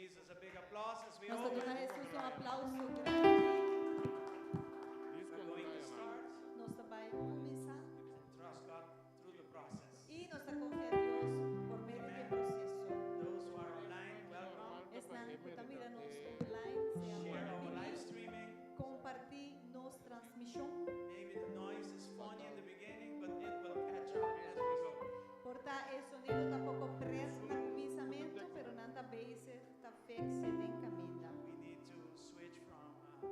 Jesus a big applause as we Nos ta open. duna Jesus un aplauso grandi. We're going to start Nos ta bai kuminsá and trust God through the process. I nos ta konfia Dios pa medio di e proseso. Those who are online, welcome. Esnan ku ta mira nos online, sea Share our bon live streaming. kompartí nos transmishon. Maybe the noise is funny in the beginning, but it will catch up as we go. Por ta e sonido ta poko pret na kuminsamentu, pero nan ta bezig ta fix e den kaminda. We need to switch from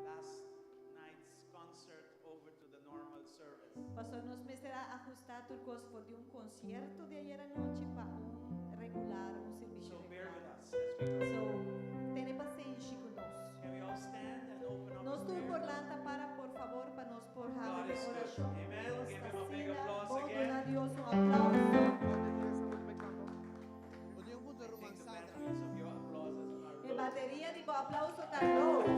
last night's concert over to the normal service. Pastor, nos mester ahustá tur kos for di un konsierto di ayera nochi pa un regular, un servisio So bear with regular. us as we go. So, tene pasenshi ku nos. Can we all stand and open up Nos in tur prayer? por lanta para, por fabor, pa nos por God habri is good. orashon. Amen. Dios Give ta him a big asina. applause Bon again. duna Dios un aplauso. I think the batteries of your applauses are E low. bateria di bo aplauso ta low. Amen.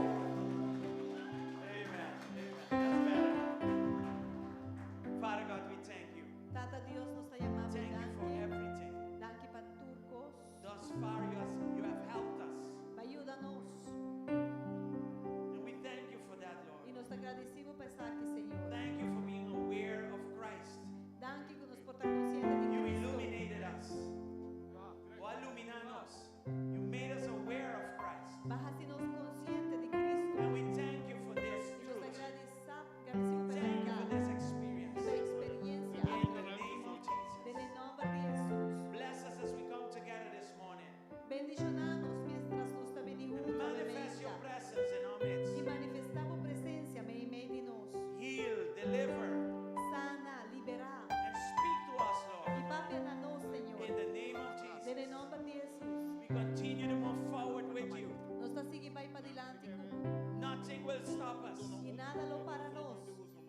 Amen. That's better. Father God, we thank you. Tata Dios nos ta yama Thank you for danki. everything. Danki pa tur kos. Thus far, you have helped us. B'a yuda nos. And we thank you for that, I Lord. nos ta gradisido pa esaki, Señor. Thank you for being aware of Christ. Danki ku nos por ta konsiente di You Kristu. illuminated us. Bo a iluminá nos. You made us aware of Christ. B'a hasi nos konsiente di Kristu. And we thank you for this I nos truth. gradisido pa Thank you for e this experience. E eksperensia. In the name of Den Jesus. nòmber di Jesus. Bless us as we come together this morning. Bendishoná nos mientras nos ta bini And huntu, manifest your presence in our I midst. manifestá bo presensia meimei di nos. Heal, deliver, Sana, liberá. and speak to us, I Lord. papia na nos, Señor. In the name of Den Jesus. nòmber di Jesus. We continue to move forward with you. Nos ta sigui bai padilanti ku Nothing will stop us. I nada lo para nos.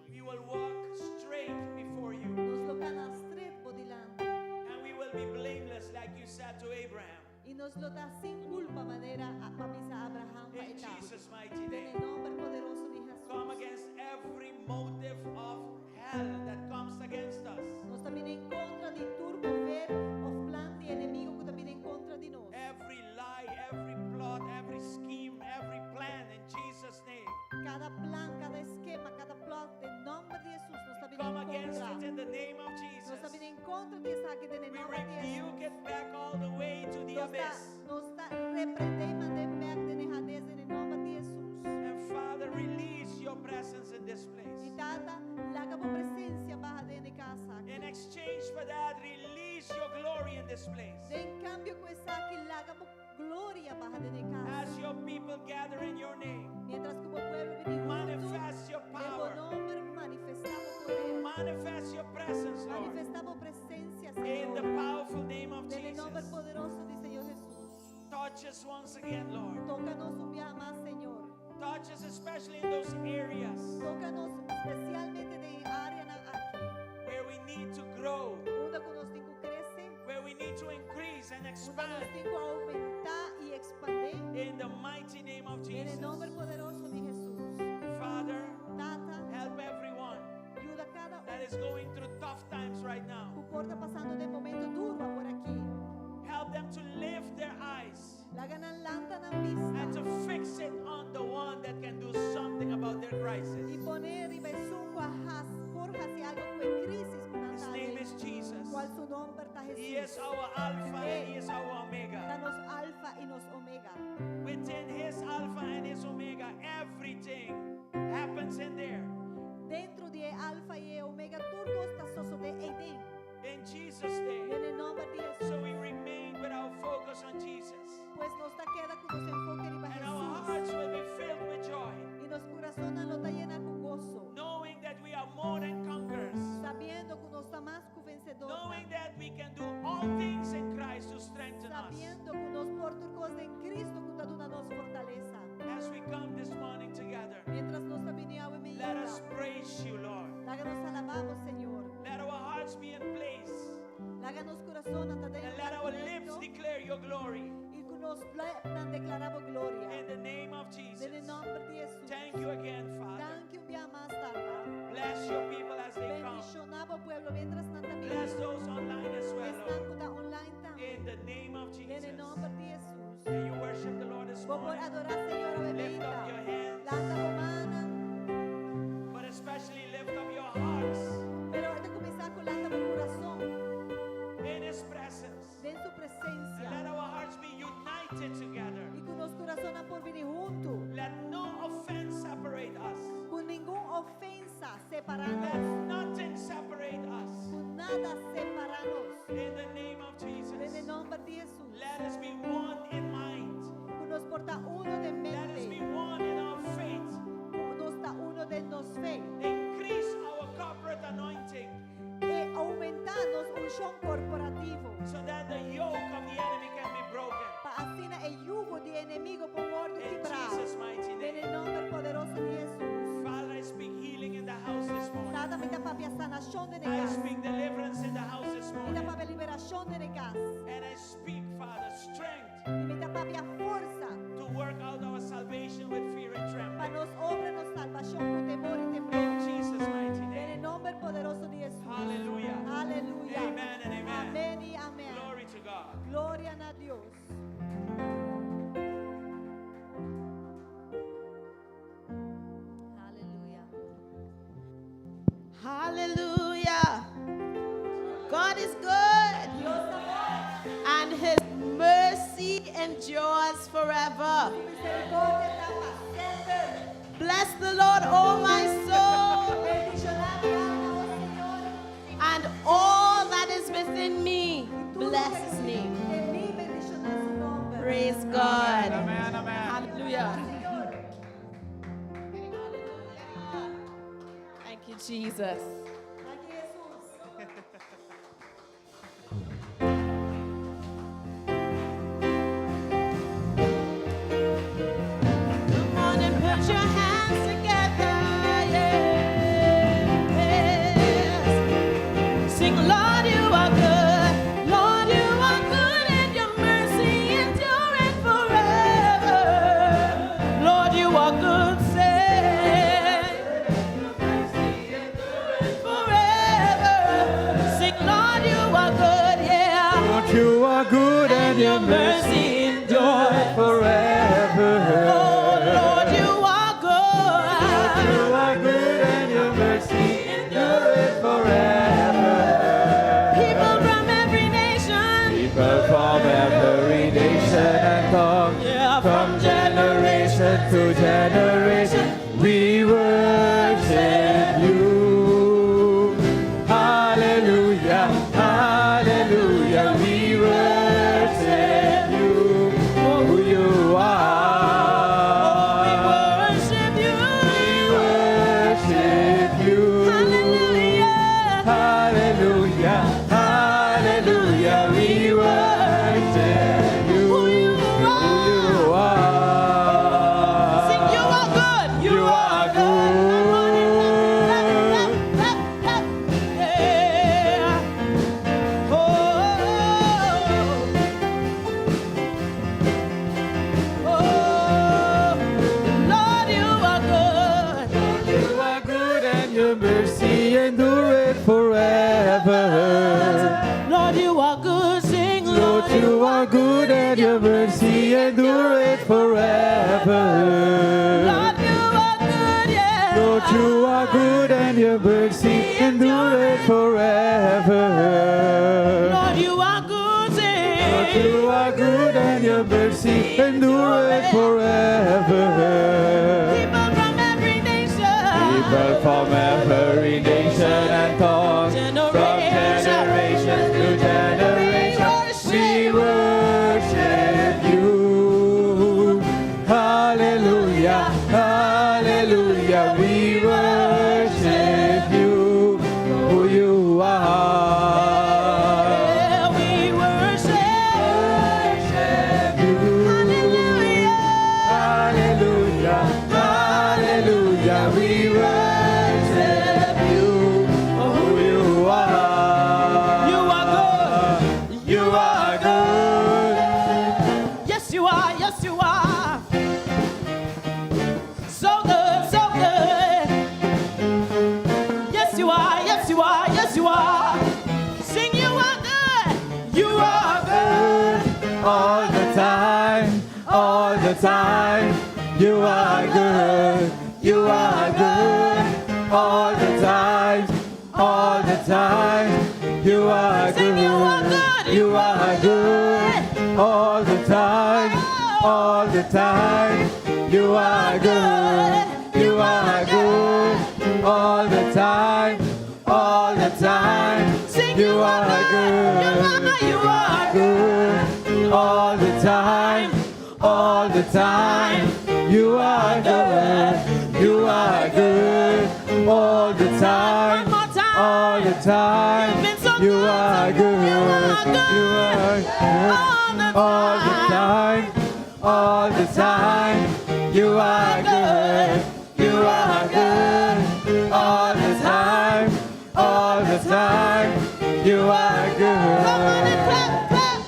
We will walk straight before you. Nos lo kana straight bo dilanti. And we will be blameless like you said to Abraham. I nos lo ta sin kulpa manera b'a bisa Abraham In pa e ta. Jesus' mighty Den name. nòmber poderoso di Jesus. Come against every motive of hell that comes against us. Nos ta bin kontra di tur mover òf plan di enemigu ku ta bin kontra di nos. Every lie, every plot, every scheme, every plan in Jesus' name. Kada plan, kada eskema, kada plot, den nòmber di Jesus, nos ta bin Come against kontra. it in the name of Nos Jesus. ta bin kontra di esaki den We nòmber di rebuke Jesus. it back all the way to the Nos ta, abyss. nos ta reprendé i mand'é bèk den Hades den nòmber di Jesus. And Father, release your presence in this I place. Tata, laga bo presensia baha den e kas aki. In exchange for that, release your glory in this place. Den kambio ku esaki, laga bo gloria baha den e kas. As your people gather in your name, Mientras ku bo pueblo bini huntu, manifest your den bo power, nòmber manifestá bo poder. manifest your presence, Lord. Manifestá bo presensia, In the Señor. powerful name of Den nòmber Jesus. poderoso di Señor Jesus. Touch us once again, Lord. Toka nos un biaha mas, Señor. Touch us especially in those areas Toka nos espesialmente den áreanan aki. where we need to grow, Unda ku nos tin ku krese, where we need to increase and unda expand. nos tin ku oumentá i ekspandé. In the mighty name of Den Jesus. nòmber poderoso di Jesus. Father, Tata, help everyone yuda kada that un is going through tough times right now. ku por ta pasando den momento duru awor aki. Help them to lift their eyes Laga nan lanta nan bista. and to fix it on the one that can do something about their I crisis. pon'é riba esun ku por hasi algu ku e krísis ku His name is Jesus. Kual su nòmber ta He is Jesus. our Alpha and He is our Ta Omega. nos alfa i nos omega. Within His Alpha and His Omega, everything happens in there. Dentro di alfa i omega, tur kos ta sosodé eiden. In Jesus' name. Den nòmber di Jesus. So we remain with our focus on Jesus. Pues nos ta keda ku nos enfoke riba And our Jesus. hearts will be filled with joy, I nos kurason lo ta yená ku goso. knowing that we are more than conquerors, Sabiendo ku nos ta mas ku vensedó. knowing that we can do all things in Christ who strengthens us. Sabiendo ku nos por tur kos den Kristu ku ta duna nos fortalesa. As we come this morning together, Mientras nos ta bini awe let us praise you, Lord. Laga nos alabá bo, Señor. Let our hearts be in place Laga nos kurason ta den and let our lips declare your glory. I ku nos lepnan deklará bo gloria. In the name of Jesus. Den nòmber di Jesus. Thank you again, Father. Danki un biaha mas, Tata. Bless your people as they come. Bendishoná bo pueblo mientras nan ta Bless those online as well, Esnan Lord. ku ta online tambe. In the name of Den Jesus. nòmber di Jesus. May you worship the Lord Bo por morning. adorá Señor awe Lift up mainta. your hands, Lanta bo mannan. but especially lift up your hearts Pero e ta kuminsá ku lanta bo kurason in His presence. den su And presensia. let our hearts be united together. I ku nos kurasonnan por bini huntu. Let no offense separate us. Ku ningun ofensa separá Let nos. nothing separate us. Ku nada separá nos. In the name of Den e Jesus. nòmber di Hesus. Let us be one in mind. Ku nos por ta uno den Let us mente. be one in our faith. Ku nos ta uno den nos fe. Increase our corporate anointing I oumentá nos unshon korporativo. so that the yoke of the enemy can be broken. Pa asina e yugo di enemigu por wòrdu In kibrá. Jesus' mighty Den name. e nòmber poderoso di Hesus. Father, I speak healing in the house this morning. Tata, mi ta papia sanashon den I kas. speak deliverance in the house this Mi ta morning. papia liberashon den kas. And I speak, Father, strength I mi ta papia forsa to work out our salvation with fear and pa trembling. nos obra nos salbashon ku temor i temblor. In Jesus' mighty Den name. nòmber poderoso di Hesus. Hallelujah. Aleluya. Amen and amen. Amèn i amèn. Glory to God. Gloria na Dios. Aleluya. Hallelujah. God is good Dios ta bon. and his mercy endures forever. Su miserikòrdia ta pa semper. Bless the Lord, O my soul, Bendishoná mi alma, o Señor. and all that is within me. I tur Bless his name. Den mi bendishoná su nòmber. Praise God. Amen, amen. Hallelujah. Señor. Thank you, Jesus. Danki, Hesus. Come on and put your hands together. Yes. Sing, Lord, you are good. Lord, you are good, and your mercy endureth forever. Lord, you are good. Say, forever. Sing, Lord, you are good. Yeah. Lord, you are good and your mercy endureth forever. Oh, Lord, you are good. You are good and your mercy endureth forever. People from every nation, People from every nation and tongue, Yeah, from generation to generation, we worship you. Hallelujah, hallelujah, we worship you for who you are. we worship you. We worship you. Hallelujah. Hallelujah, hallelujah, we worship you. Who you Who you are. Sing, you are good. You are Come on and clap, good. clap, clap, clap. Yeah. Oh. Oh. Lord, you are good. You are good and your mercy endureth forever. Lord, you are good. Sing, Lord, you are good and your mercy endureth forever. Lord, you are good, yeah. Lord, you are good and your mercy endureth forever. Lord, you are good. Sing. Lord, you are good and your mercy endureth forever. People from every nation. People from every nation and tongue, from generation to generation, we worship you. Hallelujah, hallelujah, we worship you, who you are. Yeah, we worship. Worship you. Hallelujah. Hallelujah, hallelujah, we worship you for who you are. You are good. You are good. Yes, you are. Yes, you are. So good, so good. Yes, you are. Yes, you are. Yes, you are. Sing, you are good. You are good all the time. All the time. You are good. You are good. All the time. All the time. You are Sing, good. you are good. You are good. All the time. All the time. You are good. You are good. All the time. All the time. Sing, You are good. You are Good. All the time. All the time. You are good. You are good. All the time. One more time. All the time. You've been so You good are to me. good. You are good. You are good. All the All the time. All the time. You are good. You are good. All the time. All the time. You are good. Come on and clap, clap.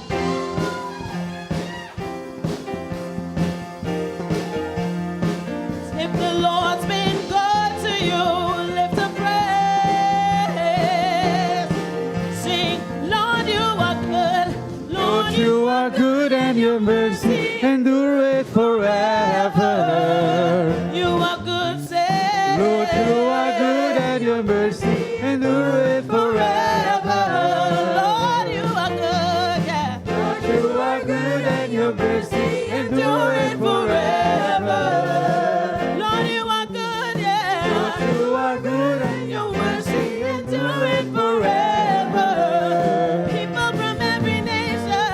If the Lord's been good to you, lift a praise. Sing, Lord, you are good. Lord, Lord, you are good and your mercy endureth forever. you are good. Say, Lord, you are good and your mercy endureth forever. Lord, you are good. Yeah. Lord, you are good and your mercy endureth forever. Lord, you are good. Yeah. Lord, you are good and Your mercy endureth forever. People from every nation.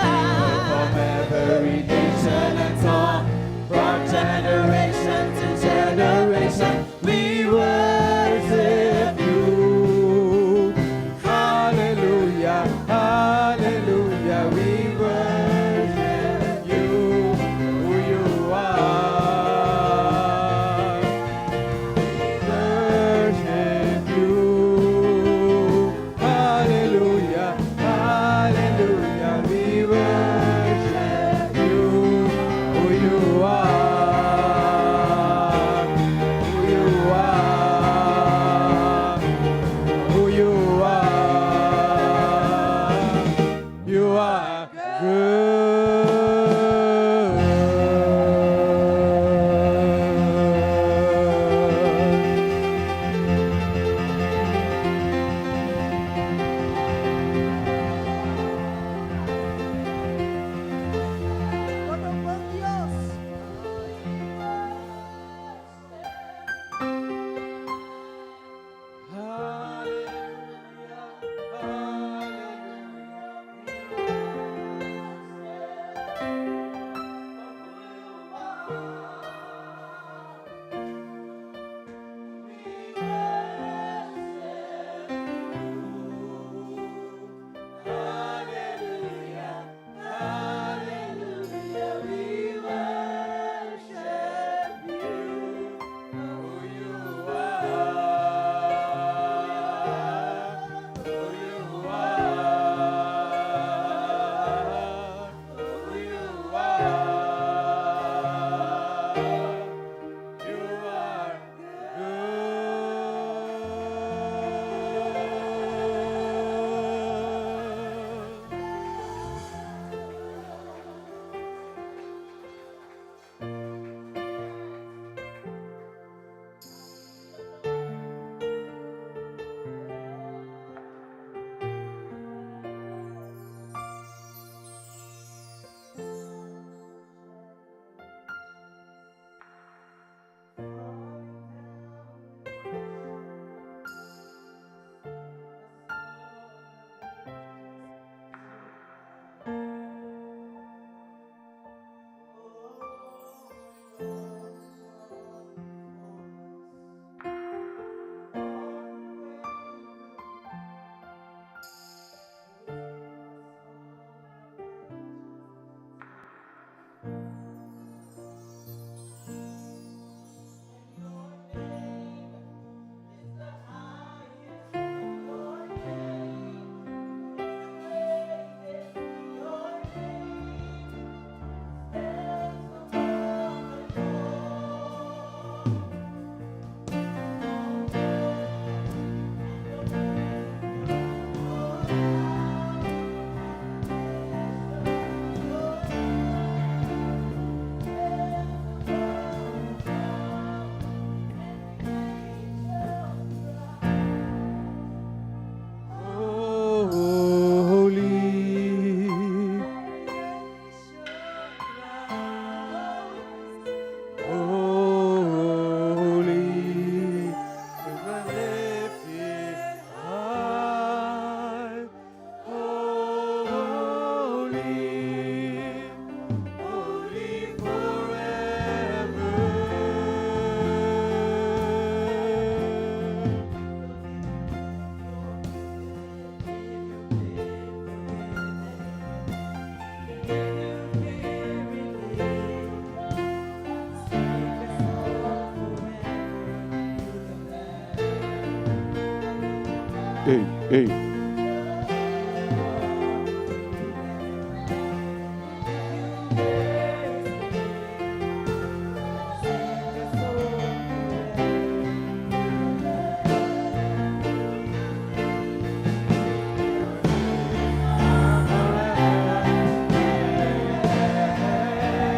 From every nation and tongue, from generation to generation, we worship you. Hallelujah, hallelujah, we worship you. ey, ey.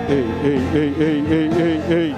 Ey, ey, ey, ey, ey, ey, ey.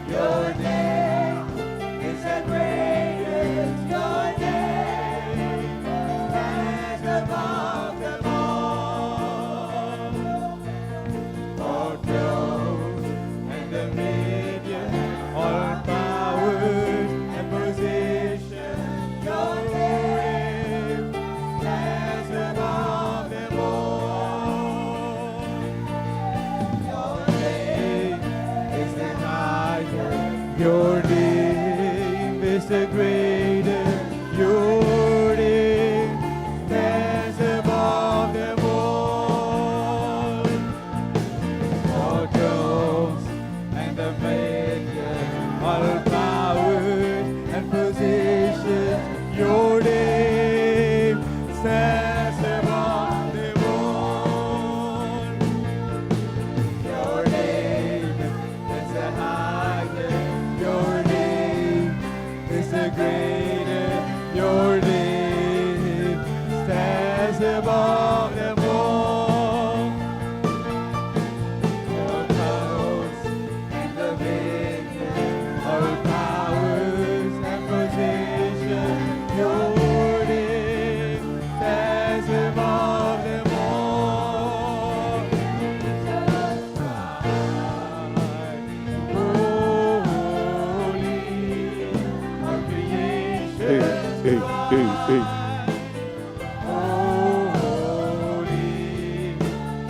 Your name is the greatest. Your name stands above them all. All thrones and dominion, all powers and positions. Your name stands above them all. Your name is the highest. Your name is the greatest. Your name stands above them all. All thrones and dominion, all powers and position. Your name stands above them all. Holy, our creation Ey, ey, ey, ey. Holy,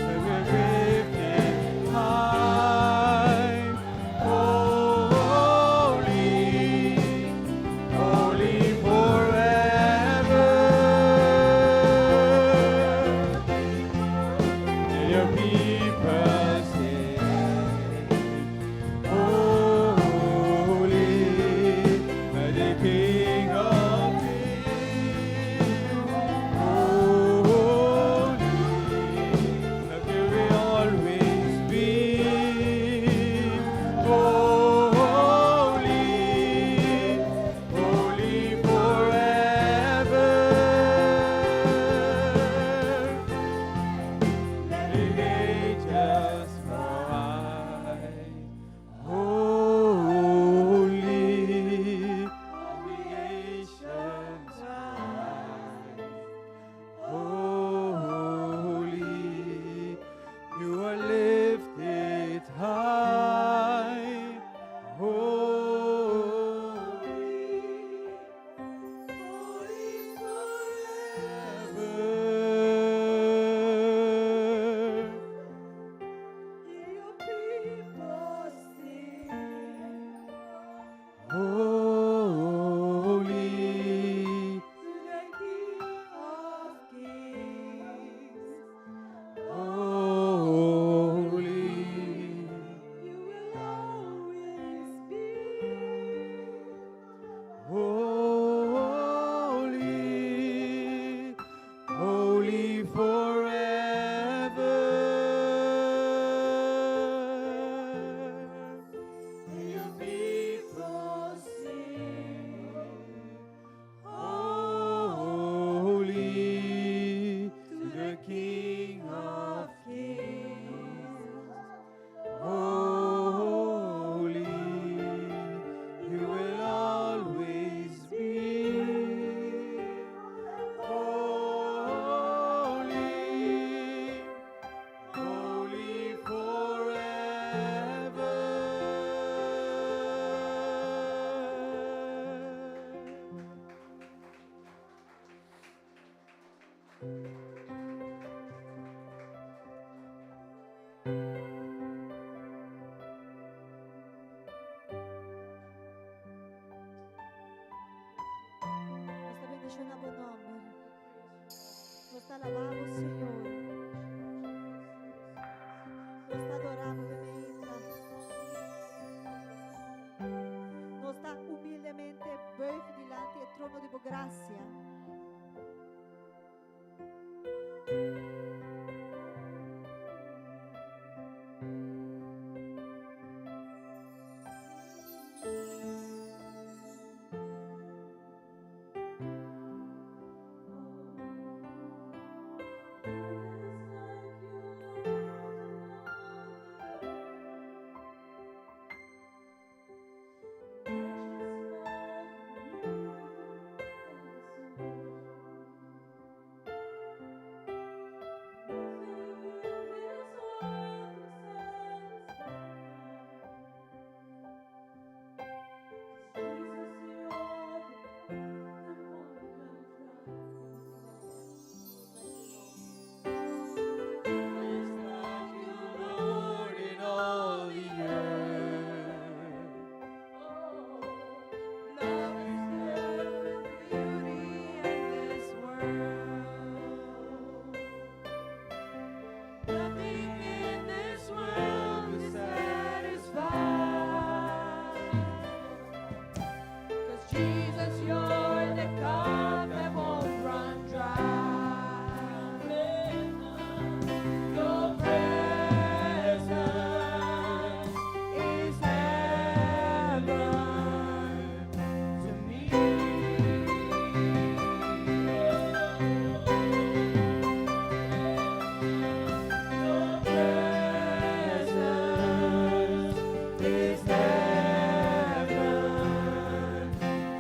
and we're lifted high. Holy, holy forever. Let your people sing. Holy, the King of Kings. Holy, that you will always be. Holy, holy forever. Let the angels cry. Holy, creation's cry. Holy, you are lifted high. Holy, holy forever. Your people sing. Holy, To the King of Kings. holy, You will always be. Holy, holy forever. Your people alabá Bo, Señor. Nos ta adorá Bo, ainda. Nos ta humildemente buig dilanti e trono di Bo grasia. Lord in all the earth. Love is the beauty in this world. Nothing in this world can satisfy. 'Cause Jesus, you're the cup that won't run dry. Your presence is heaven to me. Your presence is heaven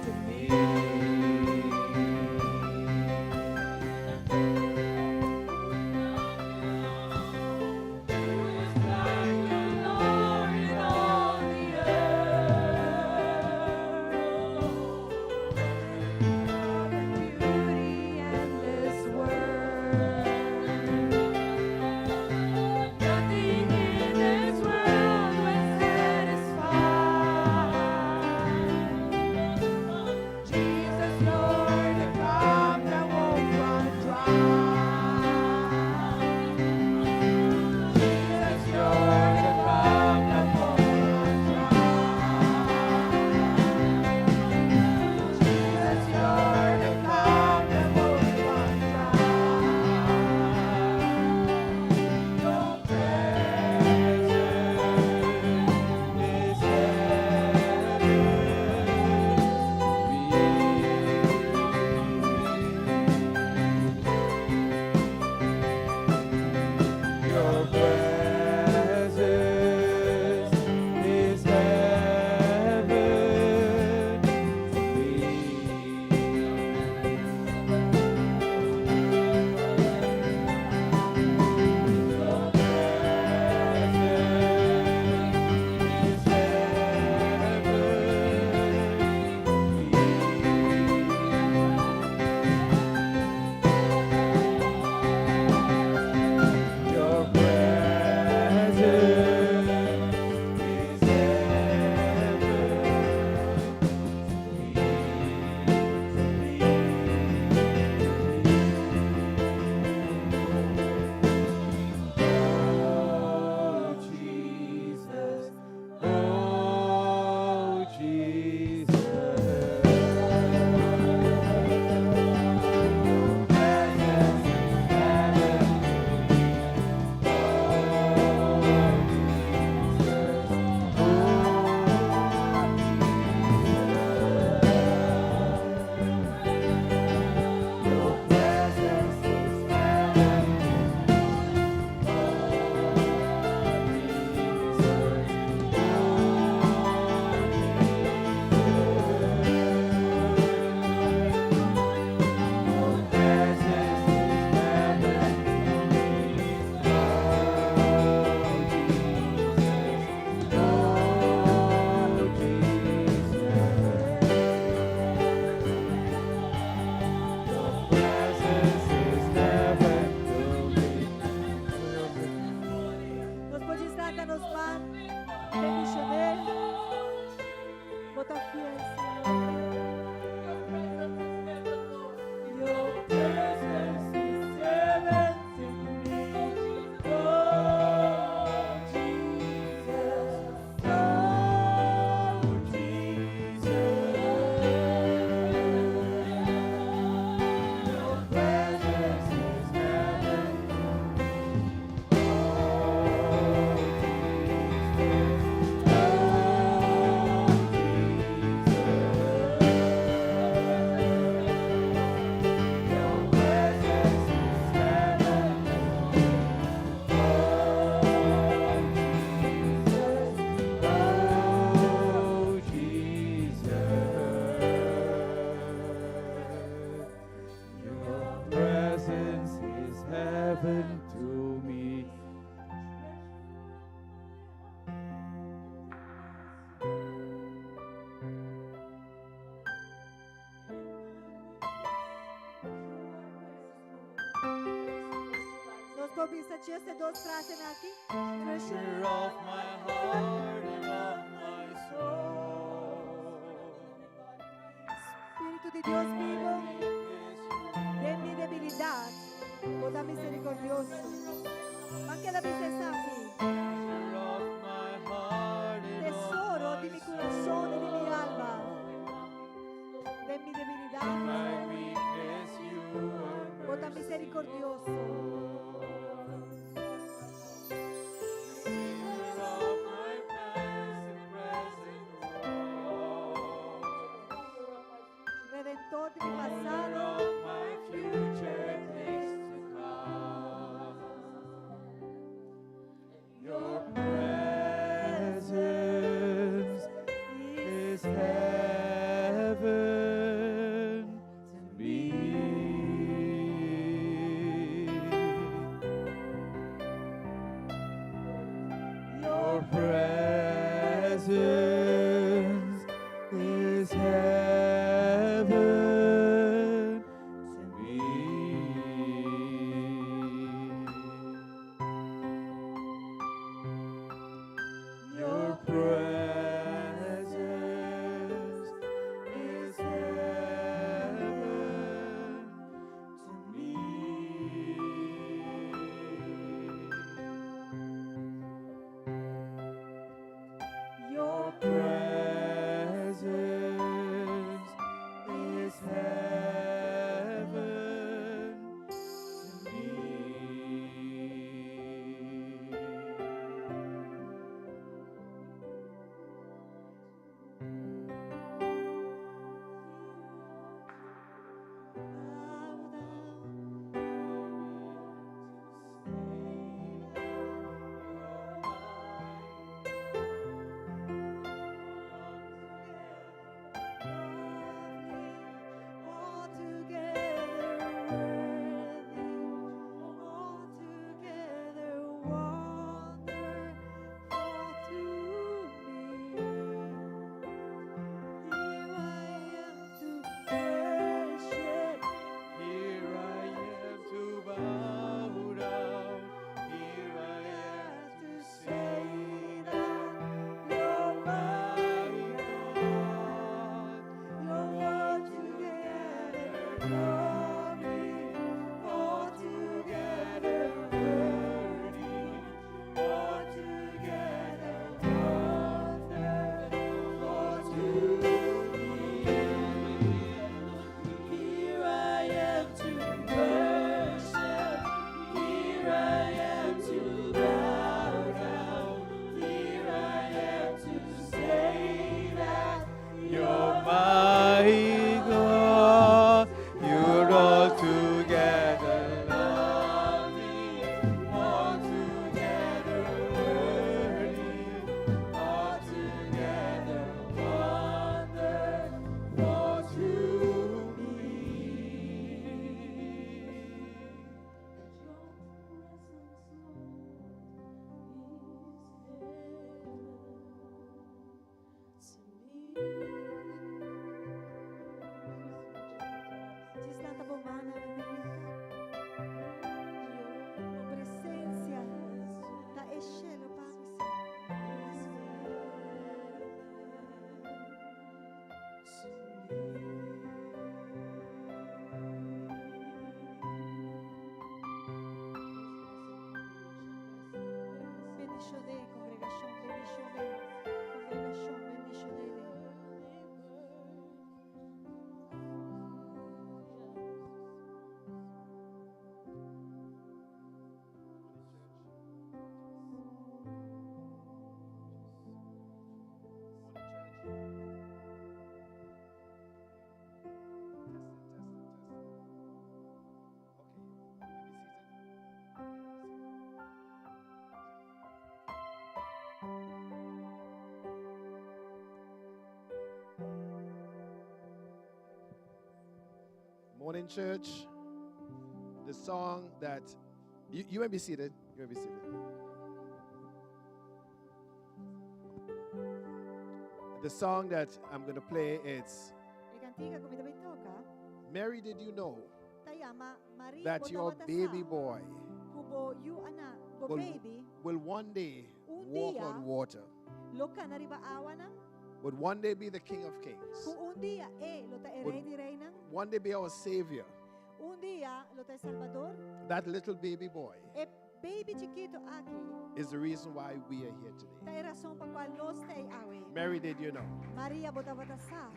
to me. Who is like the Lord in all the earth? The beauty and this world. Nothing in this world will satisfy. Jesus, you're the cup that won't run dry. Jesus, you're the cup that won't run dry. Jesus, you're the cup that won't run dry. heaven to me. Nos por bisa just e dos frasenan aki. Treasure of my heart and of my soul. Spiritu di Dios bibu, den mi debilidat, bo ta miserikordioso. Ban keda bisa esaki. Treasure of my heart and of Tesoro di my mi kurason i di mi alma. soul. Den mi debilidat, My weakness, you are bo ta miserikordioso. Redeemer of my past and present woe. Redentor di mi pasado. Of my future days to come. Your presence is heaven to me. Your presence is heaven to me. Your presence is heaven to me. Your Presence is heaven to me. Bow down. Altogether worthy, altogether wonderful to me. Here I am to worship. Here I am to bow down. Here I am To say that you're my God. You're altogether lovely, altogether worthy, altogether wonderful to me. Here I am to worship. Here I am to bow down. Here I am to say that You're my God. You're altogether lovely, altogether worthy, altogether wonderful to me. Your presence, Lord, is heaven to me. Djis lanta bo man, mi Bo presensia ta e shelu pa mi, Señor. Is heaven to me. Bendishoná, kongregashon, bendishoná, kongregashon, bendishoná. Morning, church. Testing, testing, testing. Okay, you may be seated. You may be seated. Morning, church. The song that you may be seated. You may be seated. The song that I'm going to play is E kantika ku mi ta bai toka Mary, Did You Know ta yama Maria That Your Baby Boy Ku bo yu ana bo baby will one day Un walk dia on water, lo kana riba awanan, would one day be the King of Kings, ku un dia e lo ta e Would rei di reinan, one day be our Savior, un dia lo ta e Salbador. That little baby boy E baby chikitu aki is the reason why we are here ta today. e rason pa kual nos t'ei awe. Mary, did you know? Maria, bo tabata sa?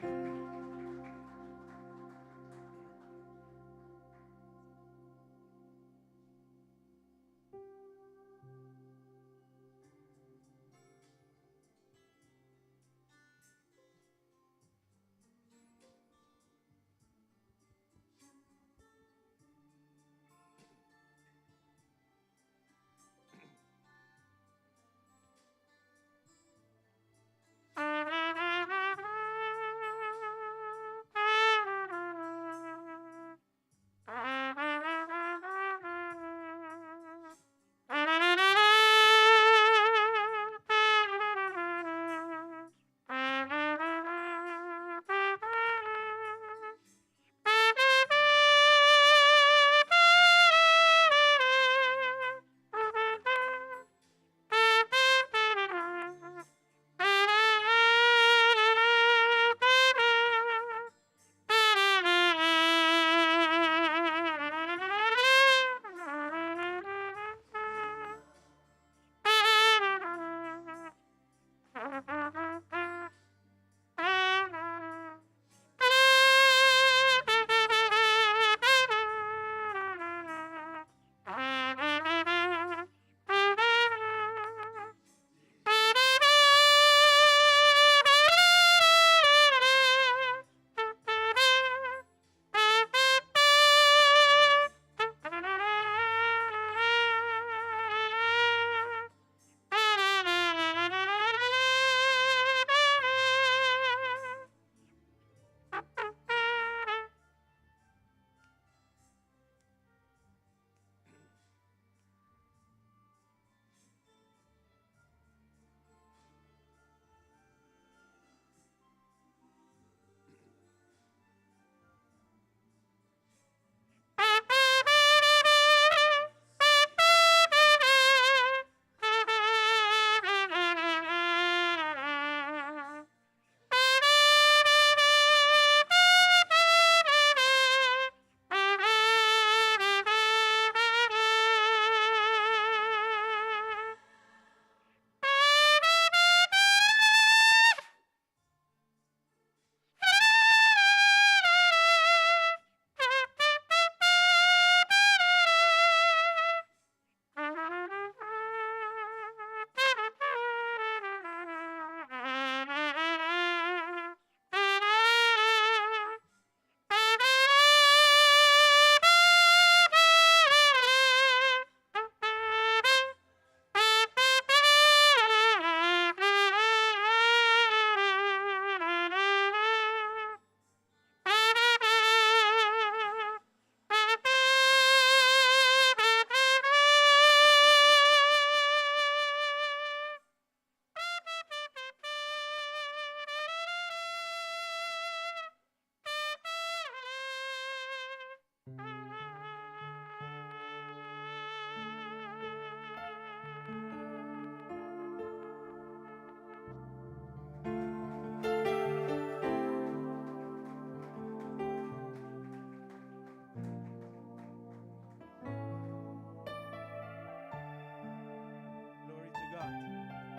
Glory to God.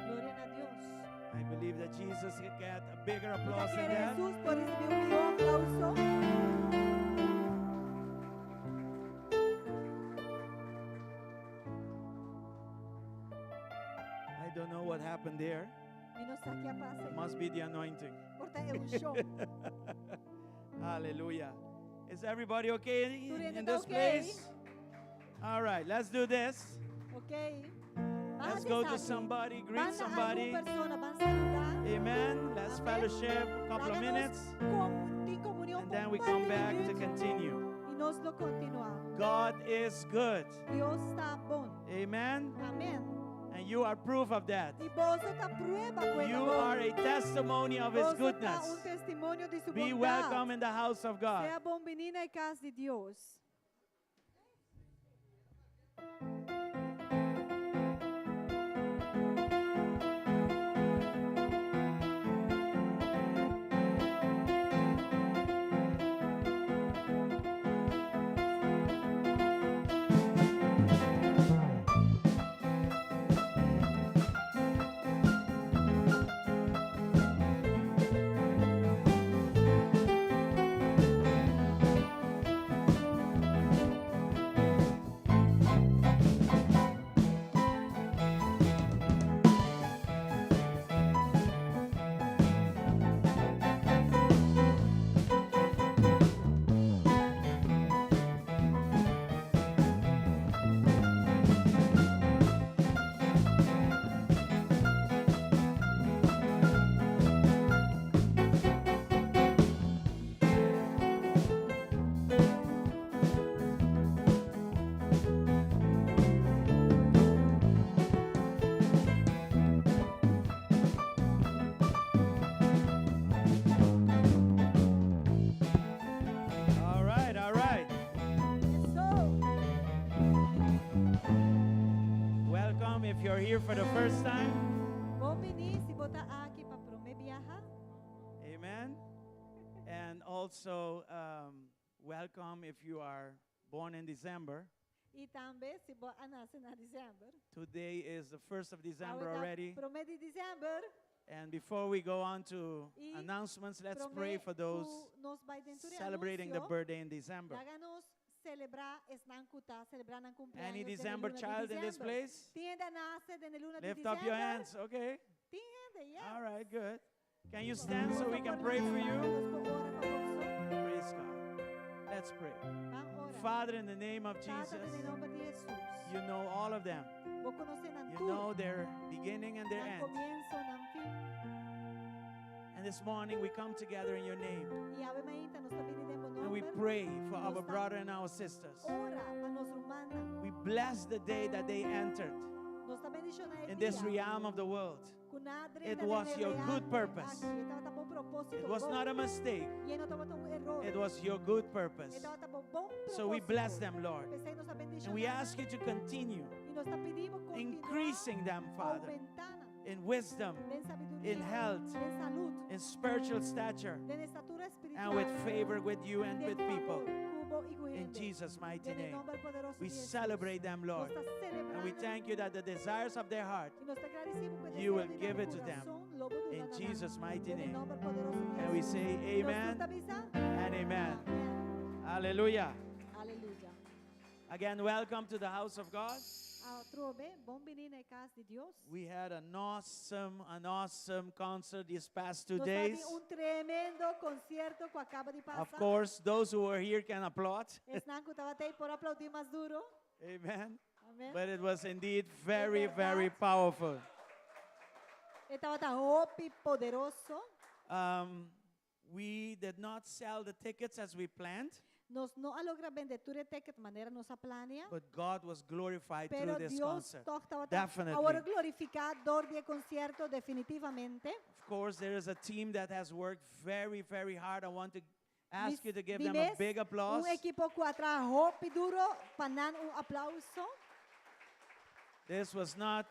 Gloria na Dios. I believe that Jesus could get a bigger Mi ta applause than kere that. Jesus por risibí un mihó aplauso. I don't know what happened there. Mi no sa ki a pasa. It must be the anointing. Por ta e unshon. Hallelujah. Is everybody okay Tur hende in ta this okay? place? All right, let's do this. Ok. Let's go to somebody, greet somebody. Algun persona, ban saludá. Amen. Let's Amen. fellowship a couple of Laga nos minutes tin komunion and pa then un we par come di back to minuut continue. I nos nos lo kontinuá. God is good. Dios ta bon. Amen. Amèn. And you are proof of that. I boso ta prueba ku You are a testimony of His Boso ta un goodness. testimonio di su Be bondat. welcome in the house of God. Sea bon biní na kas di Dios. All right, all right. So, Welcome if you're here for the first time. bon biní si bo ta aki pa promé biaha. Amen. And also, welcome if you are born in December. I tambe si bo a nase na desèmber. Today is the 1st of December Awe ta already. Promé di desèmber. And before we go on to I announcements, let's promé pray for those ku nos bai den tur e celebrating the anuncio, birthday in December. Laga nos selebrá esnan ku ta selebrá nan Any kumpleaños den e December luna di child in this desèmber. place? Tin hende a nase den e luna di Lift up your desèmber? hands. Okay. Tin hende, yes. All right, good. Can you stand so we can pray for you? Nos por ora pa boso. Praise God. Let's pray. Ban ora. Father, in the name of Tata, Jesus, den nòmber di Hesus. you know all of them. Bo konosé nan You tur. know their beginning and their Nan end. komienso, nan fin. And this morning we come together in your name I awe mainta nos ta bini den bo and we nòmber. pray for our Nos ta brother and our sisters. Ora pa nos rumannan. We bless the day that they entered Nos ta bendishoná e in this dia. realm of the world. Ku nan a It drenta den was e your good real purpose. aki. E tabata bo propósito It was bon. not a mistake. I no tabata un eror. It was your good E purpose. tabata bo bon So we bless propósito. them, Lord. P'esei nos ta And we bendishoná ask nan. you to continue I nos ta pidi bo kontinuá increasing them, Father, oumentá nan. in wisdom, Den sabiduria, in health, den salú, in spiritual stature, den estatura espiritual, and with favor with you and den with people. favor ku bo i ku In hende. Jesus' mighty Den e name. nòmber poderoso We di Hesus. celebrate them, Lord. Nos ta And we selebrá nan. thank you that the desires of their heart, I nos ta gradisí bo ku e you deseo will di nan give it to them. kurason, lo bo duna In na nan. Jesus' mighty Den e name. nòmber poderoso di And we Hesus. say Nos tur amen ta bisa? and amen. Amen. Hallelujah. Aleluya. Again, welcome to the house of God. Atrobe, bon bini na kas di Dios. We had an awesome, an awesome concert these past 2 Nos tabatin days. un tremendo konsierto ku a kaba di Of pasa. course, those who were here can applaud. Esnan ku tabata ei por aploudí mas duru. Amen. Amen. But it was indeed very, bèrdat. very powerful. E tabata hopi poderoso. We did not sell the tickets as we planned. Nos no a logra bende tur e ticket manera nos a plania. But God was glorified Pero through this Dios concert. toch tabata Definitely. a wòrdu glorifiká dor di e konsierto definitivamente. Of course, there is a team that has worked very, very hard. I want to ask you to give Di them a mes, big applause. Un ekipo ku a traha hopi duru pa nan un aplouso. This was not,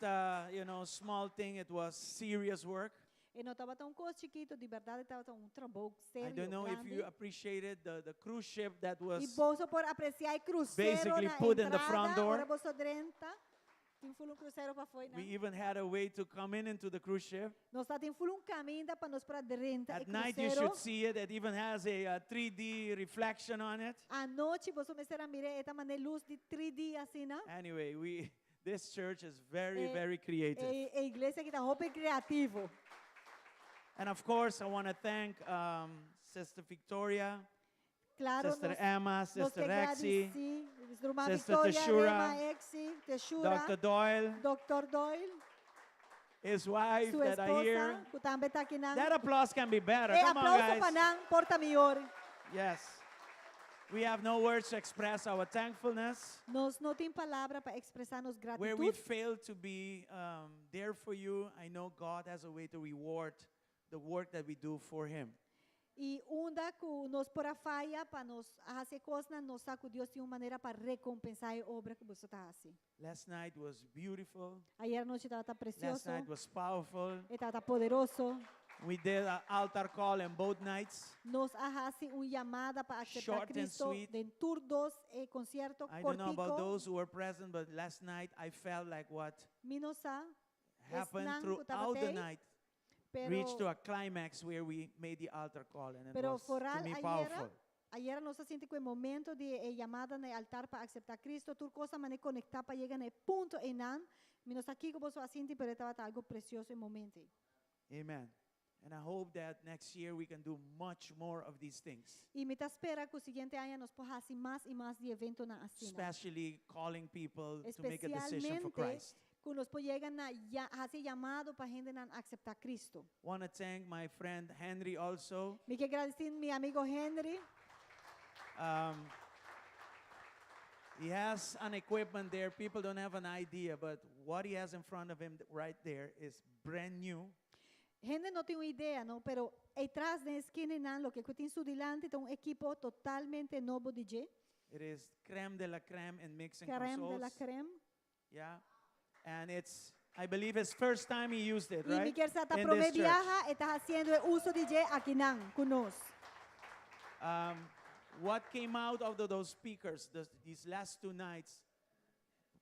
small thing. It was serious work. E no tabata un kos chikitu, di bèrdat tabata un trabou I serio, don't know if grandi. you appreciated the cruise ship that I was boso por apresiá e krusero basically na put in the front entrada, door. ora boso drenta, tin full un krusero pafó We nan. even had a way to come in into the cruise ship. Nos tabatin full un kaminda pa nos por a drenta e At night you krusero. should see it. It even has a 3D reflection on it. Anochi boso mester a mir'é, e ta manera lus di 3D asina. Anyway, this church is very, E, very creative. e, e iglesia aki ta hopi kreativo. And of course, I want to thank Sister Victoria, Claro, Sister nos, Emma, nos Sister ke Rexy, gradisí, Ruman Sister Victoria, Teshura, Rema, Exi, Teshura, Dr. Doyle, Dr. Doyle, his wife su that are here. esposa, ku tambe ta akinan. That applause can be better. E Come on, aplauso pa guys. nan por ta mihó. Yes. We have no words to express our thankfulness. Nos no tin palabra pa ekspresá nos Where we gratitut. failed to be there for you, I know God has a way to reward the work that we do for Him. I unda ku nos por a faya pa nos hasi kosnan, nos sa ku Dios tin un manera pa rekompensá e obra ku boso ta hasi. Last night was beautiful. Ayera nochi tabata Last presioso, night was powerful. e tabata poderoso. We did an altar call in both nights. Nos a hasi un yamada pa aseptá Short and Kristo sweet. den tur dos e konsierto I don't know about kortiko. those who were present, but last night I felt like what Mi no sa, happened esnan ku throughout the tabat'ei, night reached to pero a climax where we made the altar call, and it pero was to foral me ayera, powerful. ayera nos a sinti ku e momento di e yamada na e altar pa aseptá Kristo, tur kos a manera konektá pa yega na e punto einan. Mi no sa kiko boso a sinti, pero e tabata algu presioso e momento ei. Amen. And I hope that next year we can do much more of these things, I mi ta spera ku siguiente aña nos por hasi mas i mas di eventonan asina. Especially calling people to make a decision for Espesialmente Christ. ku nos por yega na ya, hasi yamado pa hendenan aseptá Kristo. Want to thank my friend Henry also. Mi ke gradisí mi amigu Henry. He has an equipment there. People don't have an idea, but what he has in front of him right there is brand new. Hende no tin un idea, no? Pero atras den skina nan, loke ku tin su dilanti, ta un ekipo totalmente nobo di dje. It is creme de la creme in mixing Creme de la consoles. creme. Yeah. And it's, I believe, his first time he used it, I mi right? ke sa ta In promé this church. biaha, e ta hasiendo uso di dje akinan, ku nos. What came out of those speakers these last two nights,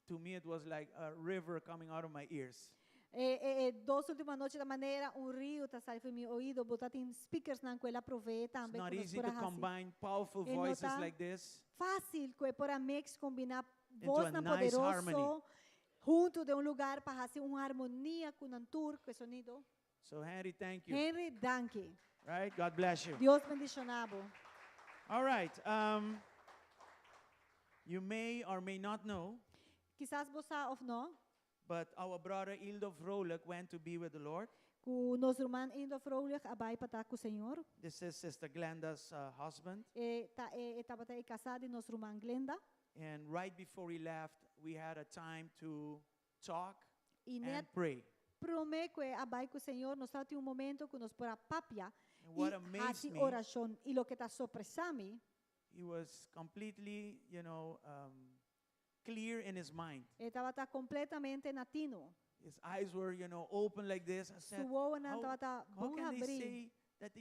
to me it was like a river coming out of my ears. E, e, e dos último anochi ta manera un riu ta sali for di mi oido, bo tabatin speakers nan ku el a proveé It's tambe not ku nos easy por to a hasi. combine powerful E no voices ta like this fásil ku e por a mix kombiná into voz a nan nice harmony. poderoso huntu den un lugá pa hasi un harmonia ku nan tur ku e sonido. So Henry, thank you. Henry, danki. Right? God bless you. Dios bendishoná bo. All right. You may or may not know, Kisas bo sa òf no, but our brother Ildo Vrolijk went to be with the Lord. ku nos ruman Ildo Vrolijk a bai pa ta ku Señor. This is Sister Glenda's husband. E ta e, e tabata e kasá di nos ruman Glenda. And right before he left, we had a time to talk I and net pray. promé ku el a bai ku Señor, nos tabatin un momento ku nos por a papia And what i amazed hasi me, orashon. I loke ta sorpresá mi, he was completely clear in his mind. e tabata kompletamente na tinu. His eyes were open like this. I said, Su wowonan tabata how bon can they abrí. say that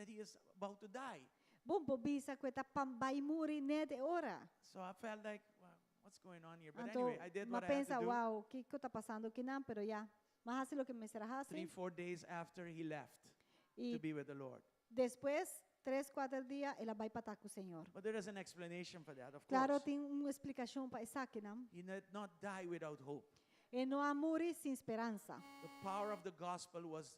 he is about to die? Bon por bisa ku e ta pa bai muri net e ora. So I felt like, wow, what's going on here? But Anto, anyway, I did m'a what I had to pensa, do. wow, kiko ta pasando akinan, pero ya. M'a hasi loke mester a hasi. 3, 4 days after he left I to be with the Lord. despues, 3, 4 dia, el a bai pa ta ku Señor. But there is an explanation for that, of Klaro, course. tin un splikashon pa esakinan. He did not die without hope. E no a muri sin speransa. The power of the gospel was,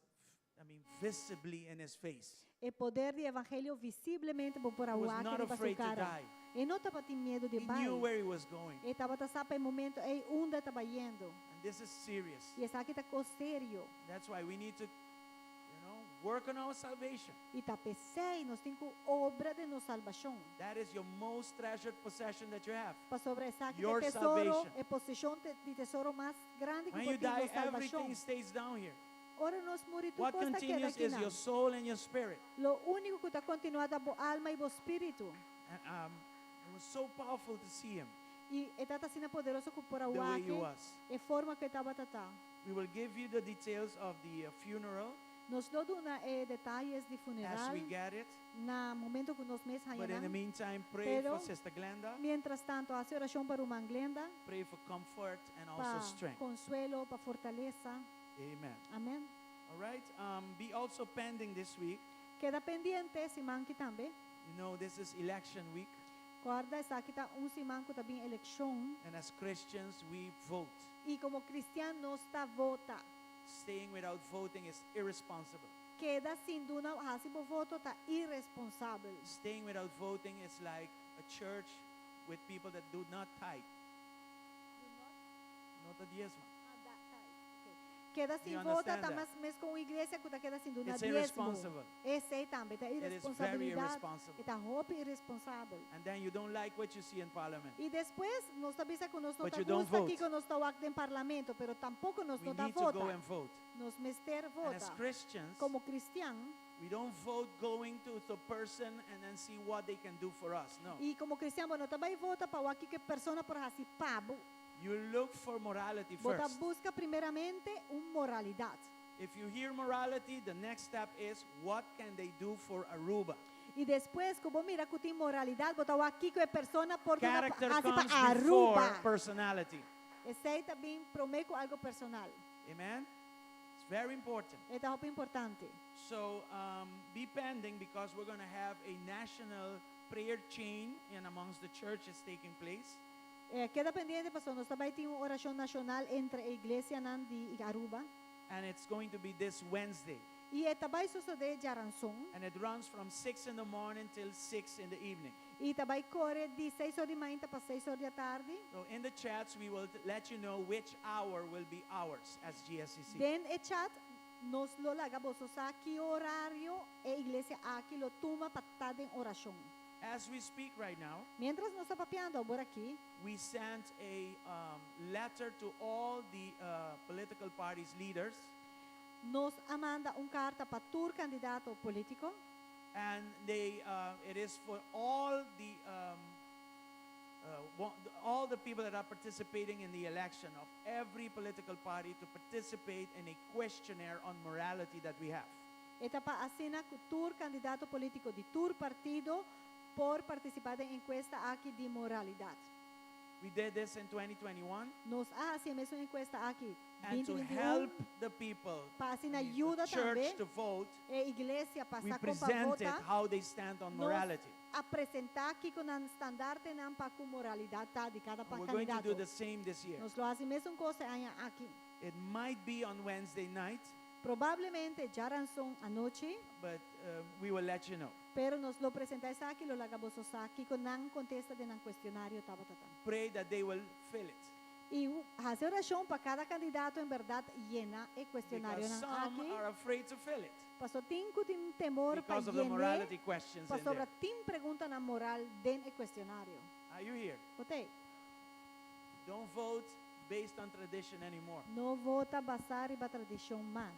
I mean, visibly in his face. E poder di evangelio visiblemente bo por He was a not riba su afraid to kara. die. E no tabatin miedu di He knew bai. where he was going. E tabata sa pa e momento ei unda e tabata bayendo. And this is serious. I esaki ta kos serio. That's why we need to work on our salvation. I ta p'esei nos tin ku obra den nos salbashon. That is your most treasured possession that you have. Pasobra esaki Your ta tesoro, salvation. e poseshon di tesoro mas grandi ku When you bo tin, die, nos salbashon. everything stays down here. Ora nos muri tur What kos ta keda continues aki is nan. your soul and your spirit. Lo úniko ku ta kontinuá ta bo alma i bo spiritu. And it was so powerful to see him I e tabata asina poderoso ku por the way he a wak was. e forma ku e tabata ta. We will give you the details of the funeral Nos lo duna e detayenan di as funeral we get it. na momento ku nos mes But in the haña nan. meantime, pray Pero for Sister Glenda, mientras tanto, hasi orashon pa ruman Glenda, pray for comfort and also pa strength. konsuelo, pa fortalesa. Amen. Amèn. All right. Be also pending this week. Keda pendiente, siman aki tambe. This is election week. Kòrda, esaki ta un siman ku ta bin elekshon. And as Christians, we vote. I komo kristian nos ta vota. Staying without voting is irresponsible. Keda sin duna hasi bo voto ta iresponsabel. Staying without voting is like a church with people that do not tithe. No ta diesma. Keda You sin vota, understand ta that? mas mes ku iglesia ku ta keda sin duna It's diesmo. irresponsible. Esei tambe ta It is very irresponsabilidat. irresponsible. Ta hopi irresponsabel. And then you don't like what you see in parliament. I despues nos ta bisa ku nos no But ta you don't gusta vote. kiko nos ta wak den parlamento, pero tampoko nos We no ta need to go vota. and vote. Nos mester And as vota. Christians, Komo kristian, we don't vote going to the person and then see what they can do for us. No. i komo kristian, bo no ta bai vota pa wak kiko e persona por hasi pa bo. You look for morality Bo ta first. buska primeramente un moralidat. If you hear morality, the next step is what can they do for Aruba? I despues, ku bo mira ku tin moralidat, bo ta wak kiko e persona por duna Character hasi pa comes before Aruba. personality. Esei ta bin promé ku algu personal. Amen? It's very important. E ta hopi importante. So be pending because we're going to have a national prayer chain in amongst the churches taking place. Eh, keda pendiente, pasó nos tambe tin un orashon nashonal entre e iglesianan di Aruba. And it's going to be this Wednesday. I e ta bai sosodé djaranson. And it runs from 6 in the morning till 6 in the evening. I ta bai kore di 6 or di mainta pa 6 or di atardi. So in the chats, we will let you know which hour will be ours as GSCC. Den e chat, nos lo laga boso sa ki orario e iglesia aki lo tuma pa ta den orashon. As we speak right now, Mientras nos ta papiando awor aki, we sent a letter to all the political parties leaders. Nos a manda un karta pa tur kandidato polítiko. And they, it is for all the, all the people that are participating in the election of every political party to participate in a questionnaire on morality that we have. E ta pa asina ku tur kandidato polítiko di tur partido por partisipá den enkuesta aki di moralidat. We did this in 2021. Nos a hasi e mesun enkuesta aki And to 2021 help the people, pa asina I mean, yuda the church tambe to vote, e iglesia we pa sa kon pa presented vota. how they stand on Nos morality. a presentá kiko nan standartenan pa ku moralidat ta di kada And we're going to do kandidato. the same this year. Nos lo hasi mesun kos e aña aki. It might be on Wednesday night, Probablemente djaranson anochi, but we will let you know. pero nos lo presentá esaki, lo laga boso sa kiko nan kontesta den nan kuestionario tabata. Pray that they will fill it. I hasi orashon pa kada kandidato en bèrdat yena e kuestionario Because nan some aki. are afraid to fill it. Paso tin ku tin temor pa Because of the yen'é, morality questions in pasobra there. tin preguntanan moral den e kuestionario. Are you here? Bo t'ei? Don't vote based on tradition anymore. No vota basá riba tradishon mas.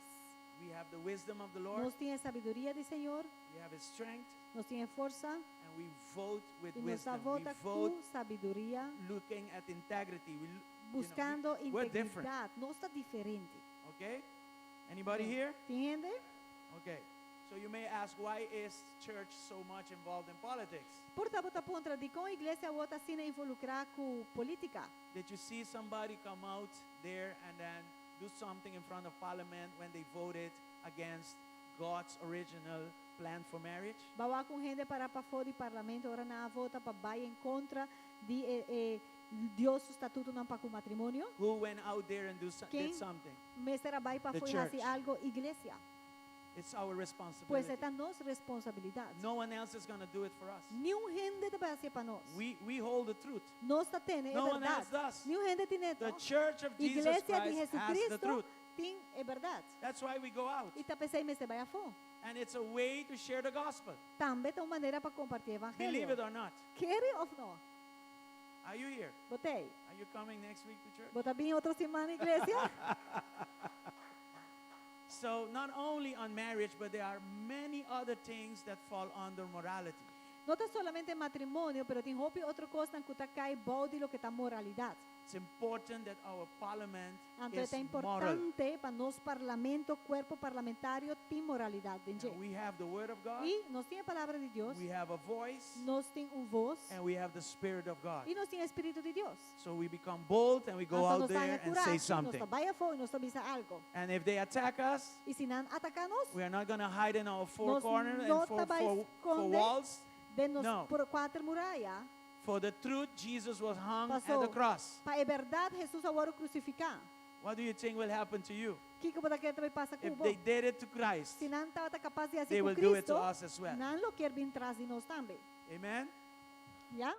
We have the wisdom of the Lord. Nos tin e sabiduria di Señor. We have His strength. Nos tin e forsa. And we vote with I nos wisdom. We vota vote ku sabiduria. looking at integrity. We, Buskando you know, we're different. integridat. Nos ta diferente. Okay? Anybody here? Tin hende? Okay. So you may ask, why is church so much involved in politics? Por ta bo ta puntra dikon iglesia awor ta asina involukrá ku polítika? Did you see somebody come out there and then do something in front of parliament when they voted against God's original plan for marriage? B'a wak un hende para pafó di parlamento ora nan a vota pa bai en kontra di e, e, Dios su statutonan pa ku matrimonio? Who went out there and do so, Ken did something? Mester a bai The pafó i hasi church. algo iglesia. It's our Pues responsibility. e ta nos responsabilidat. No one else is going to do it for us. Niun hende ta bai hasié pa nos. We hold the truth. Nos ta tene e No one bèrdat. else does. Niun hende tin The church of Jesus Iglesia di Christ has the Jesucristo truth. tin e bèrdat. That's why we go out. I ta p'esei mester bai afó. And it's a way to share the gospel. Tambe ta un manera pa kompartí Believe evangelio. it or not. Kere òf no? Are you here? Bo t'ei. Are you coming next week to church? Bo ta bin otro siman iglesia? So not only on marriage, but there are many other things that fall under morality. No ta solamente matrimonio, pero tin hopi otro kosnan ku ta kai bou di loke ta moralidat. It's important that our parliament Anto is ta moral. importante pa nos parlamento, kuerpo parlamentario, tin moralidat den And we have the word of God, I nos tin e palabra di Dios, we have a voice, nos tin un voz, and we have the Spirit of God. i nos tin e Spiritu di Dios. So we become bold and we go Anto out nos there ta and say kurashi, nos something. ta bai afó i nos ta bisa algu. And if they attack us, I si nan ataká nos, we are not going to hide in our four Nos corners and no four, ta bai four, four skonde walls. den nos No. por kuater muraya. For the truth, Jesus was hung at Pasó the cross. Pa e bèrdat, Hesus a wòrdu krusifiká. What do you think will happen to you? Kiko bo ta kere ta bai pasa If ku bo? they did it to Christ, Si nan tabata kapas di hasi they ku will do it to Cristo, us as well. nan lo kier bin tras di nos tambe. Amen? Ya?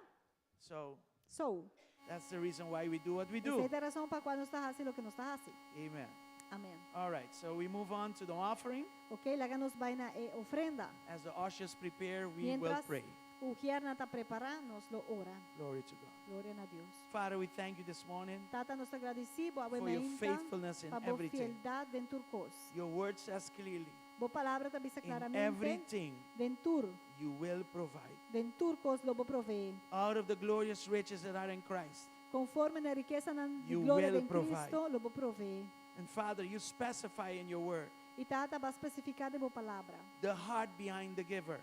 So So, that's the reason why we do what we esa do. ta e rason pa kua nos ta hasi loke nos ta hasi. Amen. Amen. All right, so we move on to the offering. Ok, laga nos bai na e ofrenda. As the ushers prepare, we will Mientras pray. uhernan ta prepará, nos lo ora. Glory to God. Gloria na Dios. Father, we thank you this morning Tata, nos ta gradisí bo for your mainta faithfulness in pa bo everything. fieldat den tur kos. Your word says clearly, Bo palabra ta bisa in klaramente, everything den tur, you will provide. den tur kos lo bo proveé. Out of the glorious riches that are in Christ. Konforme na rikesanan di You gloria will den provide. Cristo, lo bo proveé. And Father, you specify in your word I Tata, bo a spesifiká den bo palabra. the heart behind the giver.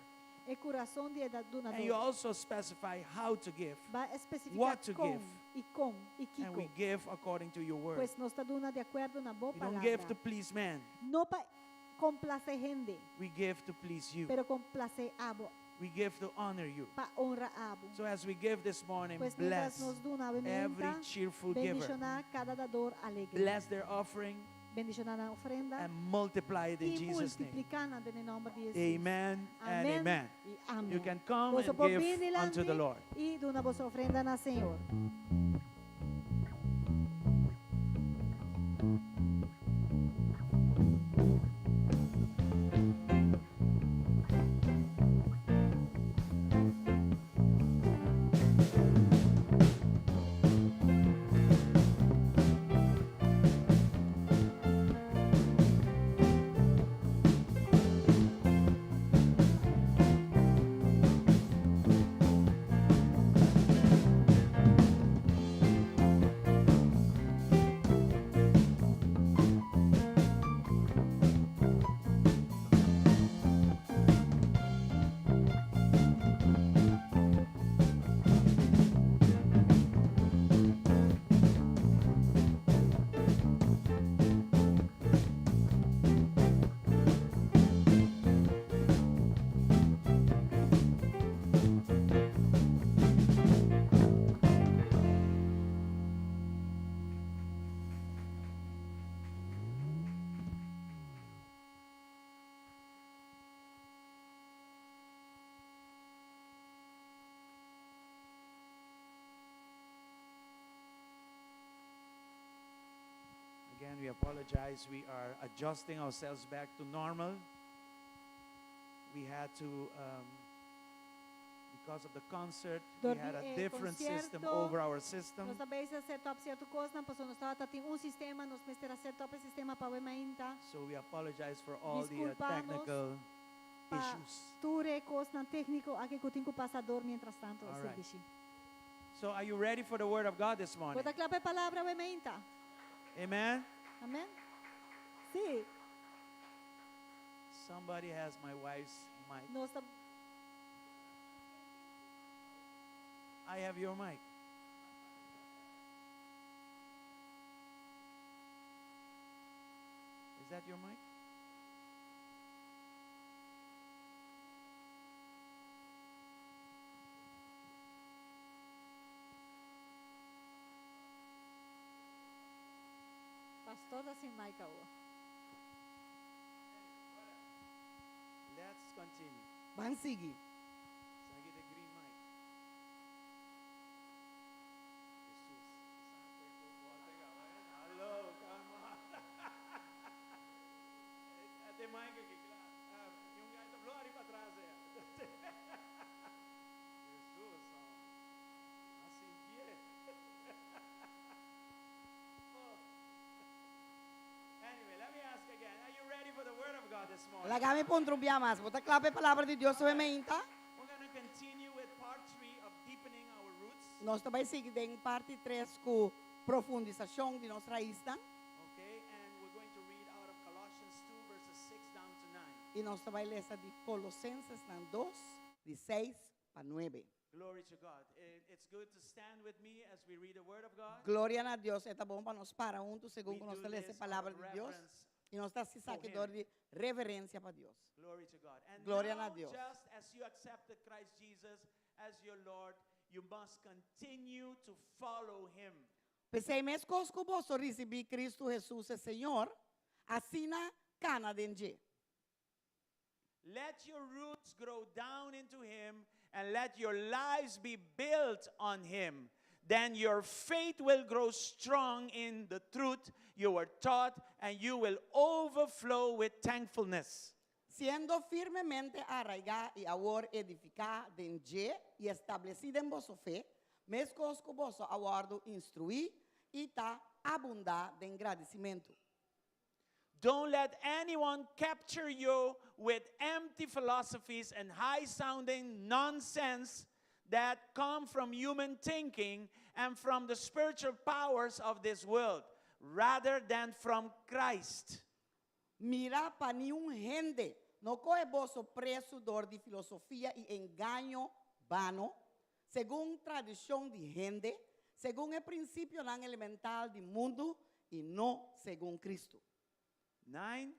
E kurason di e And you dunadó. also specify how to give. Bo a spesifiká what to kon give. i kon i And we kiko. give according to your word. Pues nos ta duna di akuerdo na bo We don't give to palabra. please man. No pa komplasé hende, We give to please you. pero komplasé abo, We give to honor you. pa honra abo. So as we give this morning, Pues mientras bless nos duna every mainta, cheerful giver. bendishoná kada dador alegre. Bless their offering Bendishoná nan ofrenda and multiply it in i Jesus' name. multipliká nan den nòmber di Jesus. Amen and Amen amen. i amen. You can come Boso and por give bin unto the dilanti Lord. i duna boso ofrenda na Señor. Again, we apologize. We are adjusting ourselves back to normal. We had to, because of the concert, we had a Dor di e different system konsierto, over our system. Nos a bai set up sierto kosnan, pasobra nos tabatin un sistema, nos mester a set up e sistema pa awe mainta. So we apologize for all the Diskulpa nos technical pa issues. tur e kosnan tékniko aki ku tin ku pasa dor mientras tanto All right. servishi. So are you ready for the word of God this morning? Bo ta kla pa e palabra awe mainta? Amen. Amen. Sí. Somebody has my wife's mic. Nos ta I have your mic. Is that your mic? Pastor ta sin mic awor. Let's continue. Ban sigui. Esaki the green mic. Jesus. Hallo, come on. E mic aki, kla. Ah, un gai ta blo ariba atras ei. Jesus. Asina ku. Oh. Anyway, let me ask again. Are you ready for the word of God this morning? Laga mi puntra un bia mas. Bo ta kla pa e palabra di Dios awe mainta? We're going to continue with part 3 of deepening our roots. Nos ta bai sigui den parti 3 ku profundisashon di nos raisnan. Okay, and we're going to read out of Colossians 2, verses 6 down to 9. I nos ta bai lesa di Kolosensesnan 2, di 6 pa 9. Glory to God. It's good to stand with me as we read the Word of God. Gloria na Dios. E ta bon pa nos para huntu segun We ku nos do ta lesa this e palabra out of di Dios. reverence I nos ta hasi for esaki Him. dor di reverensia pa Dios. Glory to God. And Gloria na now, Dios. just as you accepted Christ Jesus as your Lord, you must continue to follow Him. P'esei meskos ku boso risibí Kristu Hesus e Señor, asina kana den dje. Let your roots grow down into Him and let your lives be built on Him. Then your faith will grow strong in the truth. you were taught, and you will overflow with thankfulness. Siendo firmemente arraigá i awor edifiká den dje i establesí den boso fe, meskos ku boso a wòrdu instruí i ta abundá den gradisimentu. Don't let anyone capture you with empty philosophies and high sounding nonsense that come from human thinking and from the spiritual powers of this world, rather than from Christ. Mira pa niun hende no kohe boso presu dor di filosofia i engaño bano, segun tradishon di hende, segun e prinsipionan elemental di mundu i no segun Kristu. 9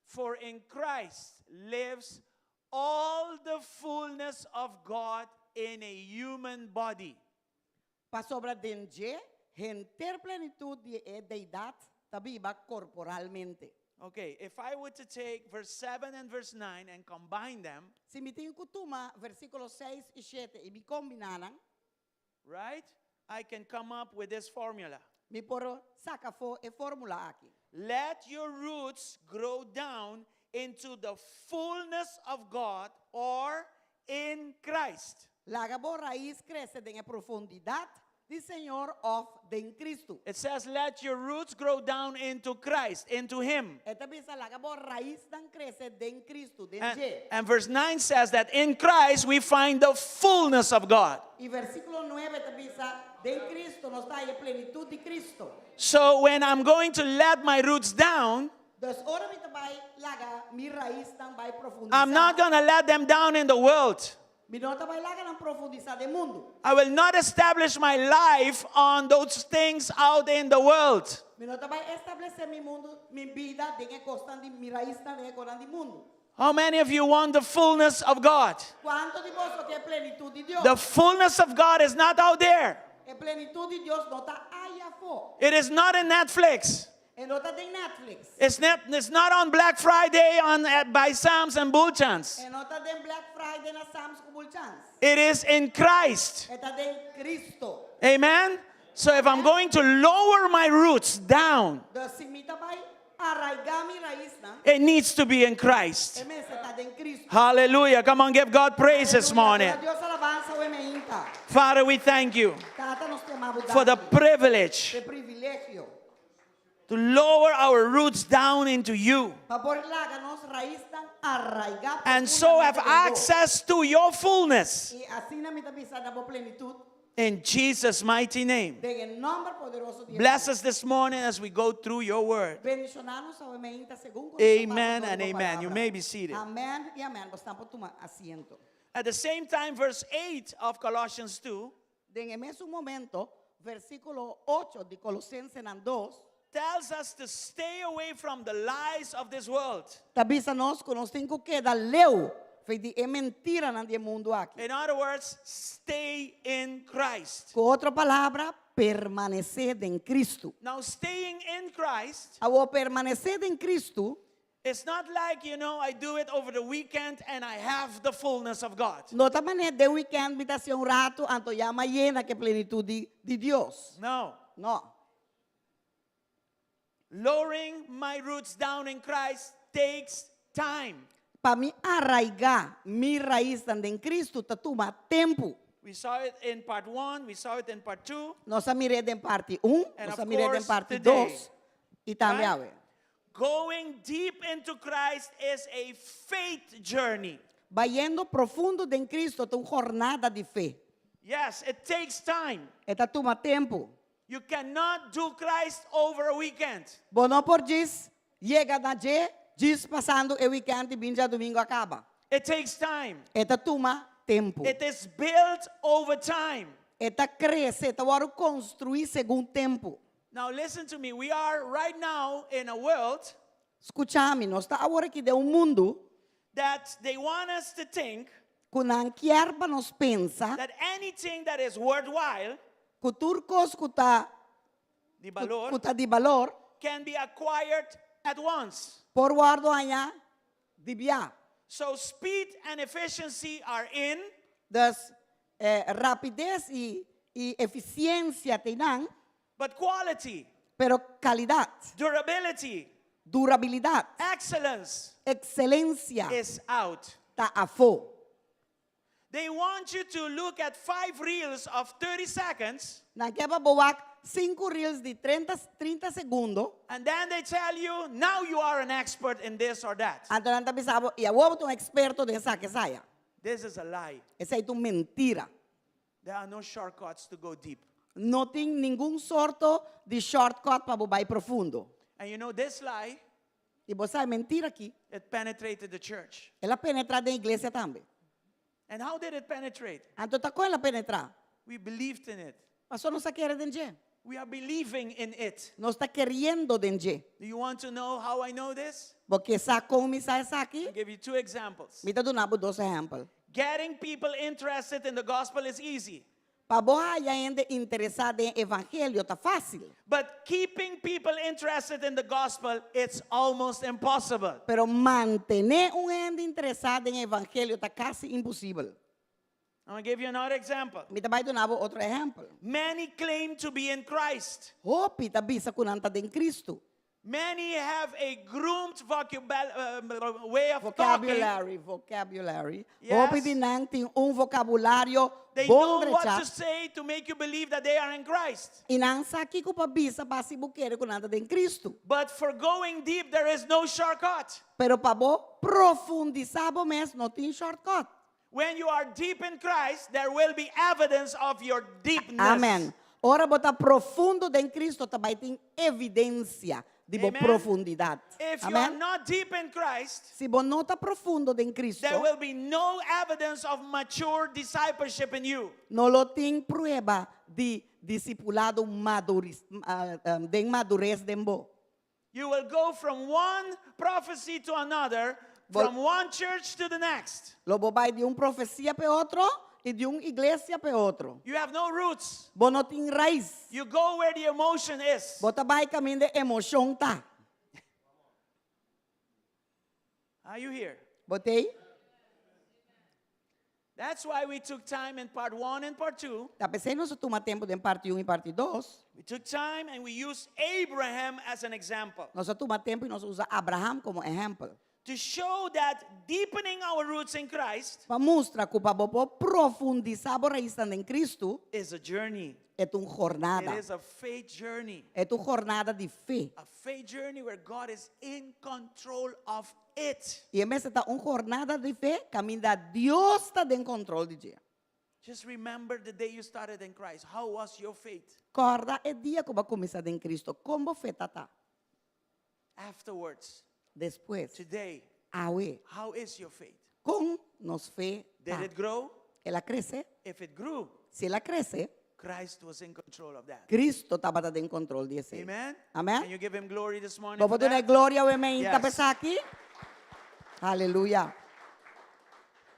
For in Christ lives all the fullness of God in a human body. Pasobra den dje henter plenitut di e Deidat ta biba korporalmente. Okay, if I were to take verse 7 and verse 9 and combine them, Si mi tin ku tuma versíkulo seis i shete i mi kombiná nan, right, I can come up with this formula. Mi por saka afó e fórmula aki. Let your roots grow down into the fullness of God or in Christ. Laga bo rais krese den e profundidat di Señor òf den Kristu. It says, Let your roots grow down into Christ, into Him. E ta bisa, Laga bo raisnan krese den Kristu, den And, dje. and verse 9 says that in Christ we find the fullness of God. I versíkulo nuebe ta bisa, Den Kristu nos ta haña e plenitut di Kristu. So when I'm going to let my roots down, Dus ora mi ta bai laga mi raisnan bai profundisá, I'm not going to let them down in the world. mi no ta bai laga nan profundisá den mundu. I will not establish my life on those things out in the world. Mi no ta bai establesé mi mundu, mi bida den e kosnan di mi raisnan den e kosnan di mundu. How many of you want the fullness of God? Kuantu di boso ke e plenitut di Dios? The fullness of God is not out there. E plenitut di Dios no ta aya afó. It is not in Netflix. E no ta den Netflix. It's not, it's not on Black Friday on, at, by Sam's and Bulchans. E no ta den Black Friday na Sam's ku Bulchans. It is in Christ. E ta den Cristo. Amen? So if I'm going to lower my roots down, Dus si mi ta bai arraigá mi raisnan, it needs to be in Christ. e mester ta den Cristo. Hallelujah. Come on, give God praise this Aleluya. morning. Duna Dios alabansa awe meinta. Father, we thank you Tata nos ta yama bo for the danki. privilege E privilegio. to lower our roots down into you Pa por laga nos raisnan arraigá and so have profundamente den bo. access to your fullness. I asina mi ta bisa na bo plenitut. In Jesus' mighty name. Den e nòmber poderoso di Bless Hesus. us this morning as we go through your word. Bendishoná nos awe meinta segun ku nos ta pasa Amen dor and bo amen. You palabra. may be seated. Amèn i amèn. Bo stan por tuma asiento. At the same time, verse 8 of Colossians 2 Den e mesun momento, versíkulo ocho di Kolosensenan dos. Tells us to stay away from the lies of this world. Ta bisa nos ku nos tin ku keda leu for di e mentiranan di e mundu aki. In other words, stay in Christ. Ku otro palabra, permanesé den Kristu. Now, staying in Christ Awor, permanesé den Kristu It's not like, you know, I do it over the weekend and I have the fullness of God. No ta manera den weekend mi ta hasi un ratu anto ya m'a yena ku e plenitut di di Dios. No. No. Lowering my roots down in Christ takes time. Pa mi arraigá mi raisnan den Kristu ta tuma tempu. We saw it in part one, we saw it in part two. Nos a mir'é den parti un, And nos of a mir'é den course, parti today. dos i tambe Right? awe. Going deep into Christ is a faith journey. Bayendo profundo den Cristo ta un jornada di fe. Yes, it takes time. E ta tuma tempu. You cannot do Christ over a weekend. Bo no por djis yega na dje, djis pasando e weekend i bin djadumingu a kaba. It takes time. E ta tuma tempu. It is built over time. E ta krese, e ta wòrdu konstruí segun tempu. Now listen to me. We are right now in a world Skucha mi, nos ta awor aki den un mundu that they want us to think ku nan kier pa nos pensa that anything that is worthwhile, ku tur kos ku ta di balor, ku ta di balor can be acquired at once. por wòrdu haña di bia. So speed and efficiency are in. Dus eh, rapides i i efisiensia te nan. But quality. Pero kalidat, durability, durabilidat, excellence ekselensia is out. ta afó. They want you to look at five reels of 30 seconds Nan ke pa bo wak sinku reels di 30, 30 segundo, and then they tell you now you are an expert in this or that. anto nan ta bisa bo, i awor bo ta un eksperto den esaki esaya. This is a lie. Esei ta un mentira. There are no shortcuts to go deep. No tin ningun sorto di shortcut pa bo bai profundo. And you know this lie, I bo sa e mentira aki, it penetrated the church. el a penetrá den iglesia tambe. And how did it penetrate? Anto ta kon el a penetrá? We believed in it. Pasobra nos a kere den dje. We are believing in it. Nos ta keriendo den dje. Do you want to know how I know this? Bo ke sa kon mi sa esaki? I'll give you two examples. Mi ta duna bo dos ehèmpel. Getting people interested in the gospel is easy. Pa bo haya hende interesá den evangelio ta fásil. But keeping people interested in the gospel, it's almost impossible. Pero mantené un hende interesá den evangelio ta kasi imposibel. I'm going to give you another example. Mi ta bai duna bo otro ehèmpel. Many claim to be in Christ. Hopi ta bisa ku nan ta den Kristu. Many have a groomed way of talking. Vocabulary, vocabulary. Yes. Hopi di nan tin un vocabulario They bon know what drechá. to say to make you believe that they are in Christ. I nan sa kiko pa bisa pa hasi bo kere ku nan ta den Kristu. But for going deep, there is no shortcut. Pero pa bo profundisá bo mes no tin shortcut. When you are deep in Christ, there will be evidence of your deepness. Amen. Ora bo ta profundo den Cristo, ta bai tin evidencia di bo Amen. profundidad. If you are Amen. not deep in Christ, Si bo no ta profundo den Cristo, there will be no evidence of mature discipleship in you. no lo tin prueba di discipulado maduris, ah, ah, den madurez den bo. You will go from one prophecy to another, Vol- from one church to the next. Lo bo bai di un profecia pe otro y di un iglesia pe otro. You have no roots. Bo no tin rais. You go where the emotion is. Bo ta bai caminda emocion ta. Are you here? Bo t'ei? That's why we took time in part one and part two. Ta p'esei nos a tuma tempu den parti un i parti dos. We took time and we used Abraham as an example Nos a tuma tempu i nos a usa Abraham komo ehèmpel. to show that deepening our roots in Christ Pa mustra ku pa bo por profundisá bo raisnan den Kristu, is a journey. e ta un jornada. It is a faith journey. E ta un jornada di fe. A faith journey where God is in control of it. I e mester ta un jornada di fe kaminda Dios ta den kontrol di dje. Just remember the day you started in Christ. How was your faith? Kòrda e dia ku bo a kuminsá den Kristu, kon bo fe ta ta? Afterwards, Despues, today, awe, how is your faith? kon nos fe Did ta? it grow? El a krese? If it grew, Si el a krese, Christ was in control of that. Cristo tabata den control di esei. Amen. Amen. Can you give him glory this morning? Bo for por duna that? gloria awe meinta Yes. pa esaki? Aleluya.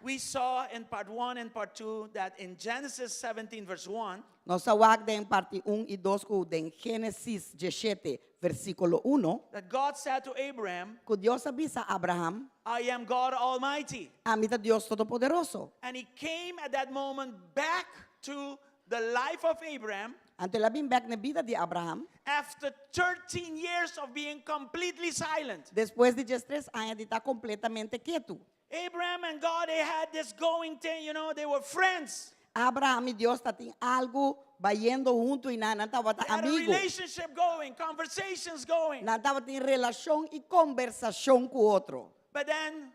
We saw in part 1 and part 2 that in Genesis 17 verse 1, Nos a wak den parti un i dos ku den Génesis dieshete versíkulo uno, that God said to Abraham, ku Dios a bisa Abraham, I am God Almighty. Ami ta Dios Todopoderoso. And he came at that moment back to the life of Abraham Anto el a bin bèk na e bida di Abraham after 13 years of being completely silent. despues di diestres aña di ta kompletamente ketu. Abraham and God, they had this going thing, you know, they were friends. Abraham i Dios ta tin algu bayendo huntu i nan, nan tabata They had a amigu. relationship going, conversations going. Nan tabatin relashon i kombersashon ku otro. But then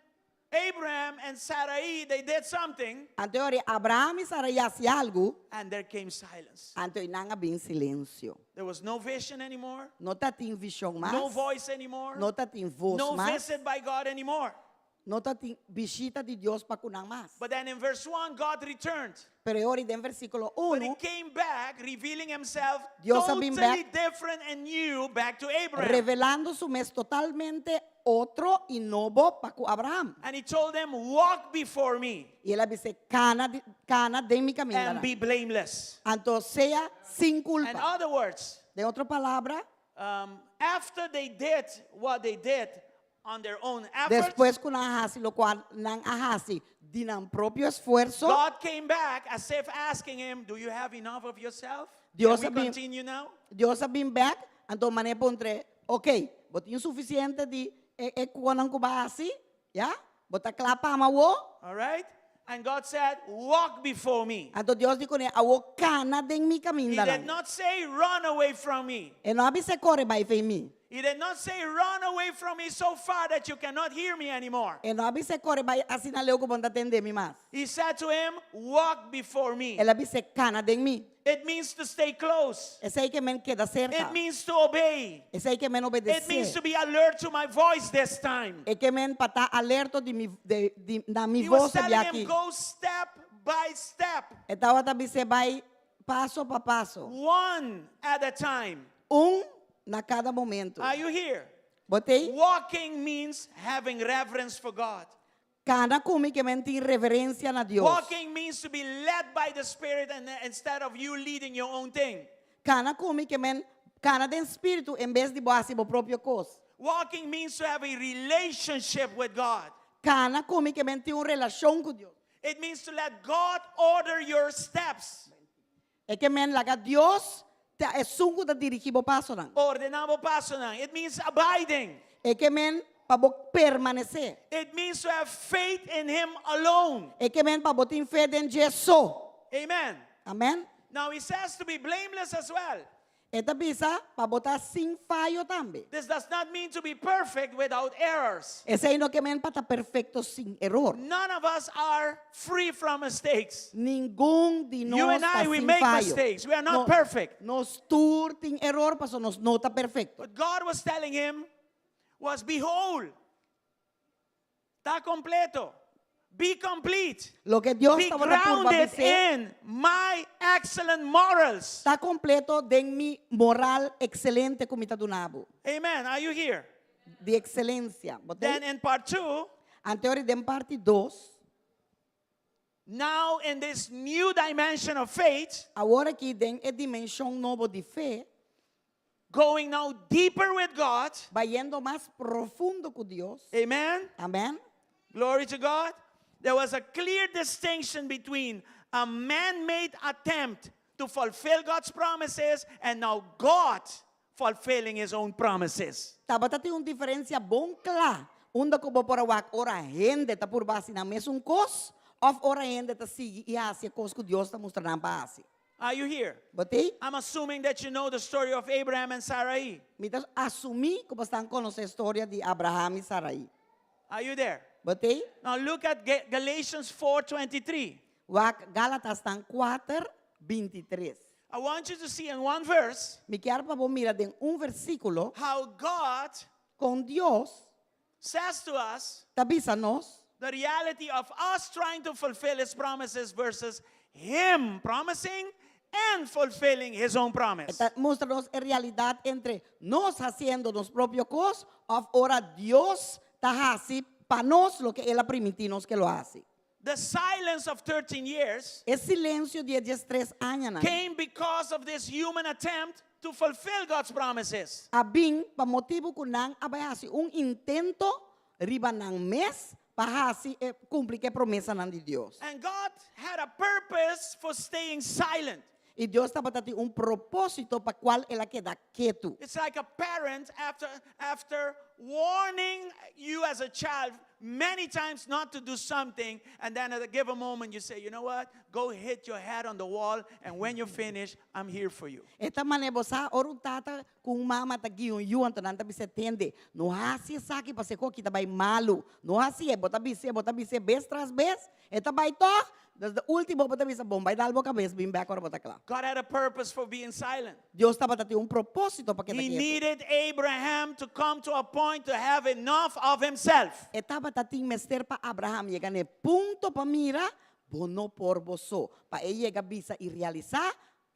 Abraham and Sarai, they did something, Anto ora Abraham i Sarai hasi algu, and there came silence. anto i nan a bin silensio. There was no vision anymore, No tatin vishon mas, no voice anymore, no tatin vos no mas, visit by God anymore. no tatin bishita di Dios pa ku nan mas. But then in verse 1, God returned. Pero e ora den versíkulo But he uno, came back, revealing himself Dios a bin totally bek. different and new back to Abraham. revelando su mes totalmente otro i nobo pa ku Abraham. And he told them, Walk before me I el a bis'é, Kana, di, kana den mi kamindanan. and be blameless. Anto sea sin In kulpa. other words, Den otro palabra, um, after they did what they did on their own efforts, despues ku nan a hasi lokual nan a hasi di nan propio esfuerso, God came back as if asking him, Do you have enough of yourself? Dios Can we a bin- continue now? Dios a bin bek, Anto manera puntr'é, Ok, bo tin sufisiente di e e konan ku bo a hasi? Ya? Bo ta kla pa mi awor? All right? And God said, Walk before me. Anto Dios di kuné, Awor kana den mi He did kamindanan. not say, Run away from me. E no a bis'é kore bai fei mi. He did not say, Run away from me so far that you cannot hear me anymore. E no a bis'é kore bai asina leu ku bo no ta tende mi mas. He said to him, Walk before me. El a bis'é, Kana den mi. It means to stay close. Esei ke men keda serka. It means to obey. Esei ke men It means obedesé. to be alert to my voice this time. E ke men pa ta alerto di mi, de, di, na mi He was voz e telling him, biaha aki. Go step by step, E tabata bis'é bai paso pa paso. one at a time. Un na kada momento. Are you here? Bo t'ei? Walking means having reverence for God. Kana ku mi ke men tin reverensia na Dios. Walking means to be led by the Spirit and instead of you leading your own thing. Kana ku mi ke men kana den spiritu en bes di bo hasi bo propio kos. Walking means to have a relationship with God. Kana ku mi ke men tin un relashon ku Dios. It means to let God order your steps. E ke men laga Dios ta esun ku ta dirigí bo pasonan. Ordená bo pasonan. It means abiding. E ke men pa bo permanesé. It means to have faith in Him alone. E ke men pa bo tin fe den dje so. Amen. Amen. Now he says to be blameless as well. E ta bisa pa bo ta sin fayo tambe. This does not mean to be perfect without errors. Esei no ke men pa ta perfekto sin eror. None of us are free from mistakes. Ningun di You nos and ta I, we sin make fayo. mistakes. We are not No, perfect. Nos tur tin eror paso nos no ta perfekto. But God was telling him was be whole. Ta completo. Be complete. Loke Dios Be tabata purba grounded bis'é in my excellent morals. ta completo den mi moral excelente ku mi ta duna bo. Amen. Are you here? Di excelencia. Bo ta Then in part 2, Anteori den parti dos. Now in this new dimension of faith, Awor aki den e dimension nobo di fe, going now deeper with God. Bayendo mas profundo ku Dios. Amen. Amen. Glory to God. There was a clear distinction between a man-made attempt to fulfill God's promises and now God fulfilling his own promises. Tabata tin un diferencia bon cla unda cu bo por a wak ora hende ta purba haci nan mesun cos of ora hende ta sigui y haci e cos cu Dios ta mustra nan pa haci. Are you here? Bo t'ey? I'm assuming that you know the story of Abraham and Sarai. Mi ta asumi cu bo stan conoce storia di Abraham y Sarai. Are you there? Bo t'ey? Now look at Galatians 4:23. Wak Galatasnan kuater, bintitres. I want you to see in one verse Mi kier pa bo mira den un versíkulo how God kon Dios says to us ta bisa nos the reality of us trying to fulfill his promises versus him promising and fulfilling his own E promise. ta mustra nos e realidat entre nos hasiendo nos propio kos òf ora Dios ta hasi pa nos loke el a primintí nos ke lo hasi. The silence of 13 years E silensio di e diestres añanan came because of this human attempt to fulfill God's promises. a bin pa motibu ku nan a bai hasi un intento riba nan mes pa hasi e kumpli ku e promesanan di Dios. And God had a purpose for staying silent. I Dios tabata tin un propósito pa kual el a keda ketu. It's like a parent after, after warning you as a child many times not to do something, and then at a given moment you say, you know what? Go hit your head on the wall, and when you're finished, I'm here for you. E ta manera bo sa ora un tata ku un mama ta guia un yu, anto nan ta bisa tende, no hasi esaki pas'e ku aki ta bai malu. No hasié, bo ta bis'é, bo ta bis'é bes tras bes, e ta bai tòg. Des de último bo ta bisa, bon, bai dal bo kabes bin bek ora bo ta kla. God had a purpose for being silent. Dios tabata tin un propósito pa keda He ketu. needed Abraham to come to a point to have enough of himself. E tabata tin mester pa Abraham yega na e punto pa mira, bo no por bo so. Pa e yega bisa i realisá,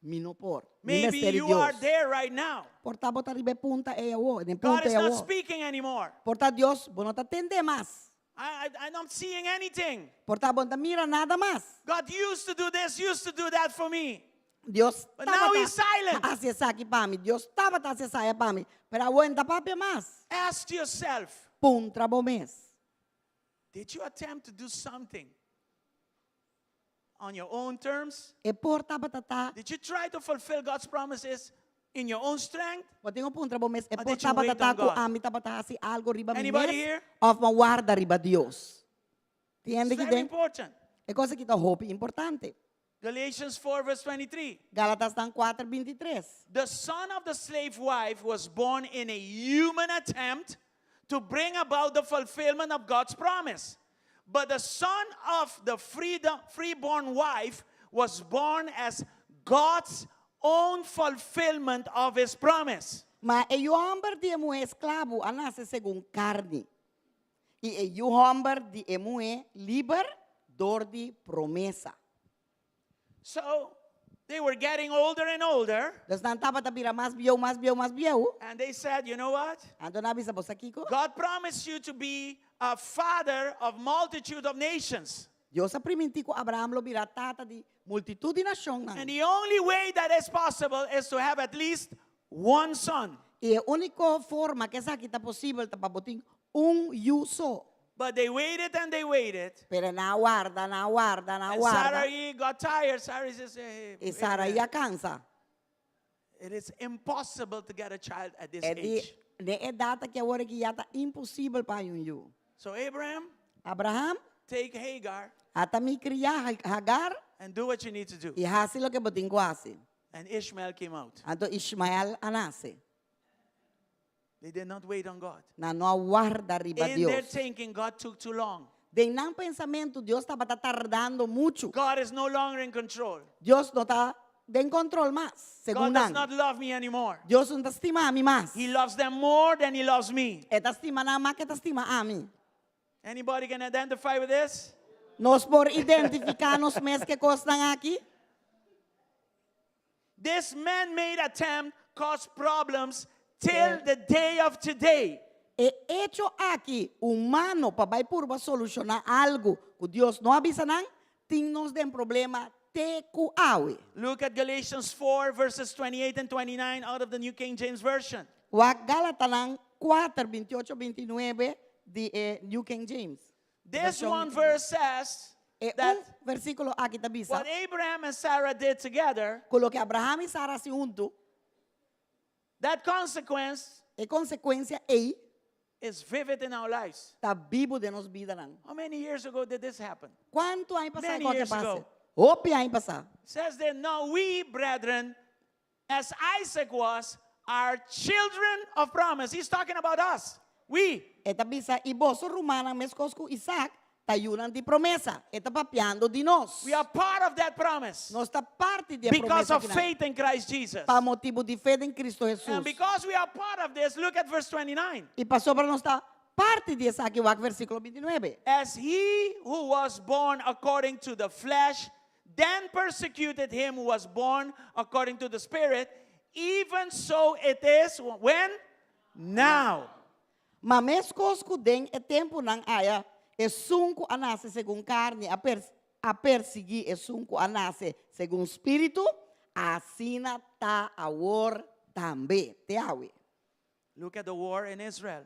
mi no por. Mi Maybe mester di you are Dios. there right now. Por ta bo ta riba e punta ei awor, den e God punto is ei not awor. speaking anymore. Por ta Dios, bo no ta tende mas. I, I, I'm not seeing anything. Por ta bo no ta mira nada mas. God used to do this, used to do that for me. Dios But now tabata he's silent. hasi esaki pa mi. Dios tabata hasi esaya pa mi. Pero awor e no ta papia mas. Ask yourself, Puntra bo mes. did you attempt to do something on your own terms? E por tabata ta Did you try to fulfill God's promises In your own strength? Bo tin ku puntra bo mes, e Or por did you tabata wait ta on ku God? ami tabata hasi algo riba mi Anybody mes here? òf mi a warda riba Dios? Tin It's hende ki very den? important. E kos aki ta hopi importante. Galatians 4 verse 23. Galatasnan 4, 23. The son of the slave wife was born in a human attempt to bring about the fulfillment of God's promise. But the son of the freedom, freeborn wife was born as God's own fulfillment of his promise. Ma e yu hòmber di e muhé esklabu a nase segun karni, i e yu hòmber di e muhé liber dor di promesa. So they were getting older and older. Dus nan tabata bira mas bieu, mas bieu, mas bieu. And they said, you know what? Anto nan a bisa, Bo sa kiko? God promised you to be a father of multitude of nations. Dios a primintí ku Abraham lo bira tata di multitut di nashonnan. And the only way that is possible is to have at least one son. I e úniko forma ku esaki ta posibel ta pa bo tin un yu so. But they waited and they waited. Pero nan a warda, nan a warda, nan a And warda. Sarai got tired. Sarai says, hey, I Sarai a kansa. It is impossible to get a child at this E di, age. den e edat aki awor aki ya ta imposibel pa haña un yu. So Abraham, Abraham, take Hagar ata mi kriá Hagar and do what you need to do. i hasi loke bo tin ku hasi. And Ishmael came out. Anto Ishmael a nase. They did not wait on God. Nan no a warda riba In their Dios. thinking, God took too long. Den nan pensamentu, Dios tabata tardando muchu. God is no longer in control. Dios no ta den control mas, segun God does nan. not love me anymore. Dios no ta stima ami mas. He loves them more than he loves me. E ta stima nan mas ku e ta stima ami. Anybody can identify with this? Nos por identifiká nos mes ku e kosnan aki? This man-made attempt caused problems till the day of today. E echo aki humano pa bai purba solushoná algu ku Dios no a bisa nan, tin nos den problema te ku awe. Look at Galatians 4 verses 28 and 29 out of the New King James Version. Wak Galatanan kuater, 28, 29 di e New King James. This Vershon one verse says E that un versíkulo aki ta bisa what Abraham and Sarah did together, ku loke Abraham i Sara hasi huntu, that consequence e konsekuensia ei is vivid in our lives. ta bibu den nos bidanan. How many years ago did this happen? Kuantu aña pasá Many e kos a years pasa? ago. Hopi aña pasá. Says that now we, brethren, as Isaac was, are children of promise. He's talking about us. We. E ta bisa, I boso rumannan meskos ku Isaac ta yunan di promesa. E ta papiando di nos. We are part of that promise. Nos ta parti di e Because promesa of kinan. faith in Christ Jesus. Pa motibu di fe den Cristo And Hesus. because we are part of this, look at verse 29. I pasobra nos ta parti di esaki, wak versíkulo 29. As he who was born according to the flesh then persecuted him who was born according to the spirit, even so it is when? Now. Ma meskos ku den e tempunan aya esun ku a nase segun karni a a persiguí esun ku a nase segun spiritu, asina ta awor tambe, te awe. Look at the war in Israel.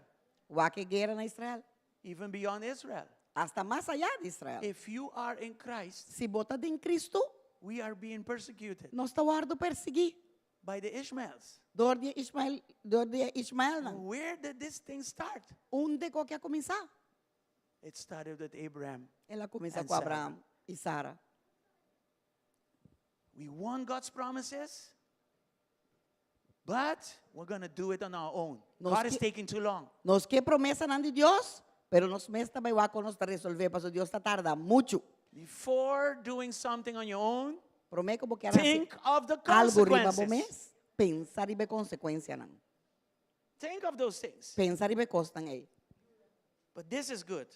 Wak e guera na Israel. Even beyond Israel. Asta mas ayá di Israel. If you are in Christ, Si bo ta den Cristo, we are being persecuted nos ta wòrdu persiguí by the Ishmaels. dor di e Ishmael, dor di e Ishmaelnan. Where did this thing start? Unda ku a kuminsá? It started with Abraham. El a kuminsá And ku Sarah. Abraham i Sara. We want God's promises, but we're going to do it on our own. Nos God is ke- taking too long. Nos ke promesanan di Dios, pero nos mes ta bai wak kon nos ta resolvé, pasobra Dios ta tarda muchu. Before doing something on your own, Promé ku bo kier hasi think of the algu riba bo consequences. mes, pensa riba e konsekuensianan. Think of those things. Pensa riba e kosnan ei. But this is good.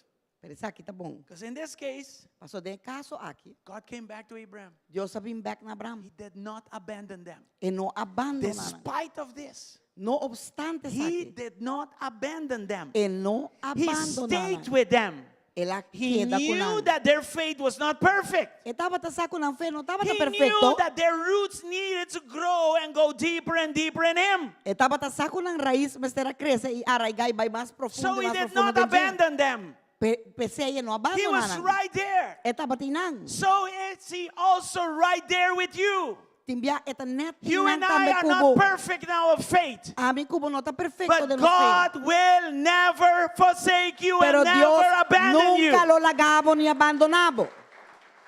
Pero esaki ta bon. Because in this case, Paso den e kaso aki, God came back to Abraham. Dios a bin bèk na Abraham. He did not abandon them. E no a bandoná nan. Despite of this, No obstante he esaki, did not abandon them. e no a He bandoná stayed nan. with them. El a He keda ku knew nan. that their faith was not perfect. E tabata sa ku nan fe no tabata He knew perfekto. that their roots needed to grow and go deeper and deeper in him. E tabata sa ku nan rais mester a krese i arraigá i bai mas profundo So i he mas did profundo not den dje. abandon them. Pe, p'esei e no a He bandoná was nan. right there. E tabatin nan. So is he also right there with you. Tin bia e ta net You nan and I tambe are not ku bo. perfect in our faith. Ami ku bo no ta perfekto But den nos fe. God will never forsake you Pero and Dios never abandon you. nunka lo laga bo ni abandoná bo.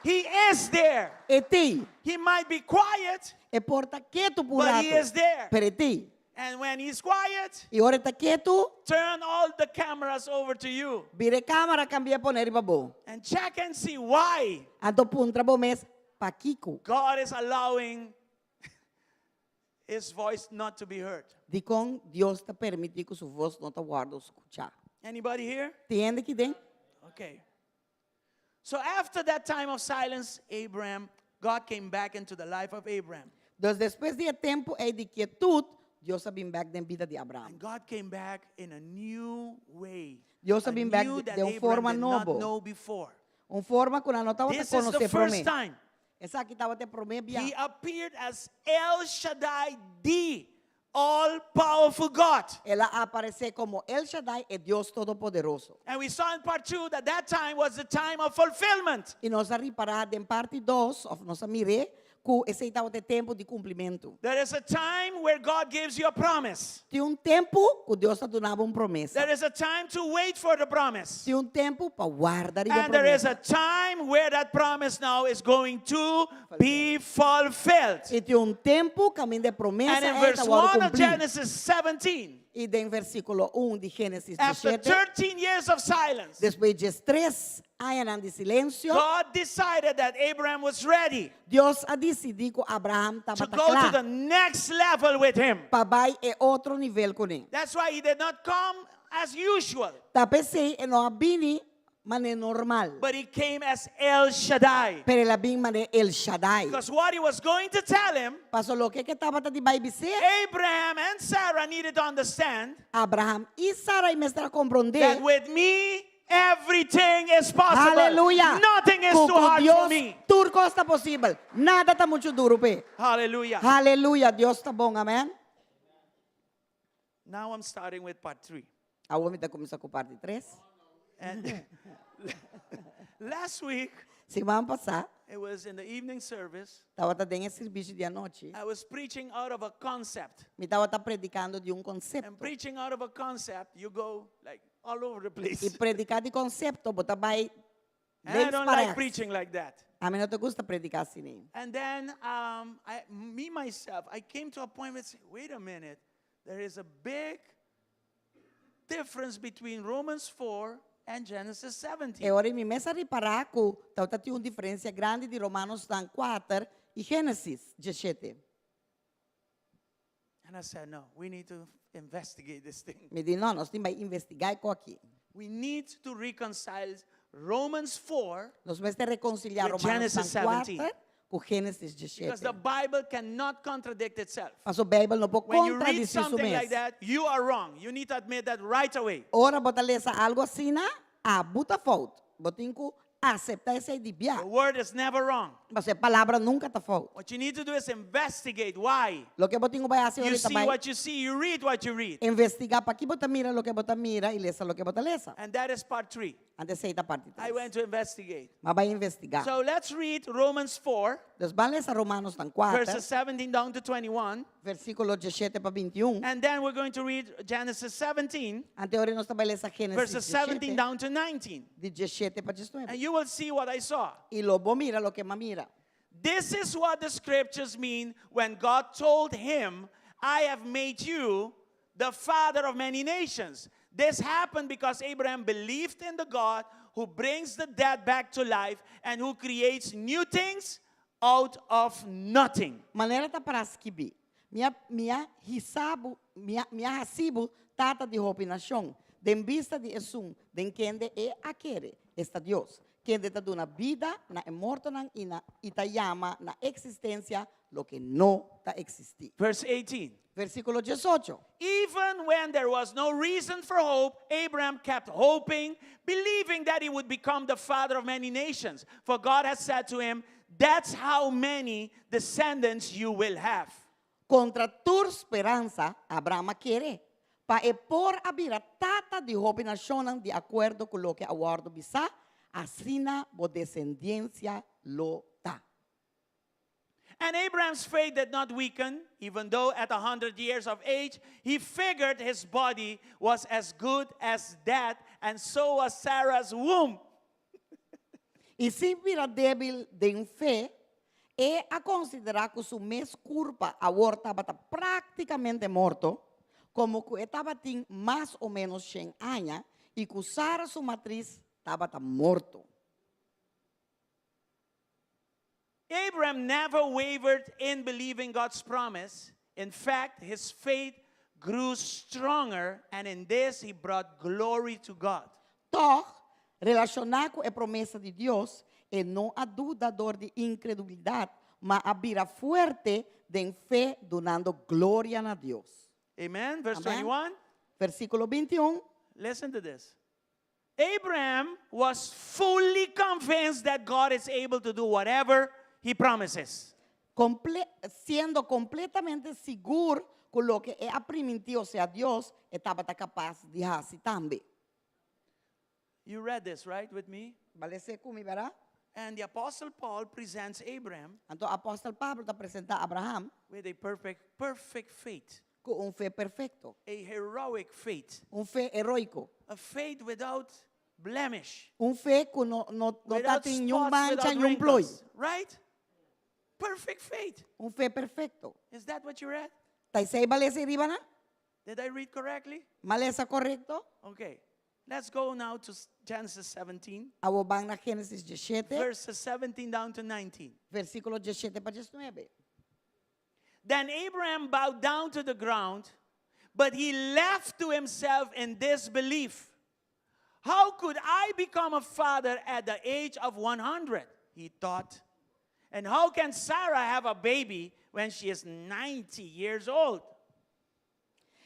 He is there. E t'ei. He might be quiet, E por ta ketu pa un but he rato. is there. Pero e t'ei. And when he's quiet, I ora e ta ketu, turn all the cameras over to you bira e kámara kambia pone riba bo. and check and see why Anto puntra bo mes, Pakiko? God is allowing his voice not to be heard. Dikon Dios ta permití ku su vos no ta wòrdu skuchá? Anybody here? Tin hende aki den? Okay. So after that time of silence, Abraham, God came back into the life of Abraham. Dus despues di e tempu ei di kietut, Dios a bin bèk den bida di Abraham. And God came back in a new way. Dios a A bin bèk new that den un Abraham forma did not nobo. know before. Un forma ku nan no tabata This is the konosé first promé. time. Esaki tabata e promé bia. He appeared as El Shaddai, the all-powerful God. El a aparesé komo El Shaddai, e Dios Todopoderoso. And we saw in part 2 that that time was the time of fulfillment. I nos a ripará den parti dos, òf nos a mir'é, ku esei tabata e tempu di kumplimentu. There is a time where God gives you a promise. Tin un tempu ku Dios ta duna bo un promesa. There is a time to wait for the promise. Tin un tempu pa warda riba e And there is promesa. a time where that promise now is going to be fulfilled. I tin un tempu kaminda e promesa And in ei ta verse wòrdu 1 of kumplí. Genesis 17, I den versíkulo un di Génesis after 17, 13 years of silence, despues di diestres añanan di silensio, God decided that Abraham was ready Dios a disidí ku Abraham to tabata go to kla the next level with him. pa bai e otro nivel kuné. That's why he did not come as usual, Ta p'esei e no a bini manera normal, but he came as El Shaddai. pero el a bin manera El Shaddai. Because what he was going to tell him, Paso loke e tabata di bai bis'é, Abraham and Sarah needed to understand Abraham i Sarai mester a komprondé that with me, everything is possible. Aleluya. Nothing is Ku too ku hard for Dios me. tur kos ta posibel. Nada ta muchu duru p'e. Hallelujah. Aleluya. Dios ta bon. Amen. Now I'm starting with part 3. Awor mi ta kuminsá ku parti tres. And last week, Siman pasá, it was in the evening service, tabata den e servisio di anochi. I was preaching out of a concept. Mi tabata predikando di un And konsepto. preaching out of a concept, you go like all over the place. I prediká di konsepto, bo ta bai And I links don't pa like rechts. preaching like that. Ami no ta gusta prediká asina. And then um, I, me myself, I came to a point where I said, wait a minute, there is a big difference between Romans 4 and Genesis 17. E ora mi mes a ripará ku tabata tin un diferensia grandi di Romanonan kuater i Génesis diesshete. And I said, no, we need to investigate this thing. Mi di, no, nos tin bai investigá e kos aki. We need to reconcile Romans 4 Nos mester rekonsiliá with Romanonan Genesis 17. kuater ku Génesis Because the diesshete. Bible cannot contradict itself. Paso Beibel no por When you read kontradisí su something like mes. that, you are wrong. You need to admit that right away. Ora bo ta lesa algu asina, abo ta fout. Bo tin ku aseptá esei di bia. The word is never wrong. Pasobra e palabra nunka ta fout. What you need to do is investigate why. Loke bo tin ku bai hasi You ora ta see bai what you see, you read what you read. investigá pakiko bo ta mira loke bo ta mira i lesa loke bo ta lesa. And that is part 3. Anto esei ta parti I tres. went to investigate. M'a bai investigá. So let's read Romans 4, Dus ban lesa Romanonan kuater, verses 17 down to 21. versíkulo diesshete pa bintiun. And then we're going to read Genesis 17, Anto ora nos ta bai lesa Génesis verses 17 17, down to 19. di diesshete pa diesnuebe. And you will see what I saw. I lo bo mira loke m'a mira. This is what the scriptures mean when God told him, I have made you the father of many nations. This happened because Abraham believed in the God who brings the dead back to life and who creates new things out of nothing. Manera ta pará skibí, Mi a, mi a hisa bo, mi a, mi a hasi bo tata di hopi nashon, den bista di esun den kende e a kere, esta Dios, kende ta duna bida na e mortonan i na, i ta yama na eksistensia loke no ta eksistí. Verse 18. Versíkulo diesocho. Even when there was no reason for hope, Abraham kept hoping, believing that he would become the father of many nations. For God has said to him, That's how many descendants you will have. Kontra tur speransa, Abraham a kere, pa e por a bira tata di hopi nashonnan di akuerdo ku loke a wòrdu bisá, Asina bo desendiensia lo ta. And Abraham's faith did not weaken, even though at 100 years of age he figured his body was as good as dead, and so was Sarah's womb. I sin bira débil den fe, e a konsiderá ku su mes kurpa awor tabata práktikamente morto, komo ku e tabatin mas o ménos shen aña i ku Sara su matris tabata morto. Abraham never wavered in believing God's promise. In fact, his faith grew stronger, and in this he brought glory to God. Tòg, relashoná ku e promesa di Dios, e no a duda dor di inkredulidat, ma a bira fuerte den fe dunando gloria na Dios. Amen. Verse Amen. 21. Versíkulo 21. Listen to this. Abraham was fully convinced that God is able to do whatever he promises. Komple siendo kompletamente sigur ku loke e a primintí, osea Dios, e tabata kapas di hasi tambe. You read this, right, with me? Bo a lesa ku mi, bèrdat? And the Apostle Paul presents Abraham Anto apòstel Pablo ta presentá Abraham with a perfect, perfect faith, ku un fe perfekto, a heroic faith, un fe heroiko, a faith without blemish, un fe ku no no no ta without tin niun spots, mancha, without niun plooi, wrinkles, right? Perfect faith. un fe perfekto. Is that what you read? Ta esei bo a lesa riba nan? Did I read correctly? M'a lesa korekto? Okay. Let's go now to Genesis 17. Awor ban na Génesis 17. Verses 17 down to 19. Versíkulo 17 pa 19. Then Abraham bowed down to the ground, but he left to himself in disbelief. How could I become a father at the age of 100? He thought. And how can Sarah have a baby when she is 90 years old?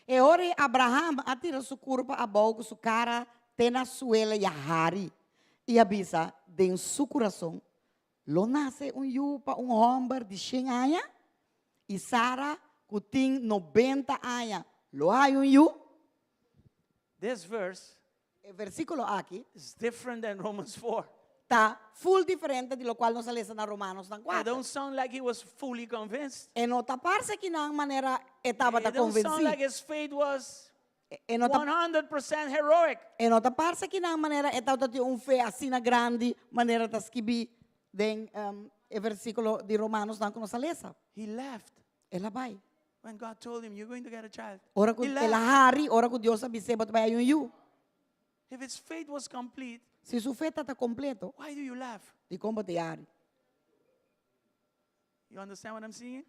E ora ei Abraham a tira su kurpa abou ku su kara te na suela i a hari, i a bisa den su kurason, Lo nase un yu pa un hòmber di shen aña? I Sara, ku tin nobenta aña, lo haña un yu? This verse E versíkulo aki is different than Romans 4. ta full diferente di lokual nos a lesa na Romanosnan It kuater. don't sound like he was fully convinced. E no ta parse kinan manera e tabata It don't sound konvensí. like his faith was E no ta 100% heroic. e no ta parse kinan manera e tabata tin un fe asina grandi manera ta skibí den e versíkulo di Romanosnan ku nos a lesa. He left. El a bai. When God told him, you're going to get a child. Ora ku He el left. a hari, ora ku Dios a bis'é, bo ta bai hay un yu. If his faith was complete, Si su fe ta ta kompleto, why do you laugh? dikon bo ta hari? You understand what I'm seeing?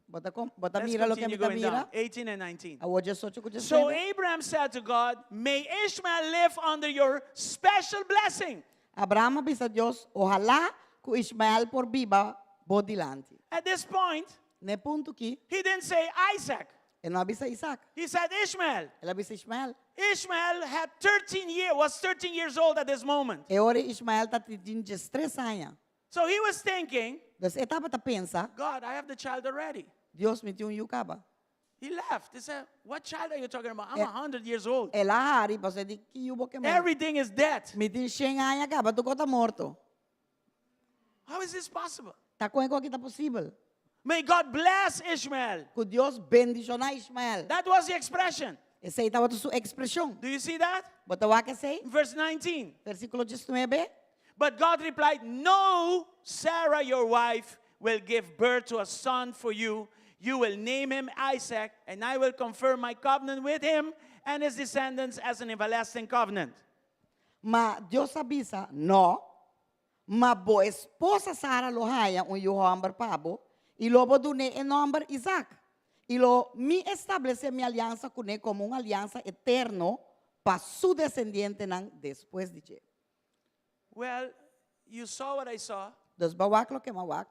Bo ta kom, bo ta Let's mira loke continue mi ta going down. mira? 18 and 19. Awor diesocho ku So diesnuebe. Abraham said to God, May Ishmael live under your special blessing. Abraham a bisa Dios, Ohalá ku Ishmael por biba bo dilanti. At this point, Na e punto ki, he didn't say Isaac. e no a bisa Isaac. He said Ishmael. El a bisa Ishmael. Ishmael had 13 years, was 13 years old at this moment. E ora Ishmael ta tin diestres aña. So he was thinking, Dus e tabata pensa, God, I have the child already. Dios mi tin un yu kaba. He laughed. He said, What child are you talking about? I'm Eh, 100 years old. El a hari, pasobra e di, Ki yu bo ke men? Everything is dead. Mi tin shen aña kaba, tur kos ta morto. How is this possible? Ta kon e kos aki ta posibel? May God bless Ishmael. Ku Dios bendishoná Ishmael. That was the expression. Esei tabata su ekspreshon. Do you see that? Bo ta wak esei? Verse 19. Versíkulo diesnuebe. But God replied, No, Sarah, your wife, will give birth to a son for you. You will name him Isaac, and I will confirm my covenant with him and his descendants as an everlasting covenant. Ma Dios a bisa, No, ma bo esposa Sara lo haya un yu hòmber pa bo, i lo bo dun'é e nòmber Isaac. I lo mi establesé mi aliansa kuné komo un aliansa eterno pa su desendientenan despues di dje. Well, you saw what I saw. Dus bo a wak loke mi a wak.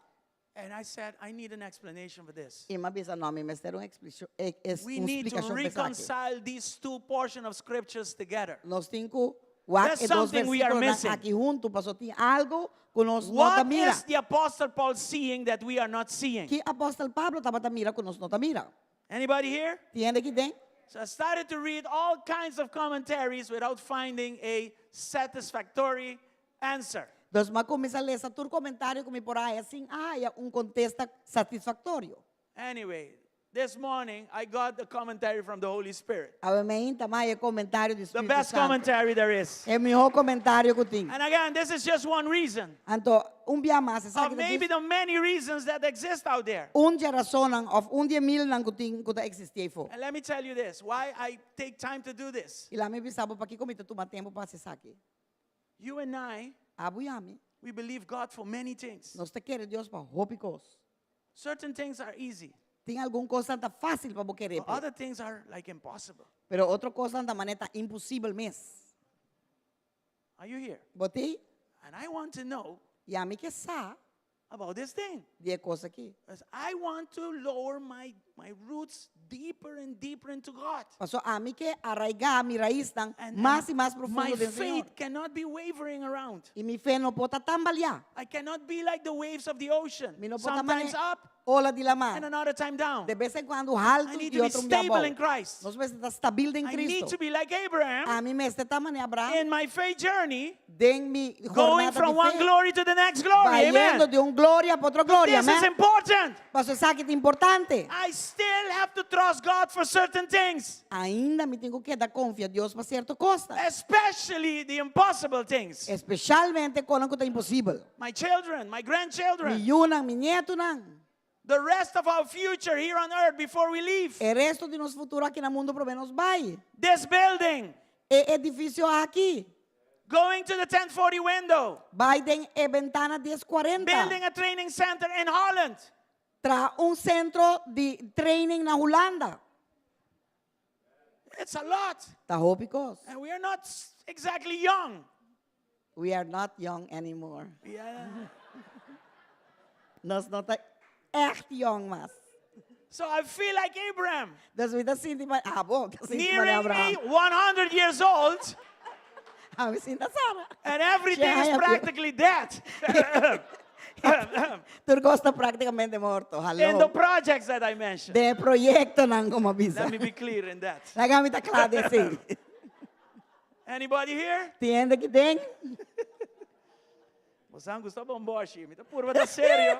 And I said, I need an explanation for this. I mi a bisa, No, mi mester un explisho, e, es, We un need to splikashon pa esaki. reconcile these two portions of scriptures together. Nos tin ku wak There's e dos something we are versíkulonan missing. aki huntu, pasobra tin algu ku nos no ta What mira. is the Apostle Paul seeing that we are not seeing? Ki Apòstel Pablo tabata mira ku nos no ta mira? Anybody here? Tin hende aki den? So I started to read all kinds of commentaries without finding a satisfactory answer. Dus m'a kuminsá lesa tur komentario ku mi por a haya sin a haya un kontesta satisfaktorio. Anyway, this morning I got a commentary from the Holy Spirit. Awe meinta m'a haya e komentario di The Spiritu best Santu. commentary there is. E mihó komentario ku tin. And again, this is just one reason Anto, un bia mas, of esaki ta maybe djis the many reasons that exist out there. un dje rasonnan òf un di e milnan ku tin ku ta eksistí eifó. And let me tell you this why I take time to do this. I laga mi bisa bo pakiko mi ta tuma tempu pa hasi esaki. You and I, Abo i ami, we believe God for many things. nos ta kere Dios pa hopi kos. Certain things are easy, Tin algun kosnan ta fásil pa bo kere but p'e, other things are like impossible. pero otro kosnan ta manera ta imposibel mes. Are you here? Bo tin? And I want to know I ami ke sa about this thing. di e kos aki. Because I want to lower my, my roots deeper and deeper into God. Paso ami ke arraigá mi raisnan And, mas and i mas my profundo den Señor. faith cannot be wavering around. I mi fe no por ta tambaleá. I cannot be like the waves of the ocean. Mi no por ta mane Sometimes up ola di lamá. and another time down. De bes en kuando haltu I need i to be otro un bia stable abou. in Christ. Nos mester ta stabil den I need Cristo. to be like Abraham Ami mester ta mane Abraham in my faith journey, den mi going jornada from di one fe, glory to the next glory. bayendo Amen. di un gloria pa otro gloria. This is Amen. important. Paso esaki ta importante. I still have to trust God for certain things, Ainda mi tin ku keda konfia Dios pa sierto kosnan. especially the impossible things. Espeshalmente kosnan ku ta imposibel. My children, my grandchildren, Mi yunan, mi nietunan. the rest of our future here on earth before we leave. E resto di nos futuro aki na mundu promé nos bai. This building, E edifisio aki. going to the 1040 window, Bai den e bentana 1040. building a training center in Holland. Traha un sentro di training na Hulanda. It's a lot. Ta hopi kos. And we are not exactly young. We are not young anymore. Yeah. Nos no ta echt young mas. So I feel like Abraham, Dus mi ta sinti ma, ah bo, ta sinti nearing manera Abraham. 100 years old, Ami sinta Sara. and everything is Shaya, practically dead. Tur kos ta práktikamente morto. In the Hallo. projects that I mentioned. Den e proyektonan ku mi a bisa. Let me be clear in that. Laga mi ta kla den esei. Anybody here? Tin hende aki den? Bosan gusta bomboshi. Mi ta purba ta serio.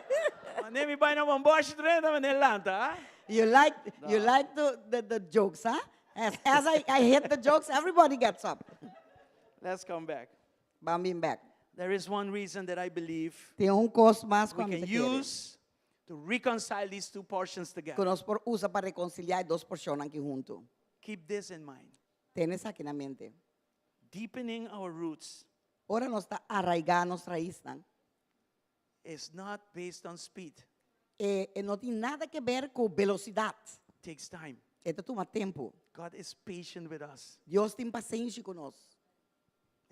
Mane mi bai na bomboshi drenta mane lanta, ah? You like, you like the, the, the jokes, huh? As, as I, I hit the jokes, everybody gets up. Let's come back. Ban bin back. There is one reason that I believe Tin un kos mas ku we ami can ta kere. use to reconcile these two portions Ku together. nos por usa pa rekonsiliá e dos porshonnan aki huntu. Keep this in mind. Tene esaki na mente. Deepening our roots Ora nos ta arraigá nos raisnan, is not based on speed. e, e no tin nada ke ber ku velosidat. It takes time. E ta tuma tempu. God is patient with us. Dios tin pasenshi ku nos.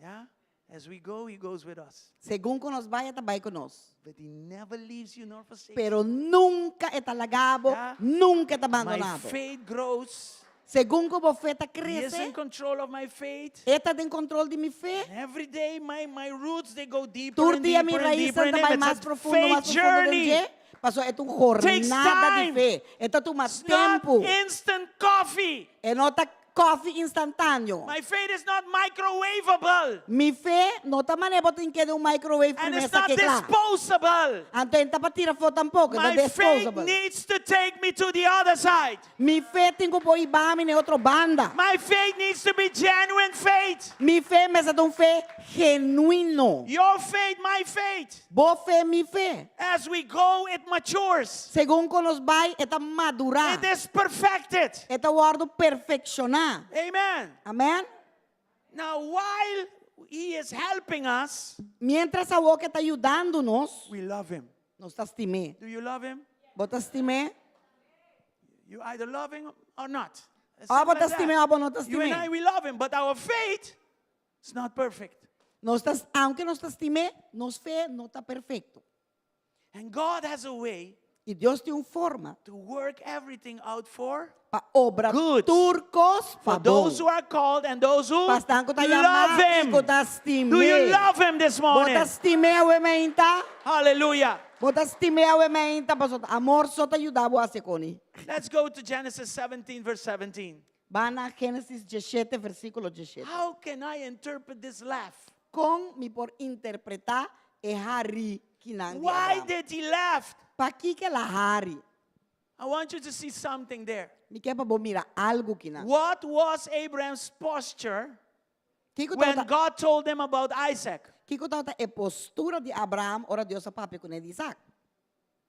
Yeah? As we go, He goes with us. Segun ku nos bai, e ta bai ku nos. But He never leaves you nor forsakes you. Pero nunka e ta laga bo, Yeah. nunka e ta My abandoná bo. faith grows. Segun ku bo fe ta He is in krese, control of my faith. e ta den kontrol di mi fe. And every day my, my roots they go deeper Tur and dia mi deeper and raisnan deeper in ta him. bai It's mas a profundo, faith mas profundo den journey. dje. Paso e ta un Takes jornada di time. fe. E ta tuma It's not tempu. instant coffee. E no ta Koffie instantáneo. My faith is not microwavable. Mi fe no ta manera bo tin keda un microwave And promé it's sa not ke kla. disposable. Anto e no ta pa tira afó tampoko, e ta My faith disposable. needs to take me to the other side. Mi fe tin ku por hiba mi na e otro banda. My faith needs to be genuine faith. Mi fe mester ta un fe genuino. Your faith, my faith. Bo fe, mi fe. As we go, it matures. Segun ku nos bai, e ta madurá. It is perfected. E ta wòrdu perfekshoná. Amen. Amen. Now, while he is helping us, Miéntras awor ku e ta yudando nos, we love him. nos ta stim'é. Do you love him? Bo ta stim'é? You either love him or not. As Ah, simple bo ta as that. stim'é, bo no ta You and stim'é. I, we love him, but our faith is not perfect. Nos ta, aunke nos ta stim'é, nos fe no ta perfekto. And God has a way I Dios tin un forma to work everything out for pa obra good. tur kos For pa bon. those who are called and those who Pa esnan ku ta love yamá i him. ku ta stim'é. Do you love him this Bo morning? ta stim'é awe meinta? Hallelujah. Bo ta stim'é awe meinta? Pasobra amor so ta yuda bo hasi koni. Let's go to Genesis 17, verse 17. Ban na Génesis diesshete, versíkulo diesshete. How can I interpret this laugh? Kon mi por interpretá E hari kinan di Why Abraham. did he laugh? Pakiko el a hari? I want you to see something there. Mi ke pa bo mira algu kinan. What was Abraham's posture Kiko when tabata God told him about Isaac? Kiko tabata e postura di Abraham ora Dios a papia kuné di Isaac?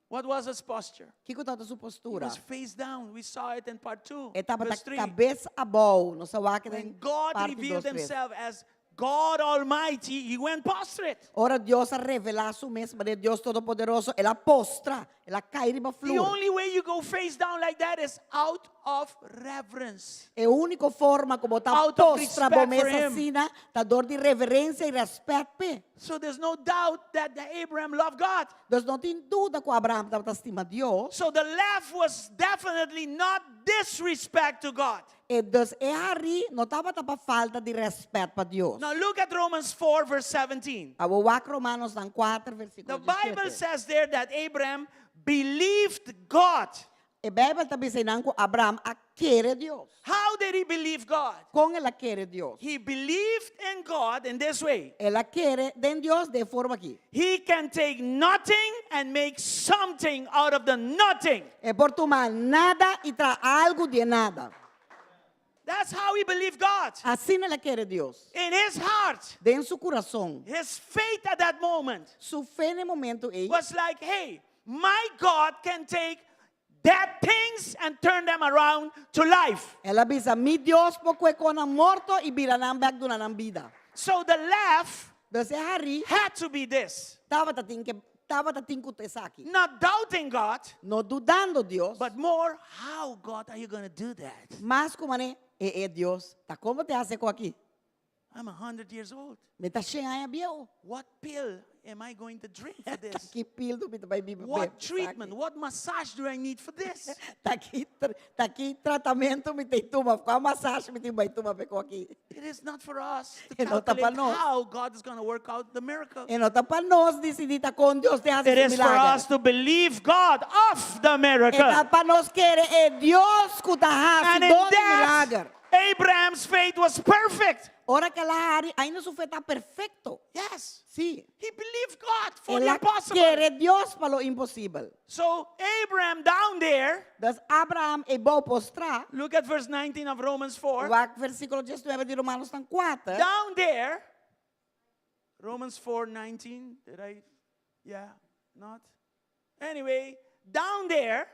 What was his posture? Kiko tabata su He postura? was face down. We saw it in part 2, E tabata verse 3. kabes abou. Nos a wak When den God parti revealed 2, 3. himself as God Almighty, he went prostrate. Ora Dios a revelá su mes manera Dios Todopoderoso, el a postra, el a kai riba The flur. only way you go face down like that is out of reverence. E úniko forma ku bo ta Out of postra bo respect mes for him. asina ta dor di reverensia i rèspèt p'e. So there's no doubt that Abraham loved God. Dus no tin duda ku Abraham tabata stima Dios. So the laugh was definitely not disrespect to God. E dus e hari no tabata pa falta di rèspèt pa Dios. Now look at Romans 4 verse 17. Awor wak Romanonan 4 versíkulo The Bible 17. says there that Abraham believed God. E Beibel ta bisa einan ku Abraham a kere Dios. How did he believe God? Kon el a kere Dios? He believed in God in this way. El a kere den Dios den e forma aki. He can take nothing and make something out of the nothing. E por tuma nada i traha algu di e nada. That's how he believed God. Asina el a kere Dios. In his heart, Den su kurason. his faith at that moment Su fe na e momento ei was like, hey, my God can take dead things and turn them around to life. El a bisa, Mi Dios por kue kosnan morto i bira nan bèk duna nan bida. So the laugh Dus e hari had to be this. tabata tin ke tabata tin ku ta esaki. Not doubting God, No dudando Dios, but more, how God are you going to do that? mas ku manera, e e Dios, ta kon bo ta hasi kos aki? I'm 100 years old. Mi ta shen aña bieu. What pill am I going to drink for this? Ki pildo mi ta bai biba What treatment, what massage do I need for this? Ta ki ta ki tratamento mi ta tuma, kua masashi mi tin bai tuma pa e kos aki? It is not for us to E no ta pa calculate nos. how God is going to work out the miracle. E no ta pa nos disidí ta kon Dios ta hasi It su is for milager. us to believe God of the E miracle. ta pa nos kere e Dios ku ta hasi And in don di that, milager. Abraham's faith was perfect. Ora ku el a hari, ainda su fe ta perfekto. Yes. Sí. He believed God for El the a impossible. kere Dios pa lo imposibel. So Abraham down there, Dus Abraham eibou postrá. Look at verse 19 of Romans 4. Wak versíkulo 19 di Romanonan 4. Down there, Romans 4 19. Did I? Yeah, not. Anyway, down there,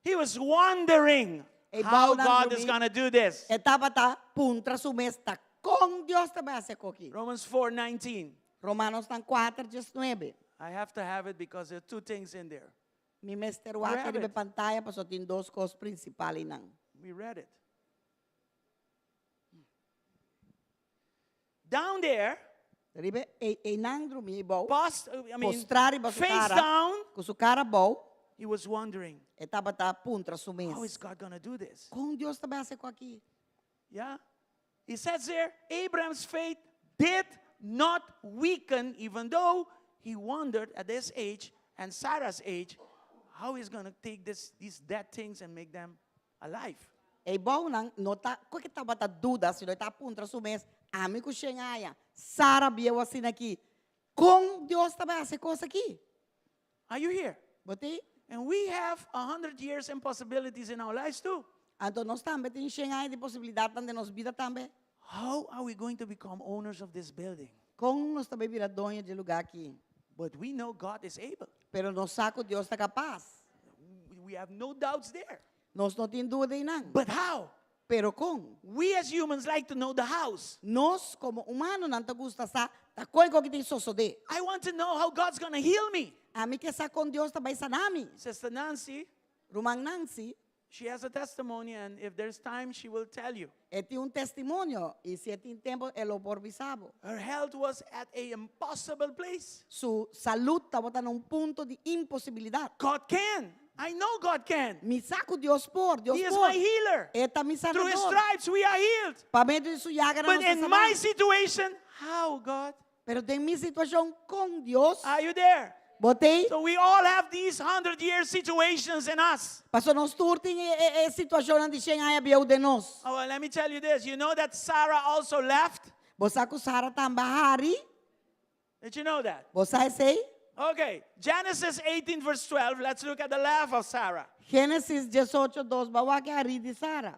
he was wondering E how bou nan God is drumí. going to do this. E tabata puntra su mes ta kon Dios ta bai hasi e kos aki. Romans 4 19. Romanonan 4, 19. I have to have it because there are two things in there. Mi mester wak Grab riba it. pantaya paso tin dos kos prinsipal einan. We read it. Down there, Riba e einan drumí bou. Post, I mean, Postrá riba su face kara. down, Ku su kara bou. he was wondering, E tabata puntra su mes. how is God going to do this? Kon Dios ta bai hasi e kos aki? Yeah. He says there, Abraham's faith did not weaken, even though he wondered at this age and Sarah's age, how he's going to take this, these dead things and make them alive. Eibou nan no ta ku e tabata duda, sino e ta puntra su mes, Ami ku shen aña, Sara bieu asina aki, kon Dios ta bai hasi e kos aki? Are you here? Bo t'ei? And we have 100 years impossibilities in our lives too. Anto nos tambe tin shen aña di posibilidatnan den nos bida tambe. How are we going to become owners of this building? Kon nos ta bai bira doño di e lugá aki? But we know God is able. Pero nos sa ku Dios ta kapas. We have no doubts there. Nos no tin duda einan. But how? Pero kon? We as humans like to know the hows. Nos komo humanonan ta gusta sa ta kon e kos aki tin sosodé. I want to know how God's going to heal me. Ami ke sa kon Dios ta bai sana mi. Sister Nancy, Ruman Nancy, she has a testimony, and if there's time, she will tell you. e tin un testimonio i si e tin tempu e lo por bisa bo. Her health was at a impossible place. Su salud tabata na un punto di imposibilidat. God can. I know God can. Mi sa ku Dios por, Dios He is por. my healer. E ta mi Through his sanador. stripes we are healed. Pa medio di su llaganan But nos ta in my saná. situation, how, God? Pero den mi situashon kon Dios, Are you there? bo t'ei? So we all have these 100 year situations in us. Paso nos tur tin e, e, e situashonnan di shen aña bieu den nos. Oh, well, let me tell you this. You know that Sarah also left? Bo sa ku Sara tambe a hari? Did you know that? Bo sa esei? Okay, Genesis 18, verse 12. Let's look at the laugh of Sarah. Génesis 18, 2, ban wak e hari di Sara.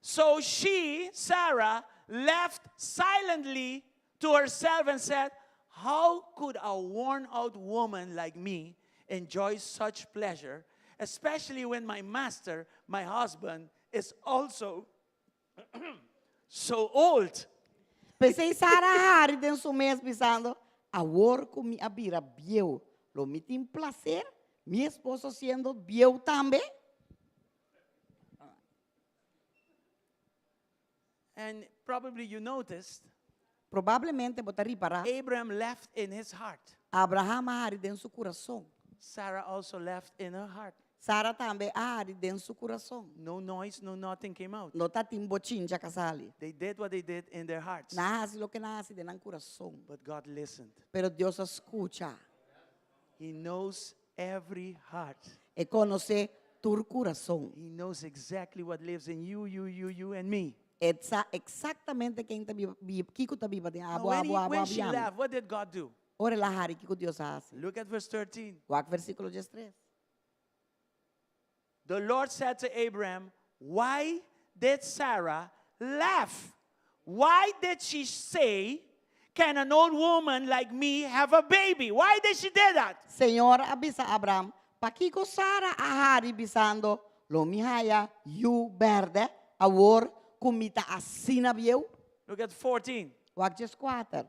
So she, Sarah, laughed silently to herself and said, How could a worn out woman like me enjoy such pleasure, especially when my master, my husband, is also so old? P'esei Sara a hari den su mes bisando, Awor ku mi a bira bieu, lo mi tin plaser, mi esposo siendo bieu tambe? And probably you noticed Probablemente bo ta ripará, Abraham left in his heart. Abraham a hari den su kurason. Sarah also left in her heart. Sara tambe a hari den su kurason. No noise, no nothing came out. No tatin bochincha k'a sali. They did what they did in their hearts. Nan a hasi loke nan a hasi den nan kurason. But God listened. Pero Dios a skucha. He knows every heart. E konosé tur kurason. He knows exactly what lives in you, you, you, you, and me. E sa eksaktamente ken ta biba, kiko ta biba den Now, abo, when, abo, he, abo, when abo she i ami. left, what did God do? Ora el a hari, kiko Dios a hasi? Look at verse 13. Wak versíkulo diestres. The Lord said to Abraham, Why did Sarah laugh? Why did she say, Can an old woman like me have a baby? Why did she do that? Señor a bisa Abraham, Pakiko Sara a hari bisando, Lo mi haya yu bèrdè awor ku mi ta asina bieu? Look at 14. Wak dieskuater.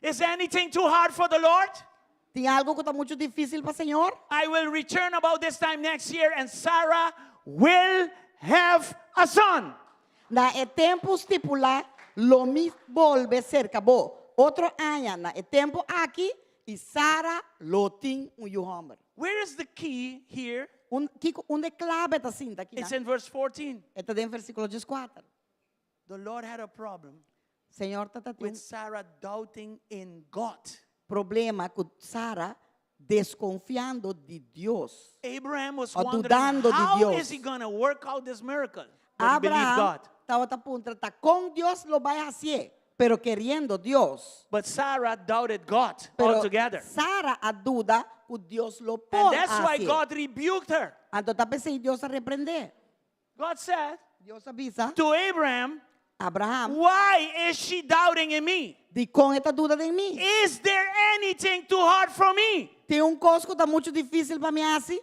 Is anything too hard for the Lord? Tin algu ku ta muchu difísil pa Señor? I will return about this time next year and Sarah will have a son. Na e tempu stipulá lo mi bolbe serka bo otro aña na e tempu aki i Sara lo tin un yu hòmber. Where is the key here? Un, kiko, unda e klabe ta sinta aki It's nan? in verse 14. E ta den versíkulo dieskuater. The Lord had a problem Señor ta tin with Sarah doubting in God. problema ku Sara deskonfiando di Dios. Abraham was O wondering dudando di how Dios. is he going to work out this miracle? But he believed Abraham God. tabata puntra ta kon Dios lo bai hasié, pero keriendo Dios. But Sarah doubted God Pero altogether. Sara a duda ku Dios lo And por that's why hasié. God rebuked her. Anto ta p'esei Dios a reprendé. God said Dios a bisa to Abraham, Abraham, Why is she doubting in me? Dikon e ta duda den mi? Is there anything too hard for me? Tin un kos ku ta muchu difísil pa mi hasi?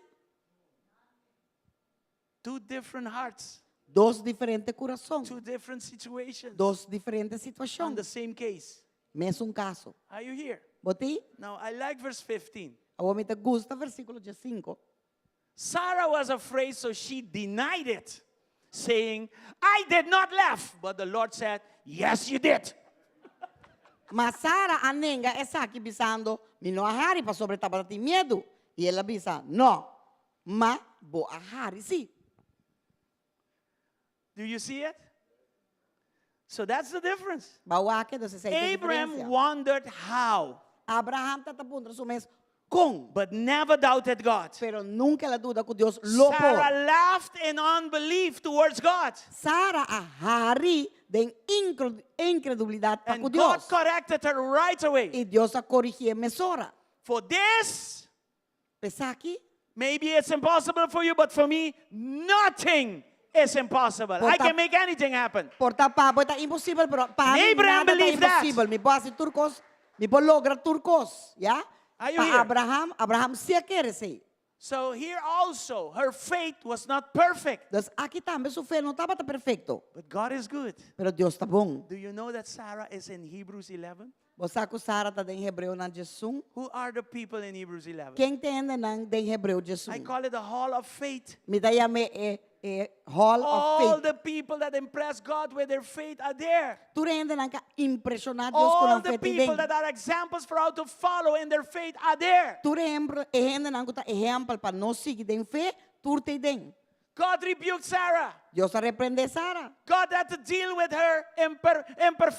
Two different hearts, Dos diferente kurason, two different situations dos diferente on situashon, the same case. mesun kaso. Are you here? Bo tin? Now, I like verse 15. Awor mi ta gusta versíkulo diesinku. Sarah was afraid, so she denied it, saying, I did not laugh. But the Lord said, Yes, you did. Ma Sara a nenga esaki bisando, Mi no a hari pasobra e tabata tin miedu. I el a bisa, No, ma bo a hari sí. Do you see it? So that's the difference. Bo a wak e? Dus esei ta e Abraham diferensia. wondered how. Abraham ta ta puntra su mes kon, But never doubted God. pero nunka el a duda ku Dios lo por. Sarah laughed in unbelief towards God. Sara a hari den inkredulidat pa And ku God Dios. corrected her right away. I Dios a korigié mesora. For this, P'esaki, maybe it's impossible for you, but for me, nothing is impossible. Por I ta- can make anything happen. Por ta pa bo e ta imposibel, pero pa mi Abraham nada ta believed that. imposibel. Mi por hasi tur kos, mi por logra tur kos, ya? Are you Pa here? Abraham, Abraham si a kere esei. So here also, her faith was not perfect. Dus aki tambe su fe no tabata perfecto, But God is good. pero Dios ta bon. Do you know that Sarah is in Hebrews 11? Bo sa ku Sara ta den Hebreonan diesun? Who are the people in Hebrews 11? Ken ta hendenan den Hebreo I diesun? call it the hall of faith. Mi ta yam'é e e hall of All faith. the people that impress God with their faith are there. Tur e hendenan ka impreshoná Dios ku All nan the fe tin people den. that are examples for how to follow in their faith are there. Tur e hembr- e hendenan ku ta ehèmpel pa nos sigui den fe, tur ta ei den. God rebuked Sarah. Dios a reprendé Sara. God had to deal with her imper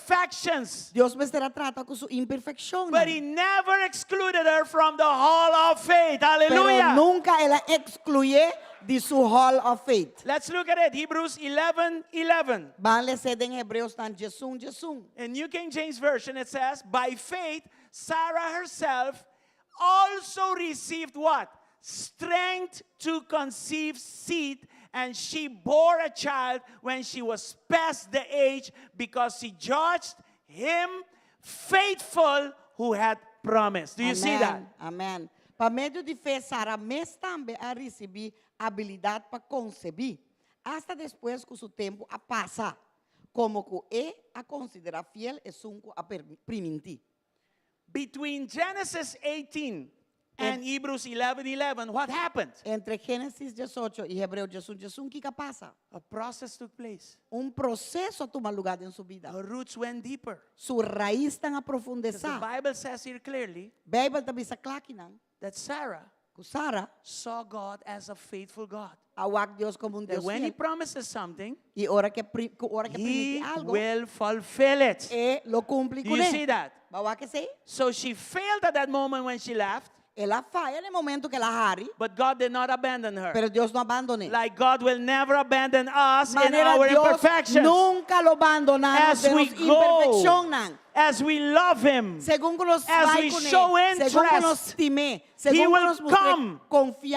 imperfections. Dios mester a trata ku su imperfekshonnan. But he never excluded her from the hall of faith. Pero Hallelujah. nunka el a ekskluyé Di su Hall of Faith. Let's look at it. Hebrews 11 11. Ban les'é den Hebreosnan 11 11. In New King James Version, it says, By faith, Sarah herself also received what? Strength to conceive seed, and she bore a child when she was past the age because she judged him faithful who had promised. Do you see that? Amen. Amen. Pa medio di fe, Sara mes tambe a risibí abilidat pa konsebí, asta despues ku su tempu a pasa, komo ku e a konsiderá fiel esun ku a primintí. Between Genesis 18 and Hebrews 11 11, what happened? Entre Génesis 18 i Hebreo 11 11, kiko a pasa? A process took place. Un proseso a tuma lugá den su bida. Her roots went deeper. Su raisnan a Because the profundesá. Bible says here clearly Beibel ta bisa kla kinan that Sarah ku Sara saw God as a faithful God. a wak Dios komo un That Dios when he fiel. promises something, I ora ku ku ora ku e he primintí algu, will fulfill it. e lo kumpli Do you kuné. see that? Bo a wak esei? So she failed at that moment when she left, El a faya na e momento ku el a hari, but God did not abandon her. pero Dios no a bandon'é. Like God will never abandon us in Manera our Dios imperfections. nunka lo bandoná nos As den we nos go, imperfekshonnan. as we love Him, Segun ku nos as bai we kuné, show segun ku nos interest, stim'é, He segun ku will nos mustra come.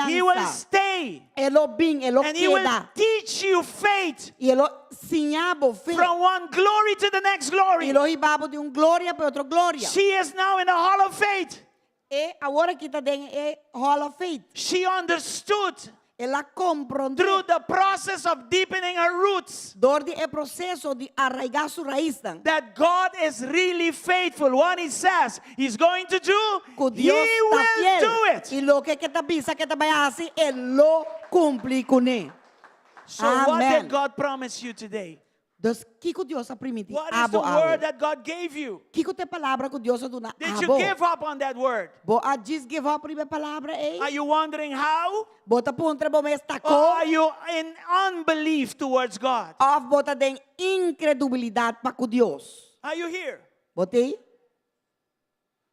He will konfiansa, stay. E lo bin, e lo And He will keda. teach you faith I e lo siña bo fe. from one glory to the next glory. I lo hiba bo di un gloria pa otro gloria. She is now in the hall of faith. E awor aki ta den e Hall of Faith. She understood El a komprondé through the process of deepening her roots dor di e proseso di arraigá su raisnan that God is really faithful. What He says He's going to do, ku He Dios ta will fiel. do it. I loke ku e ta bisa ku e ta bai hasi, e lo kumpli kuné. So, what Amen. did God promise you today? Dus kiko Dios a primintí What is the abo awe? word that God gave you? Kiko ta e palabra ku Dios a duna Did you abo? give up on that word? Bo a djis give up riba e palabra ei? Are you wondering how? Bo ta puntra bo mes ta Or are kon? you in unbelief towards God? Òf bo ta den inkredubilidat pa ku Dios? Are you here? Bo t'ei?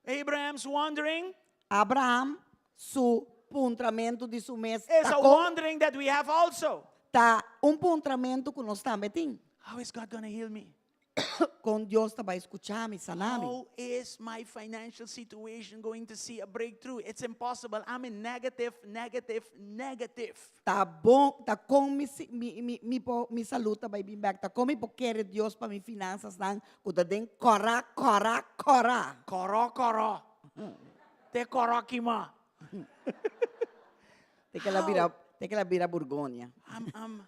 Abraham's wandering Abraham su puntramentu di su mes is ta a kon? wandering that we have also. Ta un puntramentu ku nos tambe tin. How is God going to heal me? Kon Dios ta bai skucha mi, sana mi? How is my financial situation going to see a breakthrough? It's impossible. I'm in negative, negative, negative. Ta bon, ta kon mi si, mi, mi, mi por, mi salud ta bai bin bek? Ta kon mi por kere Dios pa mi finansasnan ku ta den kòrá, kòrá, kòrá? Kòrò, kòrò. Te kòrò kima. Te ke el a bira, te ke el a bira Burgonia. I'm, I'm,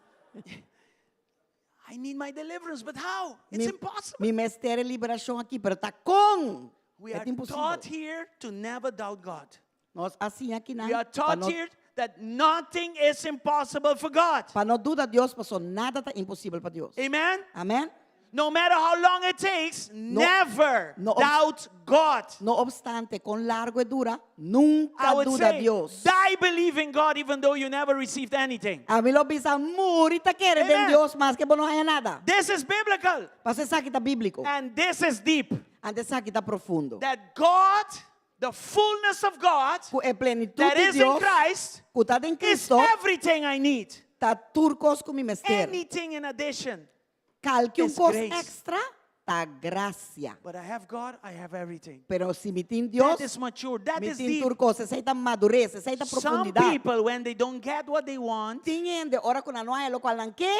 I need my deliverance, but how? It's Mi, impossible. mi mester e liberashon aki, pero ta kon? We E are ta imposibel. taught here to never doubt God. Nos a siña akinan We are pa taught no, here that nothing is impossible for God. pa no duda Dios, paso nada ta imposibel pa Dios. Amen? Amen? No matter how long it takes, No, never no obs- doubt God. No obstante, kon largu e dura, I nunka would duda say, Dios. die believing God even though you never received anything. Ami lo bisa muri ta kere den Amen. Dios maske bo no haña nada. This is biblical Paso esaki ta bíbliko. and this is deep. Anto esaki ta profundo. That God, the fullness of God Ku e plenitut that di is in Dios, Christ, ku ta den is Cristo, everything I need. ta tur kos ku mi mester. Anything in addition. Kalke un is kos grace. extra ta grasia. But I have God, I have everything. Pero si mi tin Dios, That is mature. That mi is tin deep. tur kos. Esei ta madures, esei ta Some profundidat. people, when they don't get what they want, Tin hende, ora ku nan no haña lokual nan ke,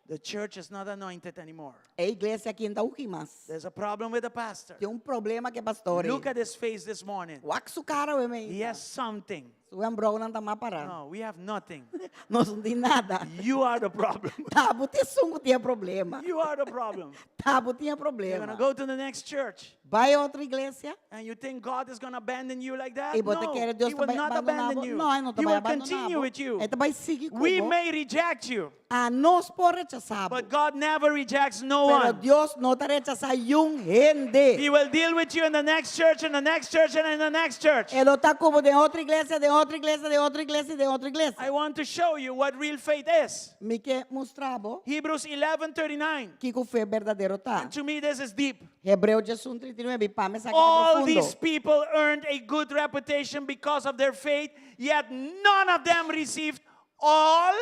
the church is not anointed anymore. e iglesia aki n' ta ungí mas. There's a problem with the pastor. Tin un problema ku e pastor. Look at his face this morning. Wak su kara awe He mei. has something. Su wembrouwnan ta mal pará. No, we have nothing. Nos no tin nada. You are the problem. Ta bo ta esun ku tin e problema. You are the problem. Ta bo tin e You're going problema. to go to the next church Bai otro iglesia. and you think God is going to abandon you like that? I bo ta No, kere Dios He ta will bai not abandoná abandon bo. you. No, e no ta He bai will abandoná continue bo. with you. E ta bai sigui ku We bo. may reject you, A nos por rechasá bo. but God never rejects no Pero one. Dios no ta rechasá niun hende. He will deal with you in the next church, in the next church, and in the next church. E lo ta ku bo den otro iglesia, den otro iglesia, den otro iglesia, den otro iglesia. I want to show you what real faith is. Mi ke mustra bo Hebrews 11:39. kiko fe berdadero ta. And to me, this is deep. Hebreo 11:39, pa mi esaki ta All profundo. these people earned a good reputation because of their faith, yet none of them received all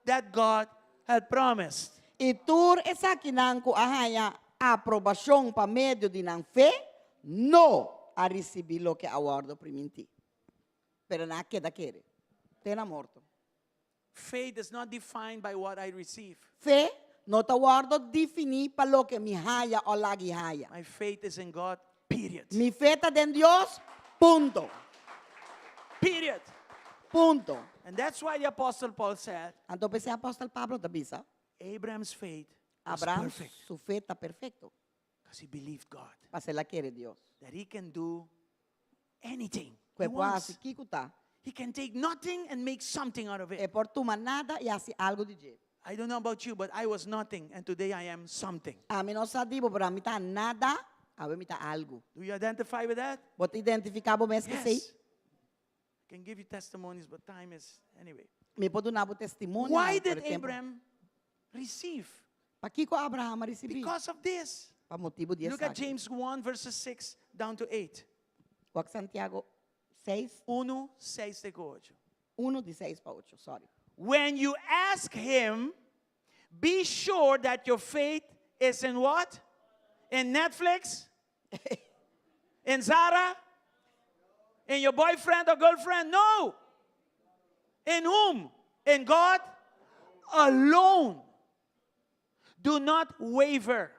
that God had promised. I tur esakinan ku a haña aprobashon pa medio di nan fe, no a risibí loke a wòrdu primintí. Pero nan a keda kere te na morto. Faith is not defined by what I receive. Fe no ta wòrdu definí pa loke mi haña o lag'i haña. My faith is in God, period. Mi fe ta den Dios, punto. Period. Punto. And that's why the Apostle Paul said, Anto p'esei Apòstel Pablo ta bisa, Abraham's faith was Abraham perfect su fe ta perfekto, because he believed God pas'e el a kere Dios. that he can do anything Ku he e por wants. hasi kiko ta. He can take nothing and make something out of E it. por tuma nada i hasi algu di dje. I don't know about you, but I was nothing and today I am something. Ami no sa di bo, pero ami ta nada, awe mi ta algu. Do you identify with that? Bo ta identifiká bo mes ku esei? Yes. I can give you testimonies, but time is anyway. Mi por duna bo testimonionan, Why pero did tempu. Abraham receive? Pakiko Abraham a risibí? Because of this. Pa motibu di Look at esaki. James 1 verses 6 down to 8. Wak Santiago 6. Unu, seis te ku ocho. Unu di seis pa ocho, sorry. When you ask him, be sure that your faith is in what? In Netflix? In Zara? In your boyfriend or girlfriend? No! In whom? In God alone. Do not waver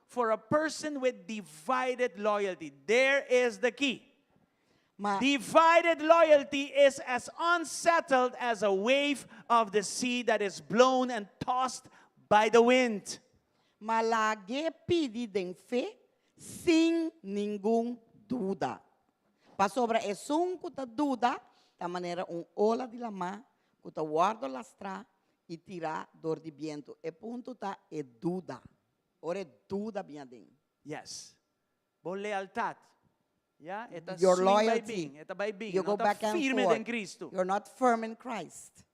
for a person with divided loyalty. There is the key. Ma Divided loyalty is as unsettled as a wave of the sea that is blown and tossed by the wind. Ma lag'é pidi den fe sin ningun duda. Pasobra esun ku ta duda ta manera un ola di lamá ku ta wòrdu lastrá i tirá dor di bientu. E punto ta e duda. Ora e duda bin aden. Yes. Bo lealtad. Ya, e ta Your swing bai loyalty. bin, e ta bai bin. You No go ta back and firme forth. den Cristo. You're not firm in Christ.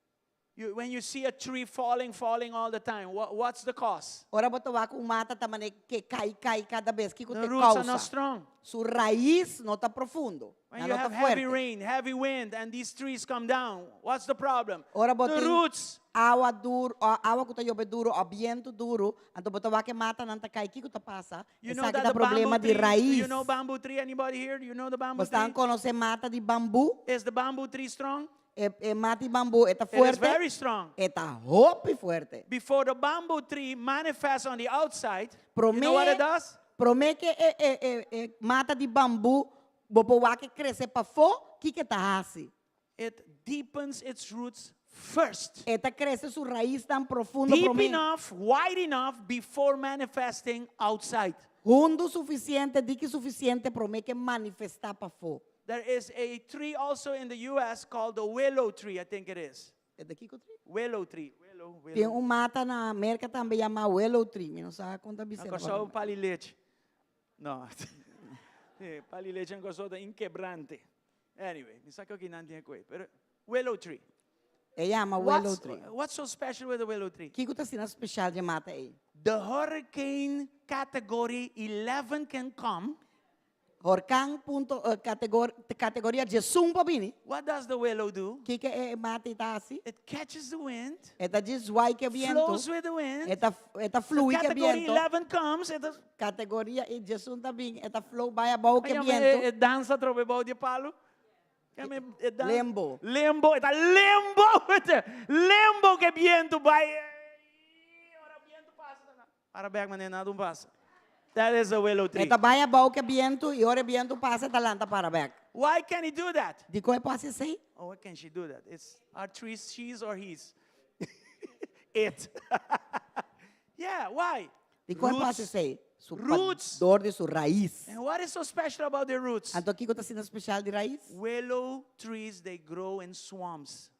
You, when you see a tree falling, falling all the time, what, what's the cause? Ora bo ta wak un mata ta mane ke kai kai kada bes, kiko The te roots are not causa? strong. Su rais no ta profundo, When nan you no ta have heavy fuerte. rain, heavy wind, and these trees come down, what's the problem? Ora bo The tin roots. awa duro, awa ku ta yobe duro o bientu duro, anto bo ta wak e matanan ta kai, kiko ta pasa? You know Esaki that ta the bamboo problema di tree, rais. you know bamboo tree? Anybody here? You know the bamboo Bo stan tree? konosé mata di bambu? Is the bamboo tree strong? E, e mata di bambu e ta It is fuerte. very strong. E ta hopi fuerte. Before the bamboo tree manifests on the outside, you Promé, know what it does? promé ke e, e, e, e mata di bambu bo por wak e krese pafó, kiko e ta hasi? It deepens its roots first. E ta krese su raisnan profundo Deep promé. enough, wide enough before manifesting outside. Hundu sufisiente, diki sufisiente promé ke manifestá pafó. There is a tree also in the US called the willow tree, I think it is. E de kiko tree? Willow tree. Willow, willow. Tin un mata na Merka tambe yamá willow tree. Mi no sa kon ta bis'é Na na Kòrsou Kòrsou. pali lechi. No. Sí, pali lechi na Kòrsou ta inkebrante. Anyway, mi sa ku kinan tin e koe. Pero willow tree. E yama willow What's, tree. what's so special with the willow tree? Kiko ta asina speshal dje mata ei? The hurricane category 11 can come. Horkan punto eh, kategor, kategoria djesun por bini. What does the willow do? Kiko e mata ei ta hasi? It catches the wind, E ta djis zwai ku e bientu. flows with the wind. E ta, e ta flui ku e Category bientu. 11 comes, it does, Kategoria e djesun ta bin, e ta flow bai abou ku e Ay, bientu. E, e dansa trobe bou di palu. E dan- Lembo. Lembo, e ta lembo. Lembo ku e bientu bai. Ora bientu pasa. Para bek manera nada un pasa. That is a willow tree. E ta bai abou ku e bientu i ora e bientu pasa e ta lanta para bek. Why can he do that? Dikon e por hasi esei? Oh, why can she do that? It's are trees she's or he's? It. yeah, why? Dikon e por hasi Roots. esei? Su Roots. dor di su rais. And what is so special about the roots? Anto kiko ta asina special di rais? Willow trees, they grow in swamps.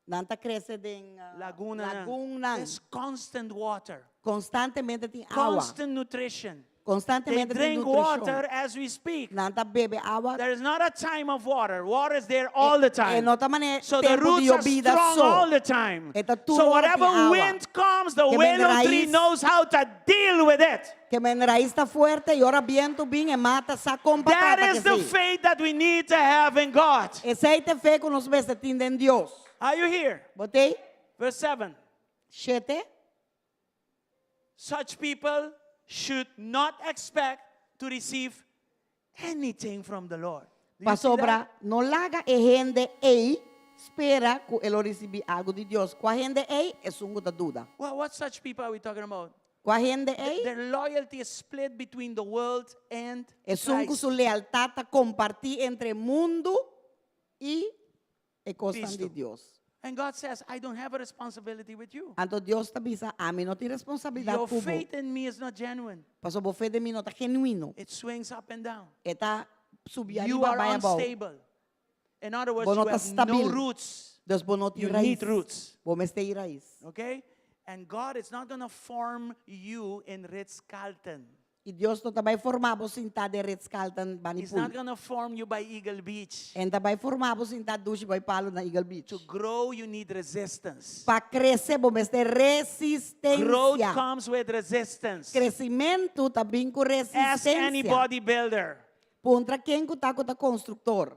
Nan ta krese den Lagunanan. lagunnan. There's constant water. Konstantemente tin awa. Constant nutrition. They Konstantemente tin drink nutrishon. water as we speak. Nan ta bebe awa. There is not a time of water. Water is there all the time. E no ta mane So the tempu di roots are yobida strong so. all the time. E ta tur So ora tin whatever awa. wind comes, the Ke men willow tree rais- knows how to deal with it. Ke men rais ta fuerte i ora bientu bin e mata sa kon pa That trata is ke the si. faith that we need to have in God. Esei ta e fe ku nos mester tin den Dios. Are you here? Bo t'ei? Verse 7. 7. Such people should not expect to receive anything from the Lord. Do you see Pasobra that? no laga e hende ei spera ku e lo risibí algu di Dios. Kua hende ei? Esun ku ta duda. Well, what such people are we talking about? Kua hende ei? Their loyalty is split between the world and Esun ku Christ. su lealtat ta kompartí entre mundu i e kosnan Cristo. di Dios. And God says, I don't have a responsibility with you. Anto Dios ta bisa, Ami no tin responsabilidat Your ku bo. faith in me is not genuine. Pasobra bo fe den mi no ta genuino. It swings up and down. E ta subi You ariba are bai abou. unstable. In other words, Bo no you ta have no stabil. roots. Dus bo no tin You rais. need roots. Bo mester e rais. Okay? And God is not going to form you in Ritz Carlton. I Dios no ta bai forma bo sintá den Ritz Carlton bani He's not pool. going to form you by Eagle Beach. En ta bai forma bo sintá dushi boi palu na Eagle Beach. To grow, you need resistance. Pa krese bo mester Growth resistensia. comes with resistance. Kresimentu ta bin ku Ask any resistensia. bodybuilder. Puntra ken ku ta ku ta konstruktor.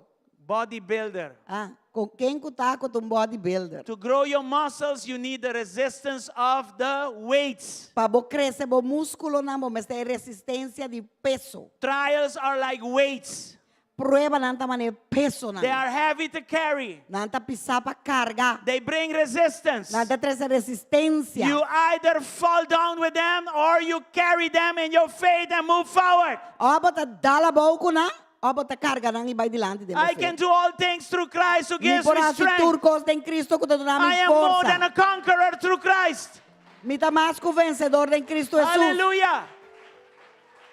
Bodybuilder. Ah, ku ken ku ta ku ta un bodybuilder. To grow your muscles, you need the resistance of the weights. Pa bo krese bo múskulonan, bo mester e resistensia di peso. Trials are like weights. Pruebanan ta manera pesonan. They are heavy to carry. Nan ta pisá pa karga. They bring resistance. Nan ta trese resistensia. You either fall down with them or you carry them in your faith and move forward. Òf bo ta dal abou ku nan, òf bo ta karga nan i bai dilanti den bo I fe. can do all things through Christ who Mi gives por me hasi strength. tur kos den Cristo ku ta duna mi I am more than forsa. a conqueror through Christ. Mi ta mas ku vensedor den Cristo Hesus. Hallelujah.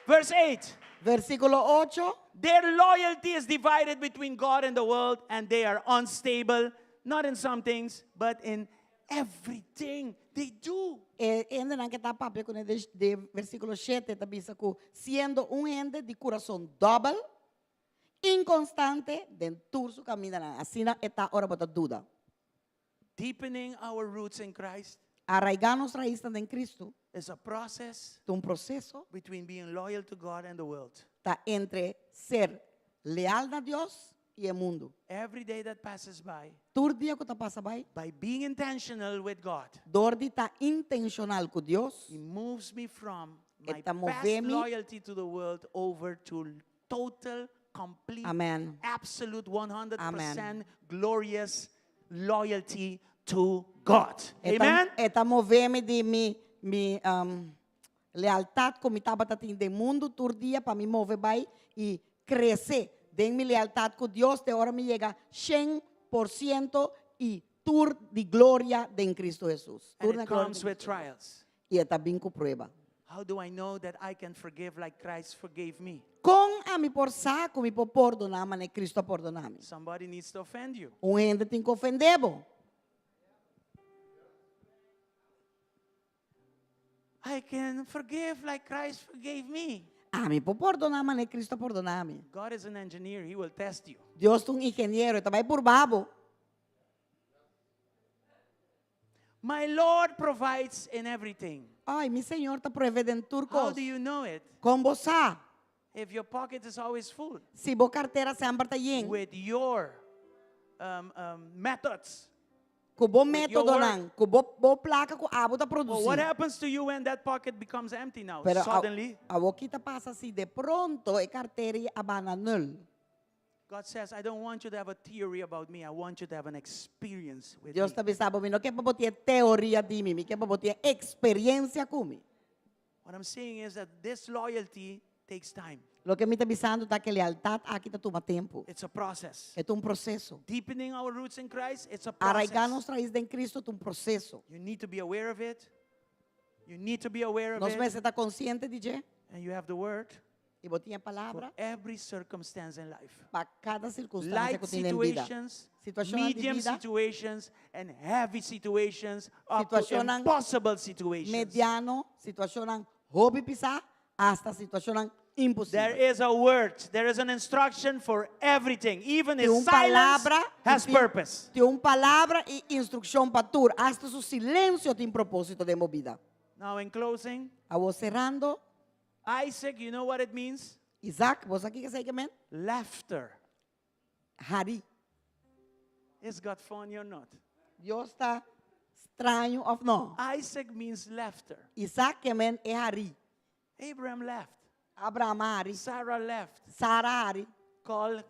Verse 8. Versíkulo ocho. Their loyalty is divided between God and the world, and they are unstable, not in some things, but in everything they do. E hendenan ku ta papia kuné den versíkulo shete ta bisa ku siendo un hende di kurason dòbel, inkonstante den tur su kamindanan. Asina e ta ora bo ta duda. Deepening our roots in Christ Arraigá nos raisnan den Kristu is a process ta un proseso between being loyal to God and the world. ta entre ser leal na Dios i e mundu. Every day that passes by, Tur dia ku ta pasa bai, by being intentional with God, dor di ta intenshonal ku Dios, He moves me from E my ta past move mi. loyalty to the world over to total, complete, Amen. absolute 100% Amen. glorious loyalty to God. E ta, Amen? e ta move mi di mi, mi um, lealtat ku mi tabata tin den mundu tur dia pa mi move bai i krese den mi lealtat ku Dios te ora mi yega 100% i tur di gloria den Cristo Hesus. And Tur it na gloria comes den with Cristo Hesus. trials. I e ta bin ku prueba. How do I know that I can forgive like Christ forgave me? Kon ami por sa ku mi por pordoná manera Cristo a pordoná mi? Somebody needs to offend you. Un hende tin ku ofendé bo. I can forgive like Christ forgave me. Ami por pordoná manera Cristo a pordoná mi. God is an engineer, He will test you. Dios ta un ingeniero, e ta bai purba bo. My Lord provides in everything. Ay, mi Señor ta provee den tur How kos. do you know it? Kon bo sa? If your pocket is always full. Si bo kartera semper ta yen. With your um, um, methods. Ku bo With your métodonan, work. ku bo, bo plaka ku abo ta Well, what produsí. happens to you when that pocket becomes empty now? Pero Suddenly, awor ki ta pasa si de pronto e kartera a bana nul? God says, I don't want you to have a theory about me. I want you to have an experience with Dios me. ta bisa bo, mi no ke pa bo tin teoria di mi, mi ke pa bo tin eksperensia ku mi. What I'm saying is that this loyalty takes time. Loke mi ta bisando ta ku e lealtat aki ta tuma tempu. It's a process. E ta un proseso. Deepening our roots in Christ, it's a Arraigá process. nos rais den Cristo ta un proseso. You need to be aware of it. You need to be aware of Nos it. mester ta konsiente di dje. And you have the word I bo tin e for palabra every circumstance in life. pa kada sirkunstansia Light ku tin den bida. situations, Situashonnan di medium bida, situations, and heavy situations, up to Situashonnan impossible situations. mediano, situashonnan hopi pisá, hasta situashonnan There imposibel. is a word, there is an instruction for everything. Even Tin his un silence palabra, has tin, purpose. tin un palabra i instrukshon pa tur. Hasta su silensio tin propósito den bo bida. Now, in closing, Awor serando, Isaac, you know what it means? Isaac, bo sa kiko esei ke men? Laughter. Hari. Is God funny or not? Dios ta Straño òf no? Isaac means laughter. Isaac ke men e hari. Abraham laughed. Abraham a hari. Sarah laughed. Sara a hari. Call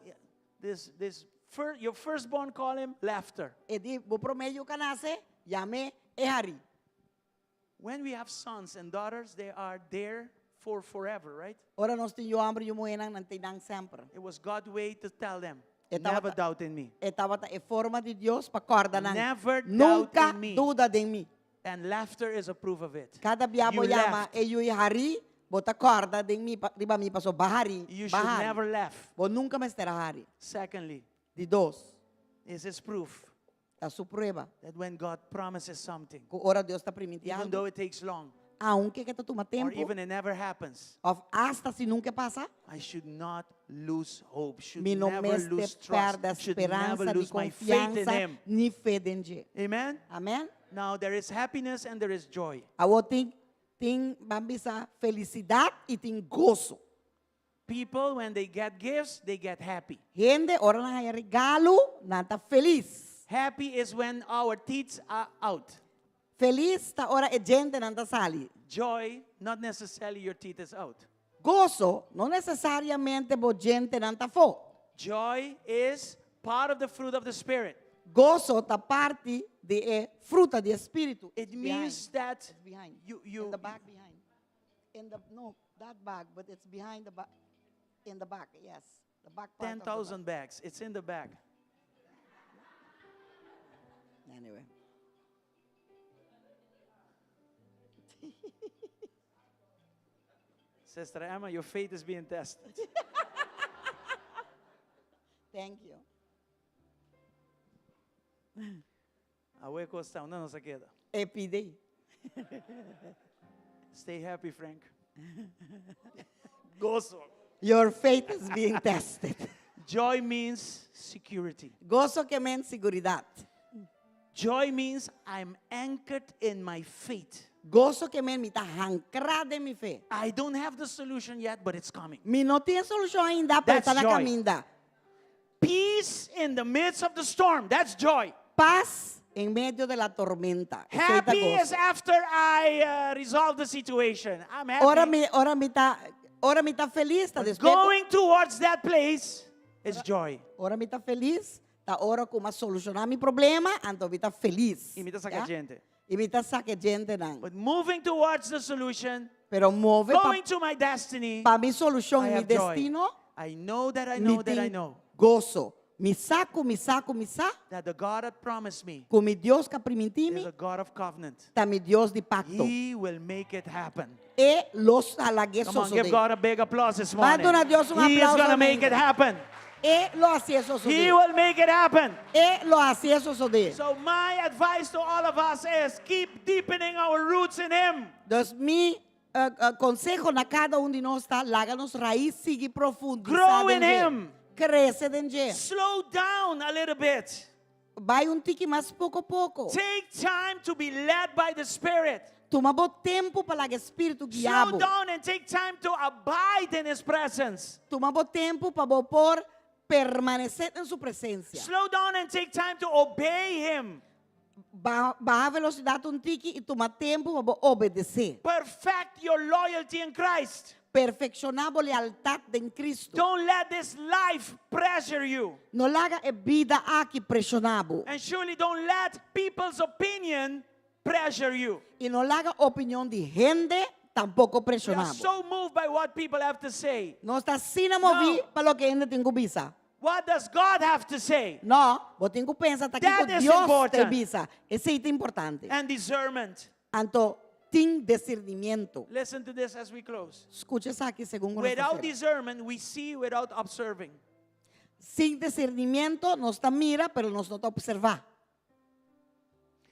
this, this fir- your firstborn, call him laughter. E di, bo promé yu ku a nase, yam'é e hari. When we have sons and daughters, they are there for forever, right? Ora nos tin yu hòmber i yu muhénan, nan t'ei nan semper. It was God's way to tell them, E never tabata- doubt in me. E tabata e forma di Dios pa kòrda nan. Never doubt Nunka in me. duda den mi. And laughter is a proof of it. Kada bia bo You yama laughed. e yu hari, bo ta kòrda den mi, pa- riba mi paso b'a hari, You b'a should hari. never laugh. Bo nunka mester a hari. Secondly, Di dos, is his proof ta su prueba that when God promises something, ku ora Dios ta primintí even algu, though it takes long, aunke ku ta tuma or tempu, even it never happens, òf asta si nunka e pasa, I should not lose hope, should mi no never mester lose trust, pèrdè should never speransa ni lose my faith in konfiansa Him. ni fe den dje. Amen? Amèn? Now there is happiness and there is joy. Awor tin tin ban bisa felisidat i tin goso. People, when they get gifts, they get happy. Hende ora nan haña regalo, nan ta felis. Happy is when our teeth are out. Felis ta ora e djentenan ta sali. Joy, not necessarily your teeth is out. Goso, no nesesariamente bo djentenan ta afó. Joy is part of the fruit of the Spirit. Goso ta parti di e fruta di e Spiritu. It means that It's behind. you, you, In the back behind. In the, no, that bag, but it's behind the back. In the back, yes. The back part of the 10,000 bags. It's in the bag. bag. Anyway. Sister Emma, your faith is being tested. Thank you. Awe kosta, unda nos a keda? E pidi. Stay happy, Frank. Gozo. Your faith is being tested. Joy means security. Gozo ke men seguridat. Joy means I'm anchored in my faith. Gozo ke men mi ta hankrá den mi fe. I don't have the solution yet, but it's coming. Mi no tin e solushon ainda, pero That's ta na joy. kaminda. Peace in the midst of the storm. That's joy. Pas en medio de la tormenta. Esei ta Happy is gozo. after I resolve the situation. I'm happy. Ora mi, ora mi ta, ora mi ta felis, ta despues. Going towards that place is joy. Ora mi ta felis, ta ora ku m'a solushoná mi problema, anto mi ta felis. I mi ta saka Ya? djente. I mi ta saka e djentenan. But moving towards the solution, Pero move pa, going to my destiny, pa mi solushon, I mi have joy. destino, I know that I mi know that I tin know goso. Mi sa ku mi sa ku mi sa that the God that promised me ku mi Dios ku a primintí mi is a God of covenant. ta mi Dios di pakto. He will make it happen. E lo lag'é Come on, give sosodé. God a big applause this Ba morning. duna Dios un He is aplauso, going to make it amigo. happen. E lo hasié sosodé. He will make it happen. E lo hasié sosodé. So my advice to all of us is keep deepening our roots in him. Dus mi konseho na kada un di nos ta laga nos rais sigui profundisá Grow den in dje. him. Krese den dje. Slow down a little bit. Bai un tiki mas poko poko. Take time to be led by the Spirit. Tuma bo tempu pa laga e Spiritu guia Slow bo. down and take time to abide in His presence. Tuma bo tempu pa bo por permanesé den su presensia. Slow down and take time to obey Him. Ba, baha velosidat un tiki i tuma tempu pa bo obedesé. Perfect your loyalty in Christ. Perfekshoná bo lealtat den Kristu. Don't let this life pressure you. No laga e bida aki preshoná bo. And surely don't let people's opinion pressure you. I no laga opinion di hende tampoko We preshoná are bo. so moved by what people have to say. Nos ta asina moví No. pa loke hende tin ku bisa. What does God have to say? No, bo tin ku pensa ta That kiko is Dios te important. bisa. Esei ta importante. And discernment. Anto tin discernimiento. Listen to this as we close. Skucha esaki segun ku nos ta Without sera. discernment, we see without observing. Sin discernimiento nos ta mira, pero nos no ta observá.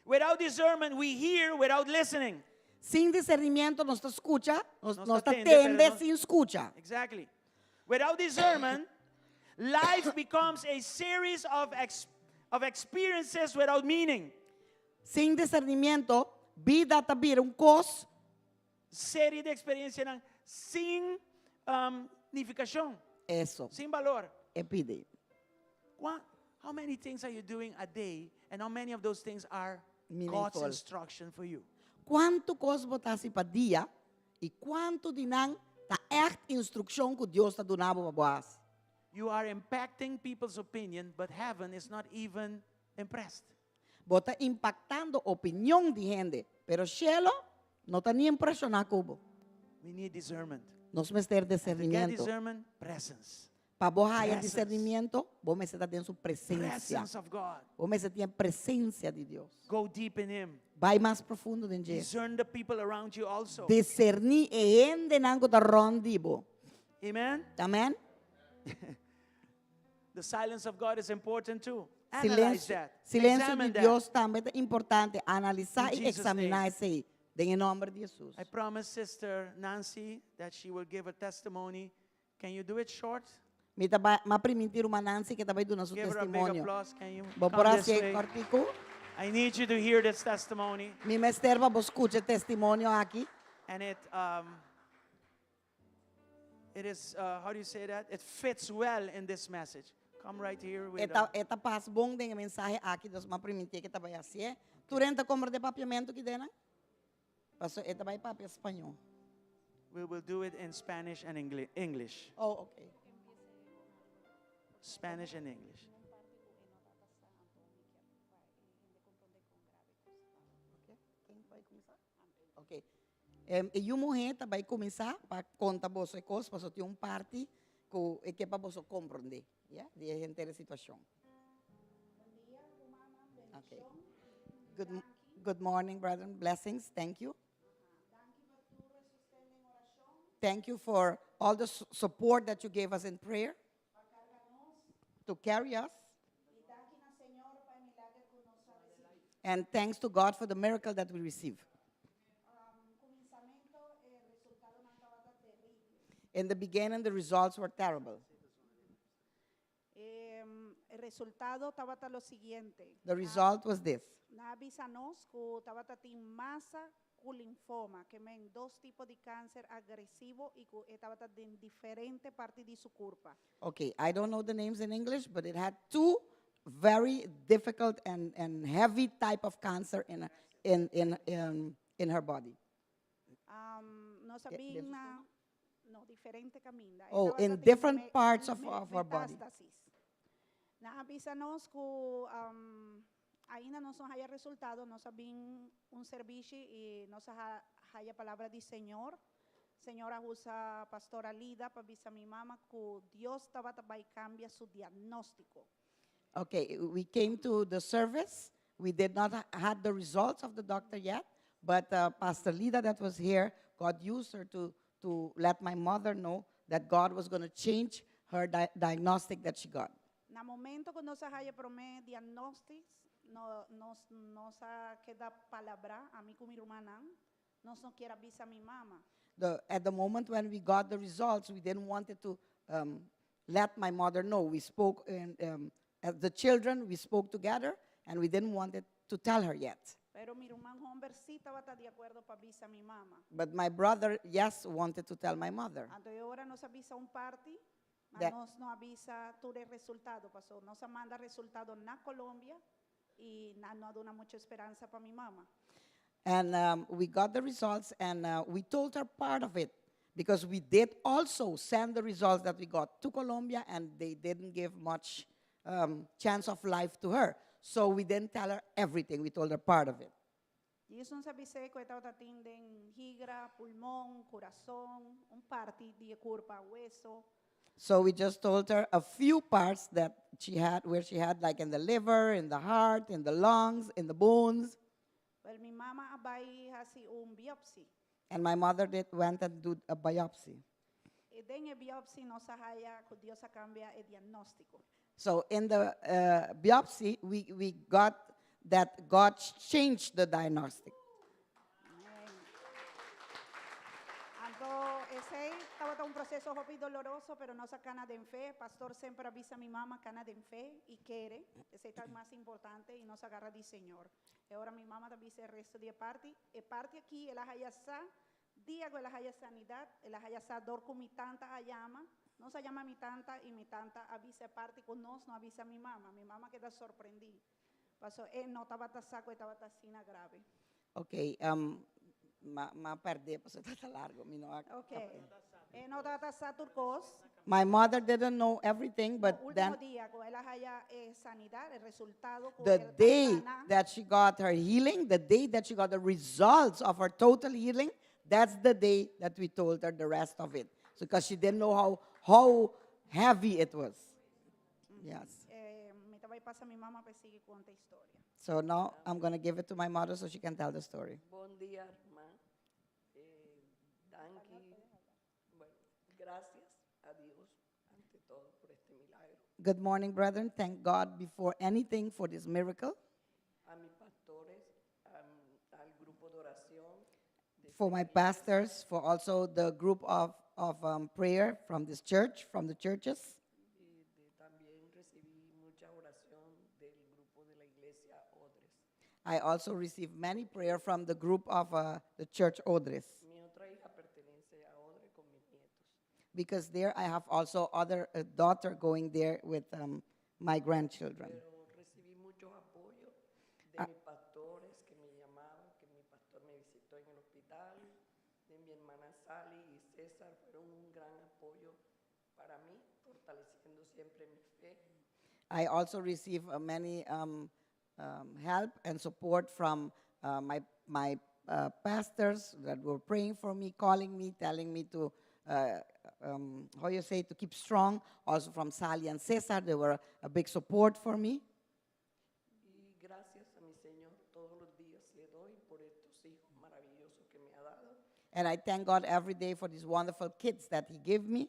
Without discernment, we hear without listening. Sin discernimiento nos ta skucha, nos, Nos nos ta ta tende, pero tende no- sin skucha. Exactly. Without discernment, life becomes a series of, ex of experiences without meaning. Sin discernimiento, bida ta bira un kos Serie di eksperensianan sin um, nifikashon, Eso, sin balor. e pidi. How many things are you doing a day and how many of those things are God's Meaningful. instruction for you? Kuantu kos bo ta hasi pa dia i kuantu di nan ta ègt instrukshon ku Dios ta duna bo pa bo hasi? You are impacting people's opinion, but heaven is not even impressed. Bo ta impaktando opinion di hende, pero shelu no ta ni impreshoná ku bo. We need discernment. Nos mester To get disernimentu. discernment, presence. Pa bo haya Presence. disernimentu, bo mester ta den su presensia. Presence of God. Bo mester tin e presensia di Dios. Go deep in Him. Bai mas profundo den dje. Discern the people around you also. Diserní e hendenan ku ta rònt di bo. Amen. Amèn? The silence of God is important too. Analyze Silensio, that. silensio Examine di that. Dios tambe ta importante. Analisá In i Jesus' eksaminá name. esei den e nòmber di Hesus. I promise Sister Nancy that she will give a testimony. Can you do it short? Mi ta bai, m'a primintí ruman Nancy ke ta bai duna su Give her a big testimonio. applause. Can you Bo come por this hasié way? kòrtiku? I need you to hear this testimony. Mi mester pa bo skucha e testimonio aki. And it, um, it is, uh, how do you say that? It fits well in this message. Come right here with E ta, a- e ta pas bon den e mensahe aki, dus m'a primintí ke ta bai hasié. Tur hende ta komprendé papiamentu ki den nan? Paso e ta bai papia spañó. We will do it in Spanish and English. Oh, okay. Spanish and English. Ok. Em, e yu muhé ta bai kuminsá pa konta boso e kos, pasobra tin un parti ku e ke pa boso komprondé, ya, di e henter e situashon. Ok. Good, good morning, brethren. Blessings. Thank you. Thank you for all the support that you gave us in prayer to carry us. And thanks to God for the miracle that we receive. In the beginning, the results were terrible. E resultado tabata lo siguiente. The result was this. Nan a bisa nos ku tabata tin masa ku linfoma, ke men dos tipo di kanser agresivo i ku tabata den diferente parti di su kurpa. Okay, I don't know the names in English, but it had two very difficult and heavy type of cancer in her body. Nos den a bin su na no diferente kaminda. Oh, Tabata in tin different parts of her body. Metástasis. Nan a bisa nos ku ainda nos no haya resultado, nos a bin un servisio i nos a haya palabra di Señor. Señor a usa pastora Lida pa bisa mi mama ku Dios tabata bai kambia su diagnóstiko. Okay, we came to the service. We did not had the results of the doctor yet, but Pastor Lida that was here, God used her to let my mother know that God was going to change her diagnostic that she got. Na momento ku nos a haya promé diagnóstiko, no, nos a keda palabra, ami ku mi rumannan, nos no kier a bisa mi mama. At the moment when we got the results, we didn't want it to let my mother know. We spoke, in, as the children, we spoke together, and we didn't want it to tell her yet. Pero mi ruman hòmber sí tabata di akuerdo pa bisa mi mama. But my brother, yes, wanted to tell my mother. Anto ora nos a bisa un parti, ma nos no a bisa tur e resultado. Pasó nos a manda resultado na Colombia i nan no a duna muchu speransa pa mi mama. And we got the results, and we told her part of it because we did also send the results that we got to Colombia, and they didn't give much chance of life to her. So we didn't tell her everything. We told her part of it. I nos a bis'é ku e tabatin den higra, pulmon, kurason, un parti di kurpa, wesu. So we just told her a few parts that she had, where she had like in the liver, in the heart, in the lungs, in the bones. Well, mi mama a bai hasi un biopsia. And my mother went and did a biopsy. I den e biopsia nos a haya ku Dios a kambia e diagnóstiko. So in the biopsy, we got that God changed the diagnostic. Amèn. Anto, esei tabata un proseso hopi doloroso, pero nos a kana den fe. Pastor semper a bisa mi mama kana den fe i kere. Esei ta mas importante i nos a gara di Señor. I awor mi mama tambe e resto di parti. E parti aki, el a haya sa, dia ku el a haya sanidat, el a haya sa dor ku mi tanta a yama. Nos a yama mi tanta i mi tanta a bisa parti ku nos no a bisa mi mama. Mi mama a keda sorprendí. Paso e no tabata sa ku e tabata asina grave. Ok, um, m'a, m'a pèrdè, paso ta largu, mi no a Ok. E no tabata sa tur kos. My mother didn't know everything, but Último then dia ku el a haya eh, sanidat, e resultado ku the el a day sana, that she got her healing, the day that she got the results of her total healing, that's the day that we told her the rest of it. So, because she didn't know how heavy it was. Yes. Eh, mi ta bai pasa mi mama pa sigui konta e historia. So now I'm going to give it to my mother so she can tell the story. Bon dia, ruman. Danki. Bueno, gracias a Dios ante todo por este milagro. Good morning, brethren. Thank God before anything for this miracle. A mis pastores, al grupo de oración, de For my pastors, for also the group of prayer from this church, from the churches. Y también recibí mucha oración del grupo de la iglesia Odres. I also received many prayer from the group of the church Odres. Mi otra hija pertenece a Odres con mis nietos. Because there I have also other daughter going there with my grandchildren. Pero recibí muchos apoyos de mis pastores que me llamaban, que mi pastor me visitó en el hospital, de mi hermana Sally y César fueron un gran apoyo para mí, fortaleciendo siempre mi fe. I also receive many help and support from my pastors that were praying for me, calling me, telling me to, how you say, to keep strong. Also from Sally and Cesar, they were a big support for me. Y gracias a mi Señor todos los días le doy por estos hijos maravillosos que me ha dado, And I thank God every day for these wonderful kids that He gave me,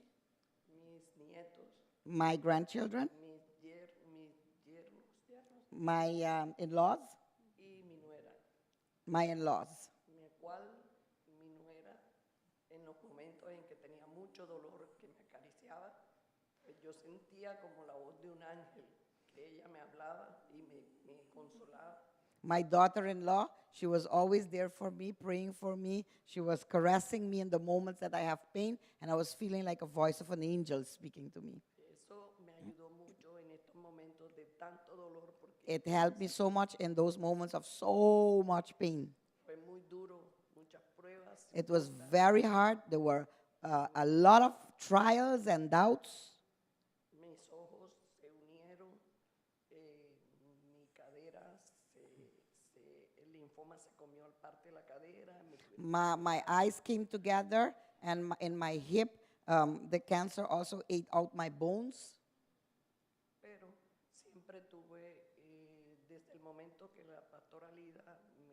mis nietos, my grandchildren, mis yernos, yernos my in-laws, y mi nuera, my in-laws. Mi cual mi nuera en los momentos en que tenía mucho dolor que me acariciaba, pues yo sentía como la voz de un ángel, que ella me hablaba y me consolaba. My daughter in law, she was always there for me, praying for me. She was caressing me in the moments that I have pain, and I was feeling like a voice of an angel speaking to me. Eso me ayudó mucho en estos momentos de tanto dolor porque It helped me so much in those moments of so much pain. Fue muy duro, muchas pruebas. It was very hard. There were a lot of trials and doubts. Mis ojos se unieron, mi cadera, el linfoma se comió al parte de la cadera, me tuvieron My eyes came together, and in my hip, the cancer also ate out my bones. Pero siempre tuve, desde el momento que la pastora Lida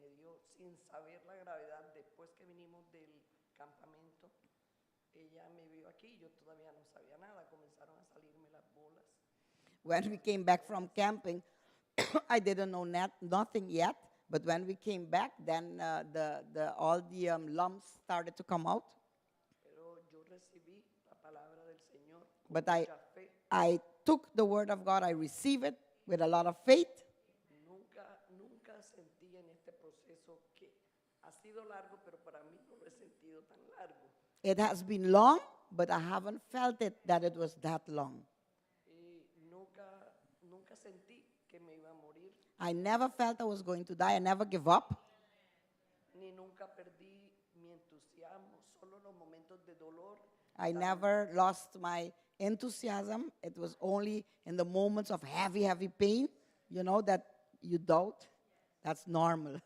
me dio, sin saber la gravedad, después que vinimos del campamento, ella me vio aquí, yo todavía no sabía nada, comenzaron a salirme las bolas. When we came back from camping, I didn't know nothing yet. But when we came back, then all the lumps started to come out. Pero yo recibí la palabra del Señor con But I, mucha fe. I took the word of God, I received it with a lot of faith. Nunca, nunca sentí en este proceso que ha sido largo, pero para mí no lo he sentido tan largo. It has been long, but I haven't felt it that it was that long. Y nunca, nunca sentí que me iba a morir, I never felt I was going to die. I never give up. Ni nunca perdí mi entusiasmo, solo los momentos de dolor. I never lost my enthusiasm. It was only in the moments of heavy, heavy pain that you doubt. That's normal.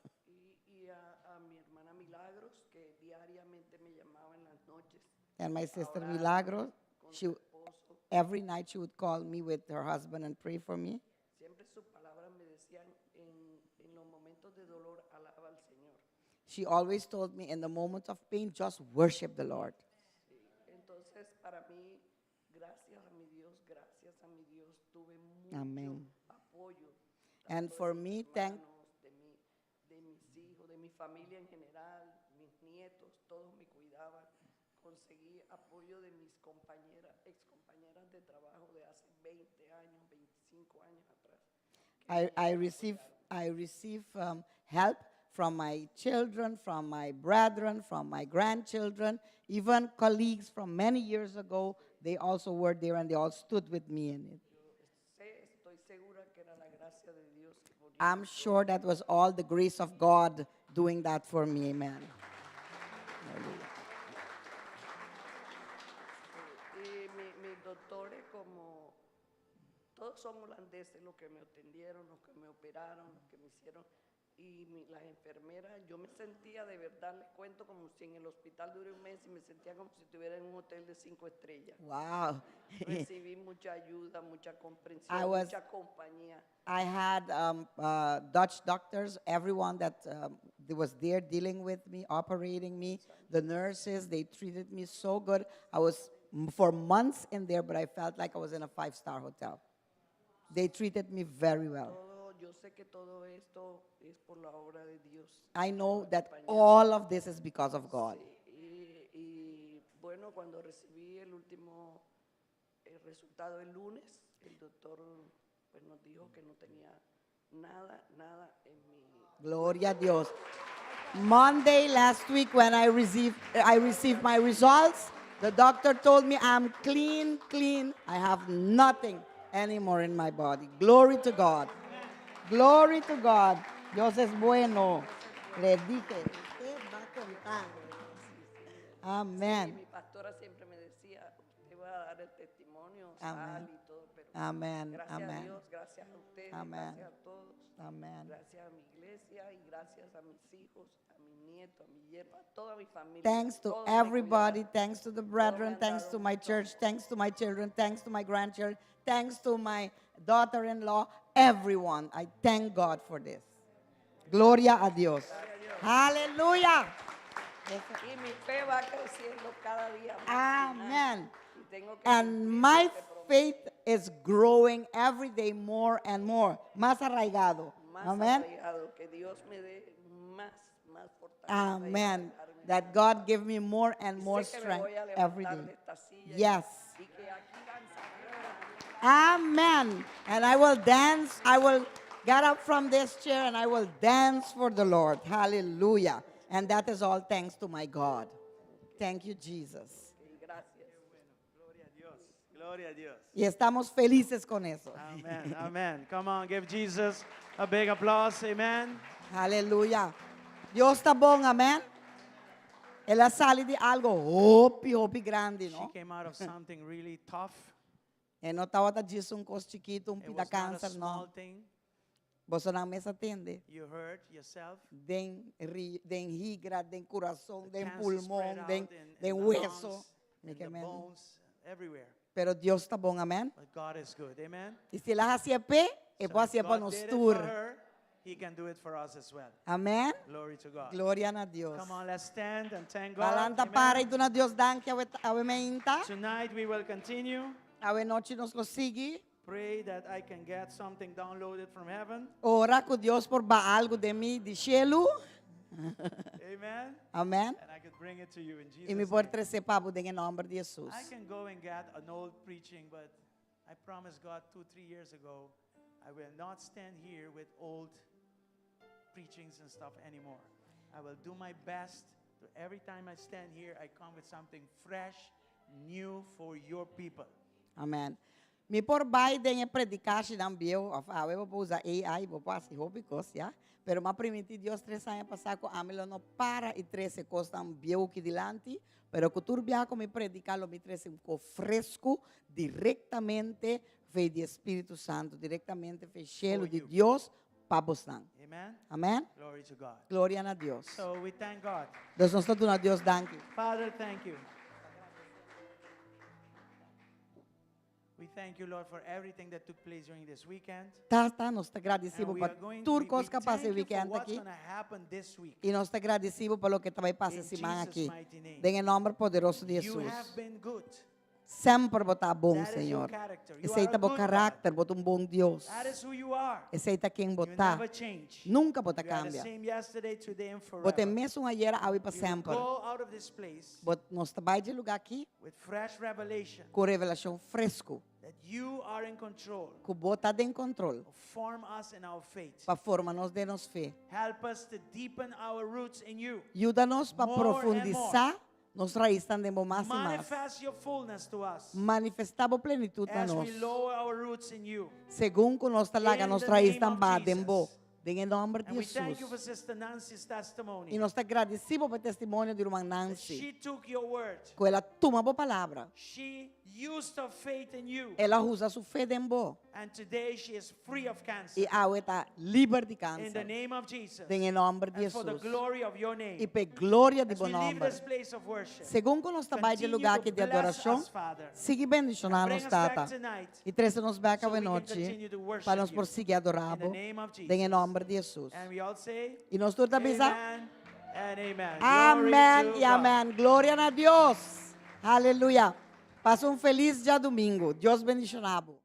Y a mi hermana Milagros, que diariamente me llamaba en las noches And my sister a orar Milagros, con she, su esposo. every night she would call me with her husband and pray for me. Siempre sus palabras me decían, en los momentos de dolor, alaba al Señor. She always told me, in the moment of pain, just worship the Lord. Sí, entonces, para mí, gracias a mi Dios, gracias a mi Dios, tuve mucho Amén. Apoyo And tanto de for mis me, thank hermanos, de mis hijos, de mi familia en general, mis nietos, todos me cuidaban. Conseguí apoyo de mis compañeras, ex compañeras de trabajo de hace 20 años, 25 años atrás, que me I receive help from my children, from my brethren, from my grandchildren, even colleagues from many years ago. They also were there and they all stood with me in it. Yo sé, estoy segura que era la gracia de Dios que ponía I'm sure that was all the grace of God doing that for me. Amen. Hallelujah. Y mis doctores, como todos son holandeses, los que me atendieron, los que me operaron, los que me hicieron, y las enfermeras, yo me sentía de verdad, les cuento, como si en el hospital duré un mes y me sentía como si estuviera en un hotel de cinco estrellas. Wow. Recibí mucha ayuda, mucha comprensión, mucha compañía. I had Dutch doctors, everyone that was there dealing with me, operating me, the nurses, they treated me so good. I was for months in there, but I felt like I was in a five-star hotel. They treated me very well. Yo sé que todo esto es por la obra de Dios. I know that all of this is because of God. Sí, y bueno, cuando recibí el último resultado el lunes, el doctor, pues, nos dijo que no tenía nada, nada en mi Gloria a Dios. Monday last week when I received my results, the doctor told me I'm clean, clean. I have nothing anymore in my body. Glory to God. Glory to God. Dios es bueno. Le dije, usted va a contar. Amén. Mi pastora siempre me decía: "Usted va a dar el testimonio, Amén. sal y todo", pero Amén. gracias Amén. a Dios, gracias a ustedes, Amén. gracias a todos, Amén. gracias a mi iglesia y gracias a mis hijos, a mi nieto, a mi yerno, a toda mi familia. Thanks to Todos me everybody, cuidaron. thanks to the brethren, thanks to my church, thanks to my children, thanks to my grandchildren, thanks to my daughter in law, everyone. I thank God for this. Gloria a Dios. Aleluya. Y mi fe va creciendo cada día más y más. Amen. Y tengo que And cumplir my lo que prometí. faith is growing every day more and more. Más arraigado. Más Amen. arraigado, que Dios me dé más, más fortaleza y Amen. arraigarme. That God give me more and Y more sé que me strength voy a every levantar day. de esta silla Yes. y que aquí danzaré. Amen. And I will dance. I will get up from this chair and I will dance for the Lord. Hallelujah. And that is all thanks to my God. Thank you, Jesus. Y gracias. Gloria a Dios. Gloria a Dios. Y estamos felices con eso. Amen. Amen. Come on, give Jesus a big applause. Amen. Aleluya. Dios ta bon, amèn. El a sali di algu hopi, hopi grandi, She no? came out of something really tough. E no tabata djis un kos chikitu, un It pida was not a kanser, small no. thing. Bosonan mes a tende. You heard yourself. Den, ri, den higra, den kurason, The den cancer pulmon, spread den, out in den the wesu. lungs, in the bones, everywhere. Pero Dios ta bon, amèn. But God is good. Amen. I si el a hasié p'e, e So por if hasié pa God nos did it tur. for her, He can do it for us as well. Amèn. Glory to God. Gloria na Dios. Come on, let's stand and thank God. Lanta Amen. para i duna Dios danki awe mainta. Tonight we will continue. Awe nochi nos lo sigui. Pray that I can get something downloaded from heaven. Ora ku Dios por baha algu den mi di shelu. Amen. Amèn. And I could bring it to you in Jesus' I mi por name. trese pa bo den nòmber di Jesus. I can go and get an old preaching, but I promised God 2, 3 years ago, I will not stand here with old preachings and stuff anymore. I will do my best to every time I stand here, I come with something fresh, new for your people. Amèn. Mi por bai den e predikashinan bieu, òf awe bo por usa AI, bo por hasi hopi kos, ya. Pero m'a primintí Dios 3 aña pasá ku ami lo no para i trese kosnan bieu aki dilanti, pero ku tur bia ku mi prediká lo mi trese un kos fresku direktamente for di Spiritu Santu, direktamente for di shelu For di you. Dios pa boso. Amen. Amèn? Glory to God. Gloria na Dios. So we thank God. Dios nos ta duna Dios danki. Father, thank you. We thank you, Lord, for everything that took place during this weekend. Tata, nos ta gradisido And we pa are going tur we kos ku a pasa thank you for weekend what's aki. going to happen this week. I nos ta gradisido pa loke ta bai pasa In siman Jesus' aki. mighty name. Den nòmber poderoso di You Jesus. have been good. Semper bo ta bon, That is your Señor. character. You Esei are ta a bo good God. karakter, bo ta un bon Dios. That is who you are. Esei ta ken You bo ta. never change. Nunka bo ta You are the kambia. same yesterday, today, and Bo ta forever. mesun ayera, awe pa You will semper. go out of this place Bo nos ta bai di e lugá aki with fresh revelation ku revelashon fresku. that you are in control. Ku bo ta den kontròl. Form us in our faith. Pa forma nos den nos fe. Help us to deepen our roots in you. Yuda nos pa More and more. profundisá nos raisnan den bo mas i mas. Manifest your fullness to us Manifestá bo plenitut na as nos. we lower our roots in you. Segun ku nos ta laga In nos the rais name tan of ba den bo. Jesus. Den e nòmber di And we thank you for Hesus. Sister Nancy's testimony. I nos ta gradisí bo pa e testimonio di ruman That Nancy, she took your word. ku el a tuma bo palabra. She used her faith in you. El a usa su fe den bo. And today she is free of cancer. I awe e ta liber di In the kanser. name of Jesus. Den e nòmber di And for the Hesus. glory of your name. I pa e gloria di As bo we leave nòmber. this place of worship, Segun ku nos ta bai di e continue lugá to aki di bless adorashon, us, Father. sigui bendishoná Bring nos, us back Tata. tonight I trese nos bèk so awe we can nochi continue to worship pa nos por you. sigui adorá In the bo name of den e Jesus. nòmber di Hesus. And we all say, I nos tur ta bisa, Amen and amen. Glory Amèn to i God. amèn. Gloria na Dios. Aleluya. Pasa un felis djadumingu. Dios bendishoná bo.